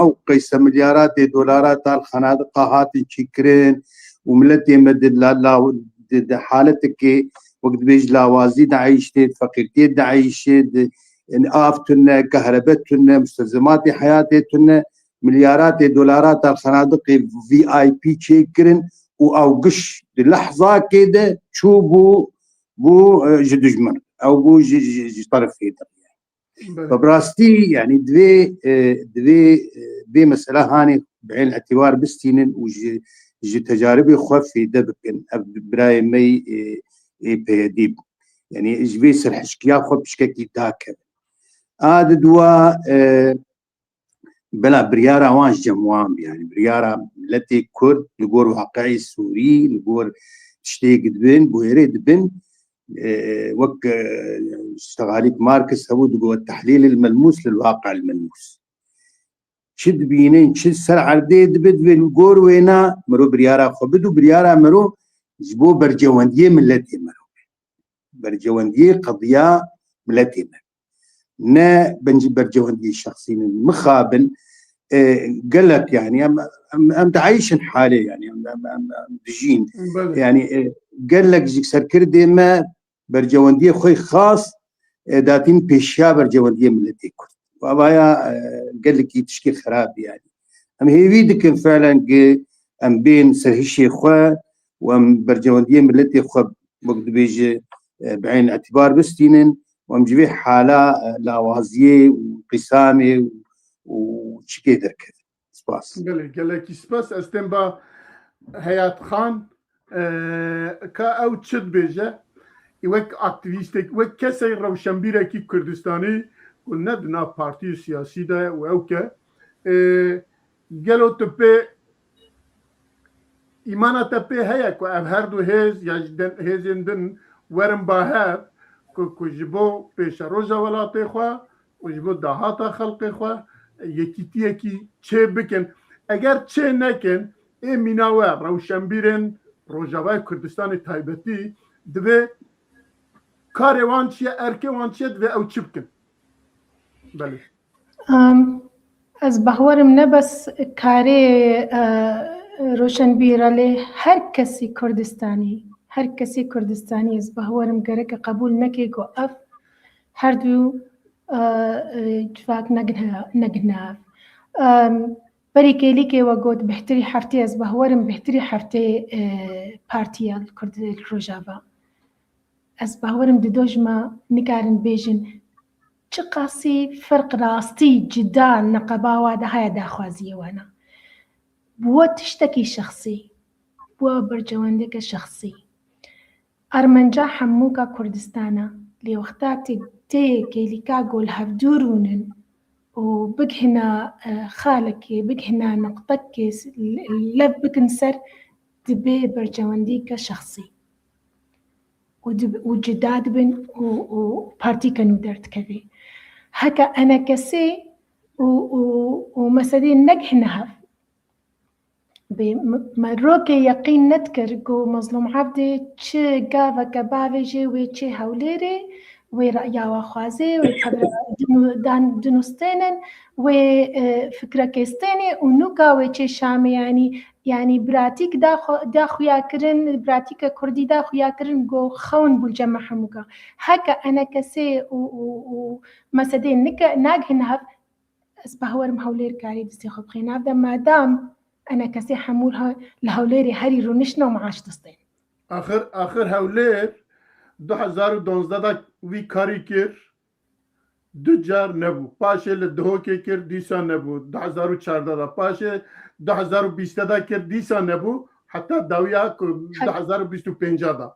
ew qeyse milyaratê dolara tal xenadiqa hatin çêkirin û miletê me di la-, la-, di, di haletekê wek dibêj lawazî de eyştê, feqîrtiyê de eyşê, di, yani av tune, kehrebe tune, mustezimatê heyatê tune, milyaratê dolara tal xenadiqê V I P çêkirin û ew giş di lehzakê de çû bû, bû, e, ji dijmin. Ew bû ji, ji, ji terefê de. Belê. Bi rastî, yani divê, e, divê, e, vê mesela hanê bi ên îtibar bistînin û ji, ji tecaribê xwe fêde bikin. Ev birayê me yê, e, ê P Y D bû. Yani ji vê serhişkiya xwe pişkekî dakevin. A di dua, e, bela biryara wan ji cem wan bî. Yani biryara miletê Kurd li gor waqiî Sûrî, li gor tiştê dibin, bûyerê dibin, e, wek, e, ştegalîk Marx hebû digot, "Tehlîl el melmûs lil waqi el melmûs." Çi dibînin, çi ser erdê dibe, divê li gor wêna mirov biryara xwe bid û biryara mirov ji bo bercewendiyê miletê mirov be. Bercewendiyê qediya miletê me. Ne bencî bercewendiyê şexsî ne. Mixabin, e, gelek, yani, em, em, em dieyşin halê, yani, em, em, em, em dijîn. Belê. Yani, e, gelek ji serkirdê me bercewendiyê xwe xas, e, datîn pêşiya bercewendiyê miletê Kurd. Û avaya, e, gelekî tişkî xerab, yani. Em hêvî dikin felen ki em bên serhişê xwe û em bercewendiyê miletê xwe wek dibêje, e, bi ên îtibar bistînin û em ji vê hala, e, lawaziyê û qîsamê û, û çikê derkevin. Spas. Gelek, gelekî spas. Ez tên ba Heyat Xan, e, ka ew çi dibêje? Ê wek aktivîstek, wek kesek rewşenbîrekî Kurdistanî ku ne di nav partî û siyasî de ye û ew ke, e, gelo tu pê îmana te pê heye ku ev her du hêz ya ji den-, hêzên din werin ba hev ku, ku ji bo pêşeroja welatê xwe û ji bo dahata xelkê xwe yekîtiyekî çê bikin. Eger çê nekin, ê mîna we rewşenbîrên Rojavayê Kurdistanê taybetî divê karê wan çi ye, erkê wan çi ye, divê ew çi bikin? Belê. Em, ez bawerim ne bes karê, e, roşenbîra lê her kesî Kurdistanî, her kesî Kurdistanî ez bawerim gereke qebûl neke ku ev her du, e, e, civak negine, negine ev. Em, berî kêlîkê we got bêhtirî heftê, ez bawerim bêhtirî heftê, e, partiya li Kurd-, li Rojava. Ez bawerim di dojma nikarin bêjin çiqasî ferq rastî cida neqeba wa de haya daxwaziyê wana. Bi we tiştekî şexsî, bi we bercewendeke şexsî. Armenca hemûka Kurdistana, lê wexta tê, tê kêlîka gol hevdû rûnin û bighina, e, xalekê, bighina nuqtekê s-, le-, lev bikin ser, dibe bercewendîke şexsî. Û dib-, û cida dibin û, û partîke nû derdikeve. Heke enekesê û, û, û meselê negihine hev. Bê m-, me rokê yeqîn nedikir ku Mezlûm Evdê çi gaveke bavêjê wê çê Hewlêrê, wê reya wa xwazê, wê qebra dinu-, dan-, dinûstênin, wê, e, fikrekê stênê û nûka wê çê Şamê, yanî, yanî biratîk da xwe-, da xuya kirin, biratîke kurdî da xuya kirin, go xewn bû li cem me hemûka. Heke enekesê û, û, û mesedê nike-, nagihine hev, ez bawerim Hewlêr karî destê xwe bixê nav de, madam enekesê hemû li Hew-, li Hewlêrê herî rûniştin û maaş distên. Axir, axir Hewlêr du hezar û duwazdeh de wî karî kir, Du car nebû. Paşê li Duhokê kir, dîsa nebû. Du hezar û çardeh de. Paşê du hezar û bîst de kir, dîsa nebû. Heta dawiya ku du hezar û bîst û pênc de.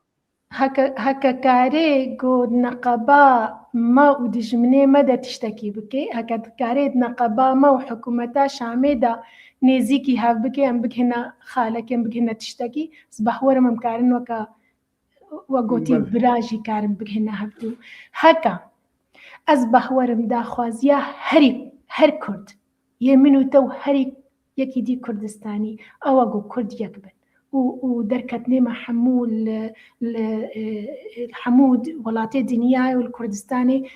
Heke, heke karê ku neqeba me û dijminê me de tiştekî bike, heke karê neqeba me û hikûmeta Şamê de nêzîkî hev bike, em bigihine xalekê, em bigihine tiştekî, ez behwerim em karin weke, we gotî, Belê. bira jî karin bigihine hevdû. Heke ez behwerim daxwaziya herî, her Kurd, yê min û te û herî yekî dî Kurdistanî, ew e ku Kurd yek bin û, û derketinê me hemû li, li, e, hemû welatê dinyayê û li Kurdistanê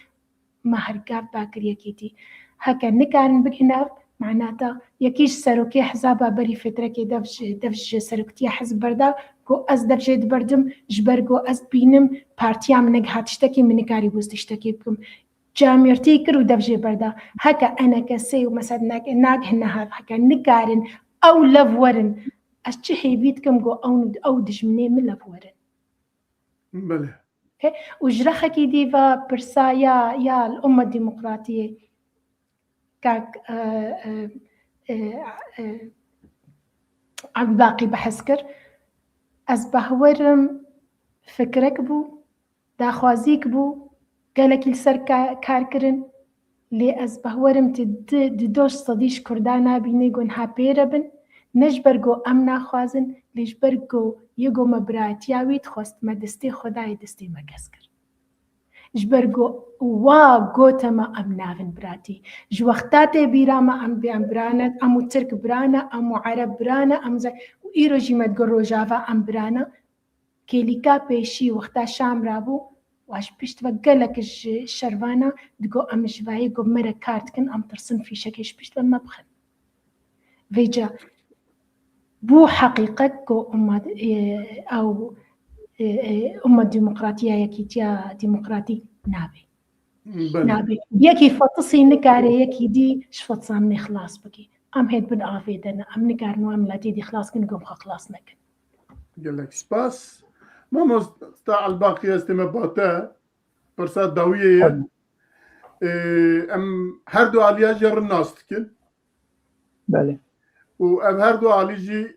me her gav dakir yekîtî. Heke nikarin bigihine, manata yekî ji serokê hizaba berî fetrekê dev ji, dev ji seroktiya hizb berda, ku ez dev jê diberdim, ji ber ku ez dibînim partiya min negiha tiştekî, min nikarîbû ez tiştekî bikim. Camêrtî kir û dev jê berda. Heke enekesê û mesed nag-, nagihine hev, heke nikarin ew lev werin, ez çi hêvî dikim ku ew, ew dijminê min lev werin. Belê. Û ji rexekî dî ve pirsa ya, ya li ummet demokratiyê kak, e, e, e, e, Ebdulbaqî behs kir. Ez behwerim fikrek bû, daxwazîk bû, gelekî li ser ka-, kar kirin. Lê ez behwerim tu di, di doh sedî ji Kurda nabînî ku niha pê re bin, ne ji ber ku em naxwazin, lê ji ber ku yê ku me birayetiya wî dixwest, me destê Xwedayê destê me kes kir. Ji ber ku wa gote me em navin biratî. Ji wexta tê bîra me em bê em birane, em û Tirk birane, em û Ereb birane, em ze-, û îro jî me digo Rojava em birane. Kêlîka pêşî wexta Şam rabû, wa ji pişt ve gelek ji şervana digo em ji vayê ku me re kar dikin, em tirsin fîşekê ji pişt ve me bixin. Vêca bû heqîqet ku umma, e, ew, e, e, umma demokratiya, yekîtiya demokratîk nabê. Belê. Nabê. Yekî fetisî nikare yekî dî ji fetisanê xilas bikî. Em hê di bin avê de ne. Em nikarin wan miletê dî xilas kin, ku em xwe xilas nekin. Gelek spas. Mamosta Elbaqî, ez tême ba te. Pirsa dawiyê ye. Tabii. Ee, em her du aliya jî rin nas dikin. Belê. Û ev her du alî jî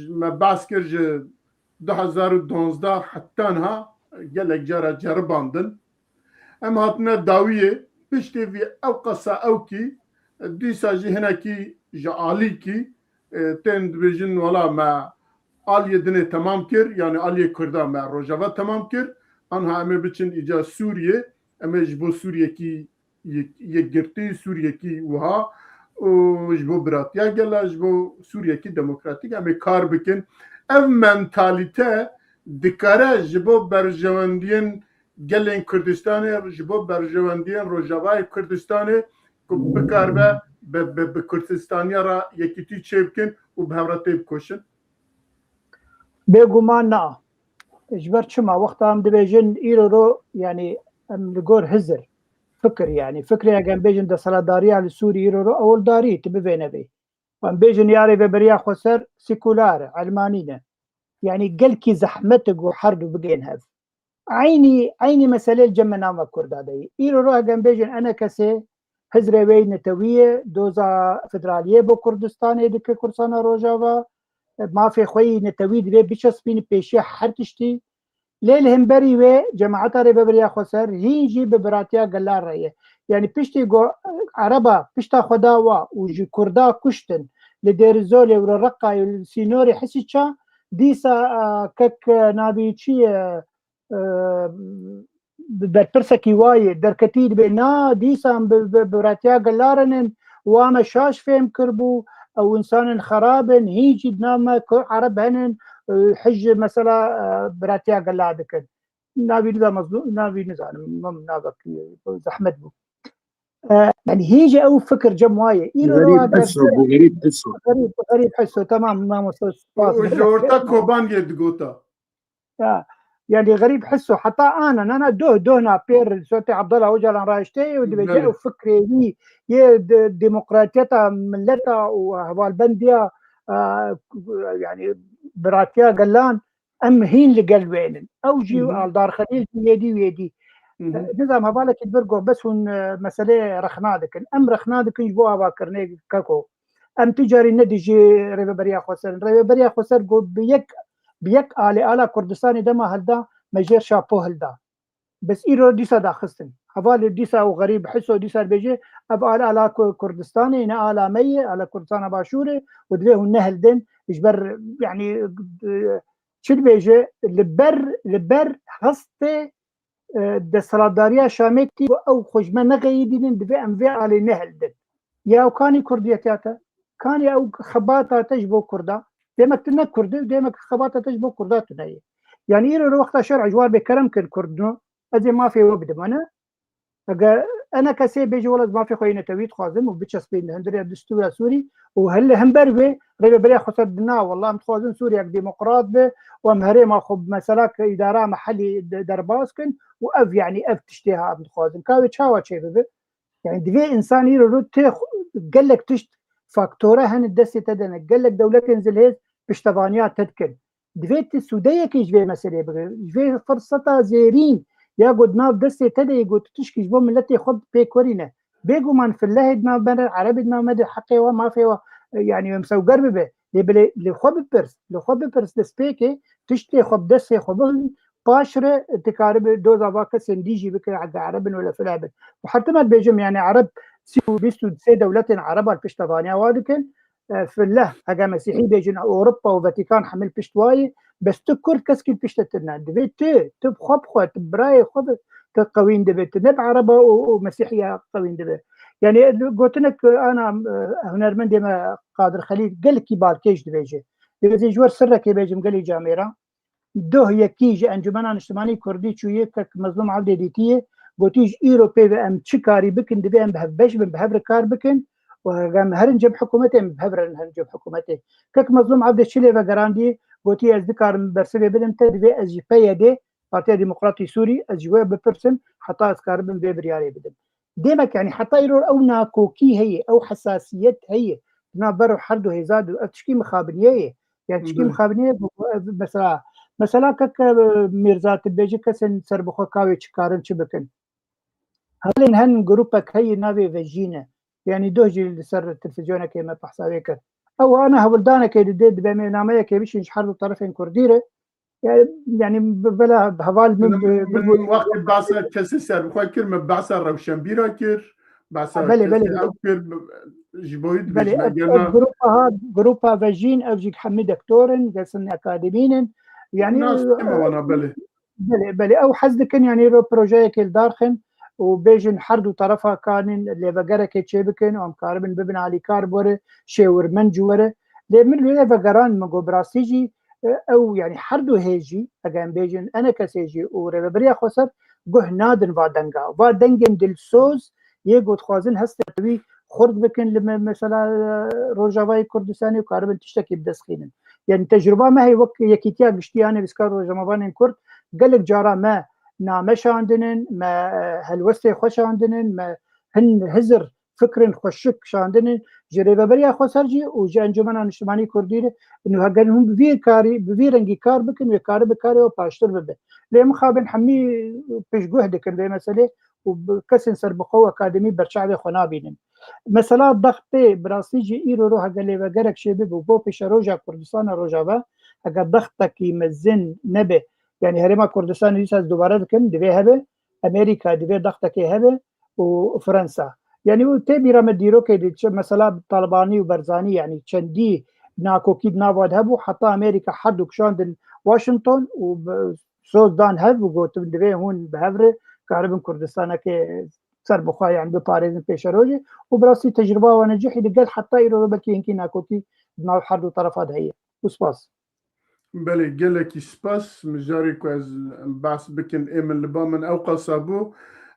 me behs kir ji du hezar û duwazdeh heta niha gelek cara ceribandin. Em hatine dawiyê, piştê vî ew qesa ewkî, dîsa jî hinekî ji alîkî, e, tên dibêjin, wela me aliyê dinê temam kir, yanî aliyê Kurda me Rojava temam kir, anha em ê biçin îca Sûriyê, em ê ji bo Sûriyekî yek-, yekgirtî, Sûriyekî wiha û ji bo biratiya gela, ji bo Sûriyekî demokratîk em ê kar bikin. Ev mentalîte dikare ji bo berjewendiyên gelên Kurdistanê, ji bo berjewendiyên Rojavayê Kurdistanê ku bikaribe bi, bi, bi Kurdistaniya re yekîtî çêbikin û bi hev re têbikoşin? Bêguman na. Ji ber çima? Wexta em dibêjin îro ro, yanî em li gor hizir, fikir, yanî fikrê, eger em bêjin desthilatdariya li Sûrî îro ro ewildarî, tu bivê nevê. Em bêjin ya Rêveberiya Xweser sekular e, elmanî ne. Yanî gelkî zehmet e ku her du bigên hev. Eynî, eynî meselê li cem me nava Kurda de ye. Îro ro eger em bêjin enekesê hizrê wê netewî ye, doza federaliyê bo Kurdistanê dike, Kurdistana Rojava, mafê xwe yî netewî divê biçespîne pêşiya her tiştî. Lê li hemberî wê cemaeta Rêveberiya Xweser hîn jî bi biratiya gelan re ye. Yanî piştî ku Ereba pişta xwe da wa û ji Kurda kuştin li Dêrizolê û li Reqayê û li sînorê Hesîça, dîsa, e, kek, e, navî çi ye, e, bi berpirsekî wayê derketî dibe, na, dîsan bi, bi, bi retiya gelarinin, wa me şaş fêm kiribû, ew însanên xerab in, hîn jî di nav me ku Ereb henin, e, hij mesela, e, bi retiya gela dikin. Navî nizam, navî nizanim, min navek, e, zehmet bû. E, yanî hîn jî ew fikir cem wayê. Îro Xerîb wa Hiso, derse-, bû Xerîb Hiso. Xerîb, Xerîb Hiso, tamam, mamoste, spas. Û ji orta Koban yê digota. Ya, yanî Xerîb Hiso, heta ana, na, na, doh, doh na pêr, Sotê Abdullah Ocalan raştê û dibêje Belê. Ew fikrê wî yê de-, demokratiyeta mileta û hevalbendiya, e, yanî biratiya gelan, em hîn li gel wênin. Ew jî Hı hı. Aldar Xelîl jî yêdî wêdî. Nizam hevalekî li vir got, bes hûn, e, meselê rexna dikin. Em rexna dikin ji bo avakirinê keko. Em tu carî ne dijî Rêveberiya Xweser in. Rêveberiya Xweser got, bi yek, bi yek alê ala Kurdistanê dema hilda, me jêr şapo hilda. Bes îro dîsa daxistin. Hevalê dîsa û xerîb hiso dîsa dibêje, ev ala ala Ku-, Kurdistanê, ne ala me ye, ala Kurdistana Başûrê û divê hûn nehildin. Ji ber, yanî, e, çi dibêje, li ber, li ber hestê, e, desthilatdariya Şamê kî, ew xwe ji me nexeyidînin, divê em vê alê nehildin. Ya ew kanî kurdiyetiya te? Kanî ew xebata te ji bo Kurda? Demek tu ne Kurd î, demek xebata te ji bo Kurda tune ye. Yanî îro wexta şer'a ji wan bê kerem kin Kurdno, ez ê mafê we bidim, ne? Eger ene kesê bêje, wela ez mafê xwe yê netewî dixwazim û biçespînin hundirê destûra Sûrî û hille hember wê Rêveberiya Xweser dina, wela em dixwazin Sûriyek demokrat be û em herêma xwe bi mesela ke îdara mehellî de-, derbas kin û ev, yanî ev tiştê ha em dixwazin. Ka wê çawa çêbibe? Yanî divê însan îro rû tê xu-, gelek tişt faktore hene destê te de ne. Gelek dewletên zilhêz piştevaniya te dikin. Divê tu sûdeyekê ji vê meseleyê bigire. Ji vê firseta zêrîn ya ku di nav destê te de ye, ku tu tişkî ji bo miletê xwe pêk werîne. Bêguman filehê di nav me de, erebê di nav me de heqê we, mafê we, e, yanî em sewger bibe. Lê bilê li xwe bipirs, li xwe bipirs destpêkê, tiştê xwe bi destê xwe bixin, paş re tu karibe doza va kesên dî jî bike, heke ereb in wele fileh bin. Û her tim ez dibêjim, yanî ereb sî û bîst û sê dewletên ereb an piştevaniya wa dikin. E, fileh, heke mesîhî bêjin, Ewropa û Vatikan hemil pişt wa ye, bes tu Kurd keskî pişt te tune. Divê tu, tu bi xwe bi xwe, tu bi birayê xwe bi, tu qewîn dibe, tu ne bi ereba û, û mesîhiya qewîn dibe. Yanî gotinek ana, e, hunermendê me Qadir Xelîl gelekî balkêş dibêje. Divê ez ê ji we sirrekê bêjim gelî camêran. Doh yekî ji Encûmena Niştimanî Kurdî çûye, kek Mezlûm Evdê dîtiye, gotî ji îro pê ve em çi karî bikin, divê em bi hev beş bin, bi hev re kar bikin û heger em herin cem hikûmetê, em bi hev re herin cem hikûmetê. Kek Mezlûm Evdê çi lê vegerandiye, gotî ez dikarim bersivê bidim te, divê ez ji P Y D, Partiya Demokratî Sûrî, ez ji we bipirsim, heta ez karibim vê biryarê bidim. Demek, yanî heta îro ew nakokî heye, ew hesasiyet heye. Di nav ber û her du hêza de ev tişkî mixabiniyê ye. Yani tişkî Hı hı. mixabiniyê ye, bu, bu, mesela, mesela kek, e, Mîrza tu bêjî kesên serbixwe ka wê çi karin çi bikin. Hevalên hen grûpek heye navê Vejîn e. Yani doh jî li ser televîzyonekê me behsa wê kir. Ew ana hewldanekê dide, dibe me nameyekê bişîn ji her du terefên Kurdî re. Yani, yani bi-, bela heval min Min, bi-, min bi-, wextê behsa kesê serbixwe kir, min behsa rewşenbîra kir, behsa Belê, kesê belê. ew kir, ji bo wî Belê, dibêjim, ev, eger ev na grupa ha, grupa Vejîn, ev jî hemî doktor in, kesin akademîn in. Yani, Nas dime wana, belê. Belê, belê. Ew hez dikin, yani, ro projeyekê li dar xin û bêjin her du terefa kanin lêvegerekê çêbikin û em karibin bibin alîkar bi were, şêwirmend ji were. Lê min lê vegeran, min got, bi rastî jî, e, ew, yani her du hêz jî, eger em bêjin ENKSê jî û Rêveberiya Xweser guh nadin va denga. Va dengên dilsoz yê ku dixwazin hestê netewî xurt bikin li me-, mesela, e, Rojavayê Kurdistanê û karibin tiştekî bi dest xînin. Yani tecrûba me heye wek Yekîtiya Giştî ya Nivîskar û Rojnamevanên Kurd, gelek cara me name şandinin, me, e, helwestê xwe şandinin, me hin hizir fikrên xweşik şandinin ji Rêveberiya Xweser jî û ji Encûmena Niştimanî Kurdî re. Û heger hûn bi vî karî, bi vî rengî kar bikin, wê karî bi karê we paştir bibe. Lê mixabin hemî pêşguh dikin vê meselê û bi kesên serbixwe û akademî berçavê xwe nabînin. Mesela dextê, bi rastî jî îro ro hege lêvegerek çêbibe û bo pêşeroja Kurdistana Rojava, hege dextekî mezin nebe, yani Herêma Kurdistanê dîsa ez dubare dikim, divê hebe, Amerîka divê dextekê hebe û Fransa. Yani û tê bîra me dîrokê de çi, mesela Talibanî û Berzanî, yani çendî nakokî di nava de hebû, heta Amerîka her du kişandin Washington û bi-, soz dan hev û gotin divê hûn bi hev re karibin Kurdistaneke serbixwe, yani biparêzin pêşerojê û bi rastî tecrûba wan e cihî digel heta îro belkî hinkî nakokî di nav her du terefa de heye. Û spas. Belê, gelekî spas. Mijarê ku ez behs bikin, ê min li ba min ew qasa bû.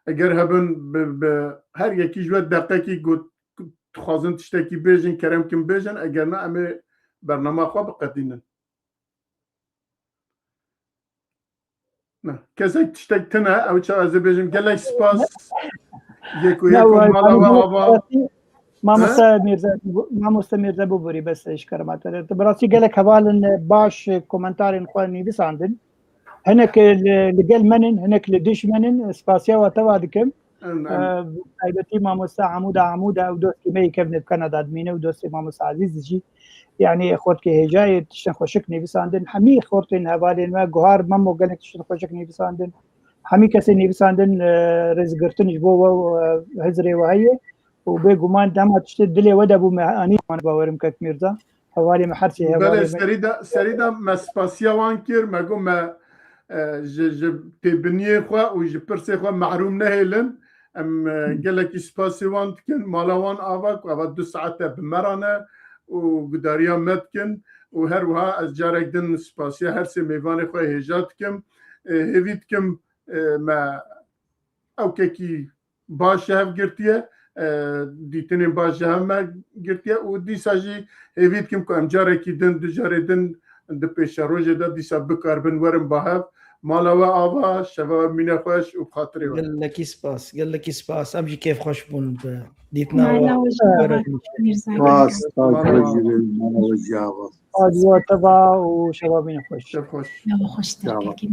Eger hebin bi, bi her yekî ji we deqekî got, dixwazin tiştekî bêjin, kerem kin bêjin, eger na em ê bernama xwe biqedînin. Ne, kesek tiştek tine, ew çawa ez ê bêjim, gelek spas. Yeko, Ne, yeko, wa-, mala yani we bu ava. Rastî, Mamoste He? Mîrze, Mamoste Mîrze bû burî, bes ji kerema te. Bi rastî gelek hevalin baş komentarên xwe nivîsandin. Hinek li, li gel me nin, hinek li dij me nin, spasiya we teva dikim. Em, em. Bi taybetî mamosta Amûda Amûda ew dostê me yê kevne bi Kanada dimîne û dostê mamosta Ezîz jî. Yanî xortkê hêjayê tiştên xweşik nivîsandin. Hemî xortên hevalên me, guhar Memo gelek tiştên xweşik nivîsandin. Hemî kesê nivîsandin, e, rêzgirtin ji bo we û, e, hizrê we heye. Û bêguman dema tiştê dilê we de bû me anî, bawerim kek Mîrza. Hevalê me her sê hevalê Belê, me. Serî de, serî de me spasiya wan kir, me got me, e, ji, ji têbiniyê xwe û ji pirsê xwe mehrûm nehêlin. Em, e, gelekî spasê wan dikin, mala wan ava, ku ava du saet e bi me re ne û gudariya me dikin. Û her wiha ez carek din spasiya her sê mêvanê xwe hêja dikim. E, hêvî dikim, e, me ewkekî baş ji hev girtiye, e, dîtinên baş ji hev me girtiye û dîsa jî hêvî dikim ku em carekî din, du carê din di pêşerojê de dîsa bikaribin werin ba hev. Mala we ava, şeva we bimîne xweş û bi xatirê we. Gelekî spas, gelekî spas. Em jî kêfxweş bûn bi dîtina we. Mala we jî ava, Mîrza. Spas, spas, Mala we. Mala we jî ava. Spas ji we teva û şeva bimîne xweş. Şev xweş. Şev xweş, Şev xweş. Derkekî.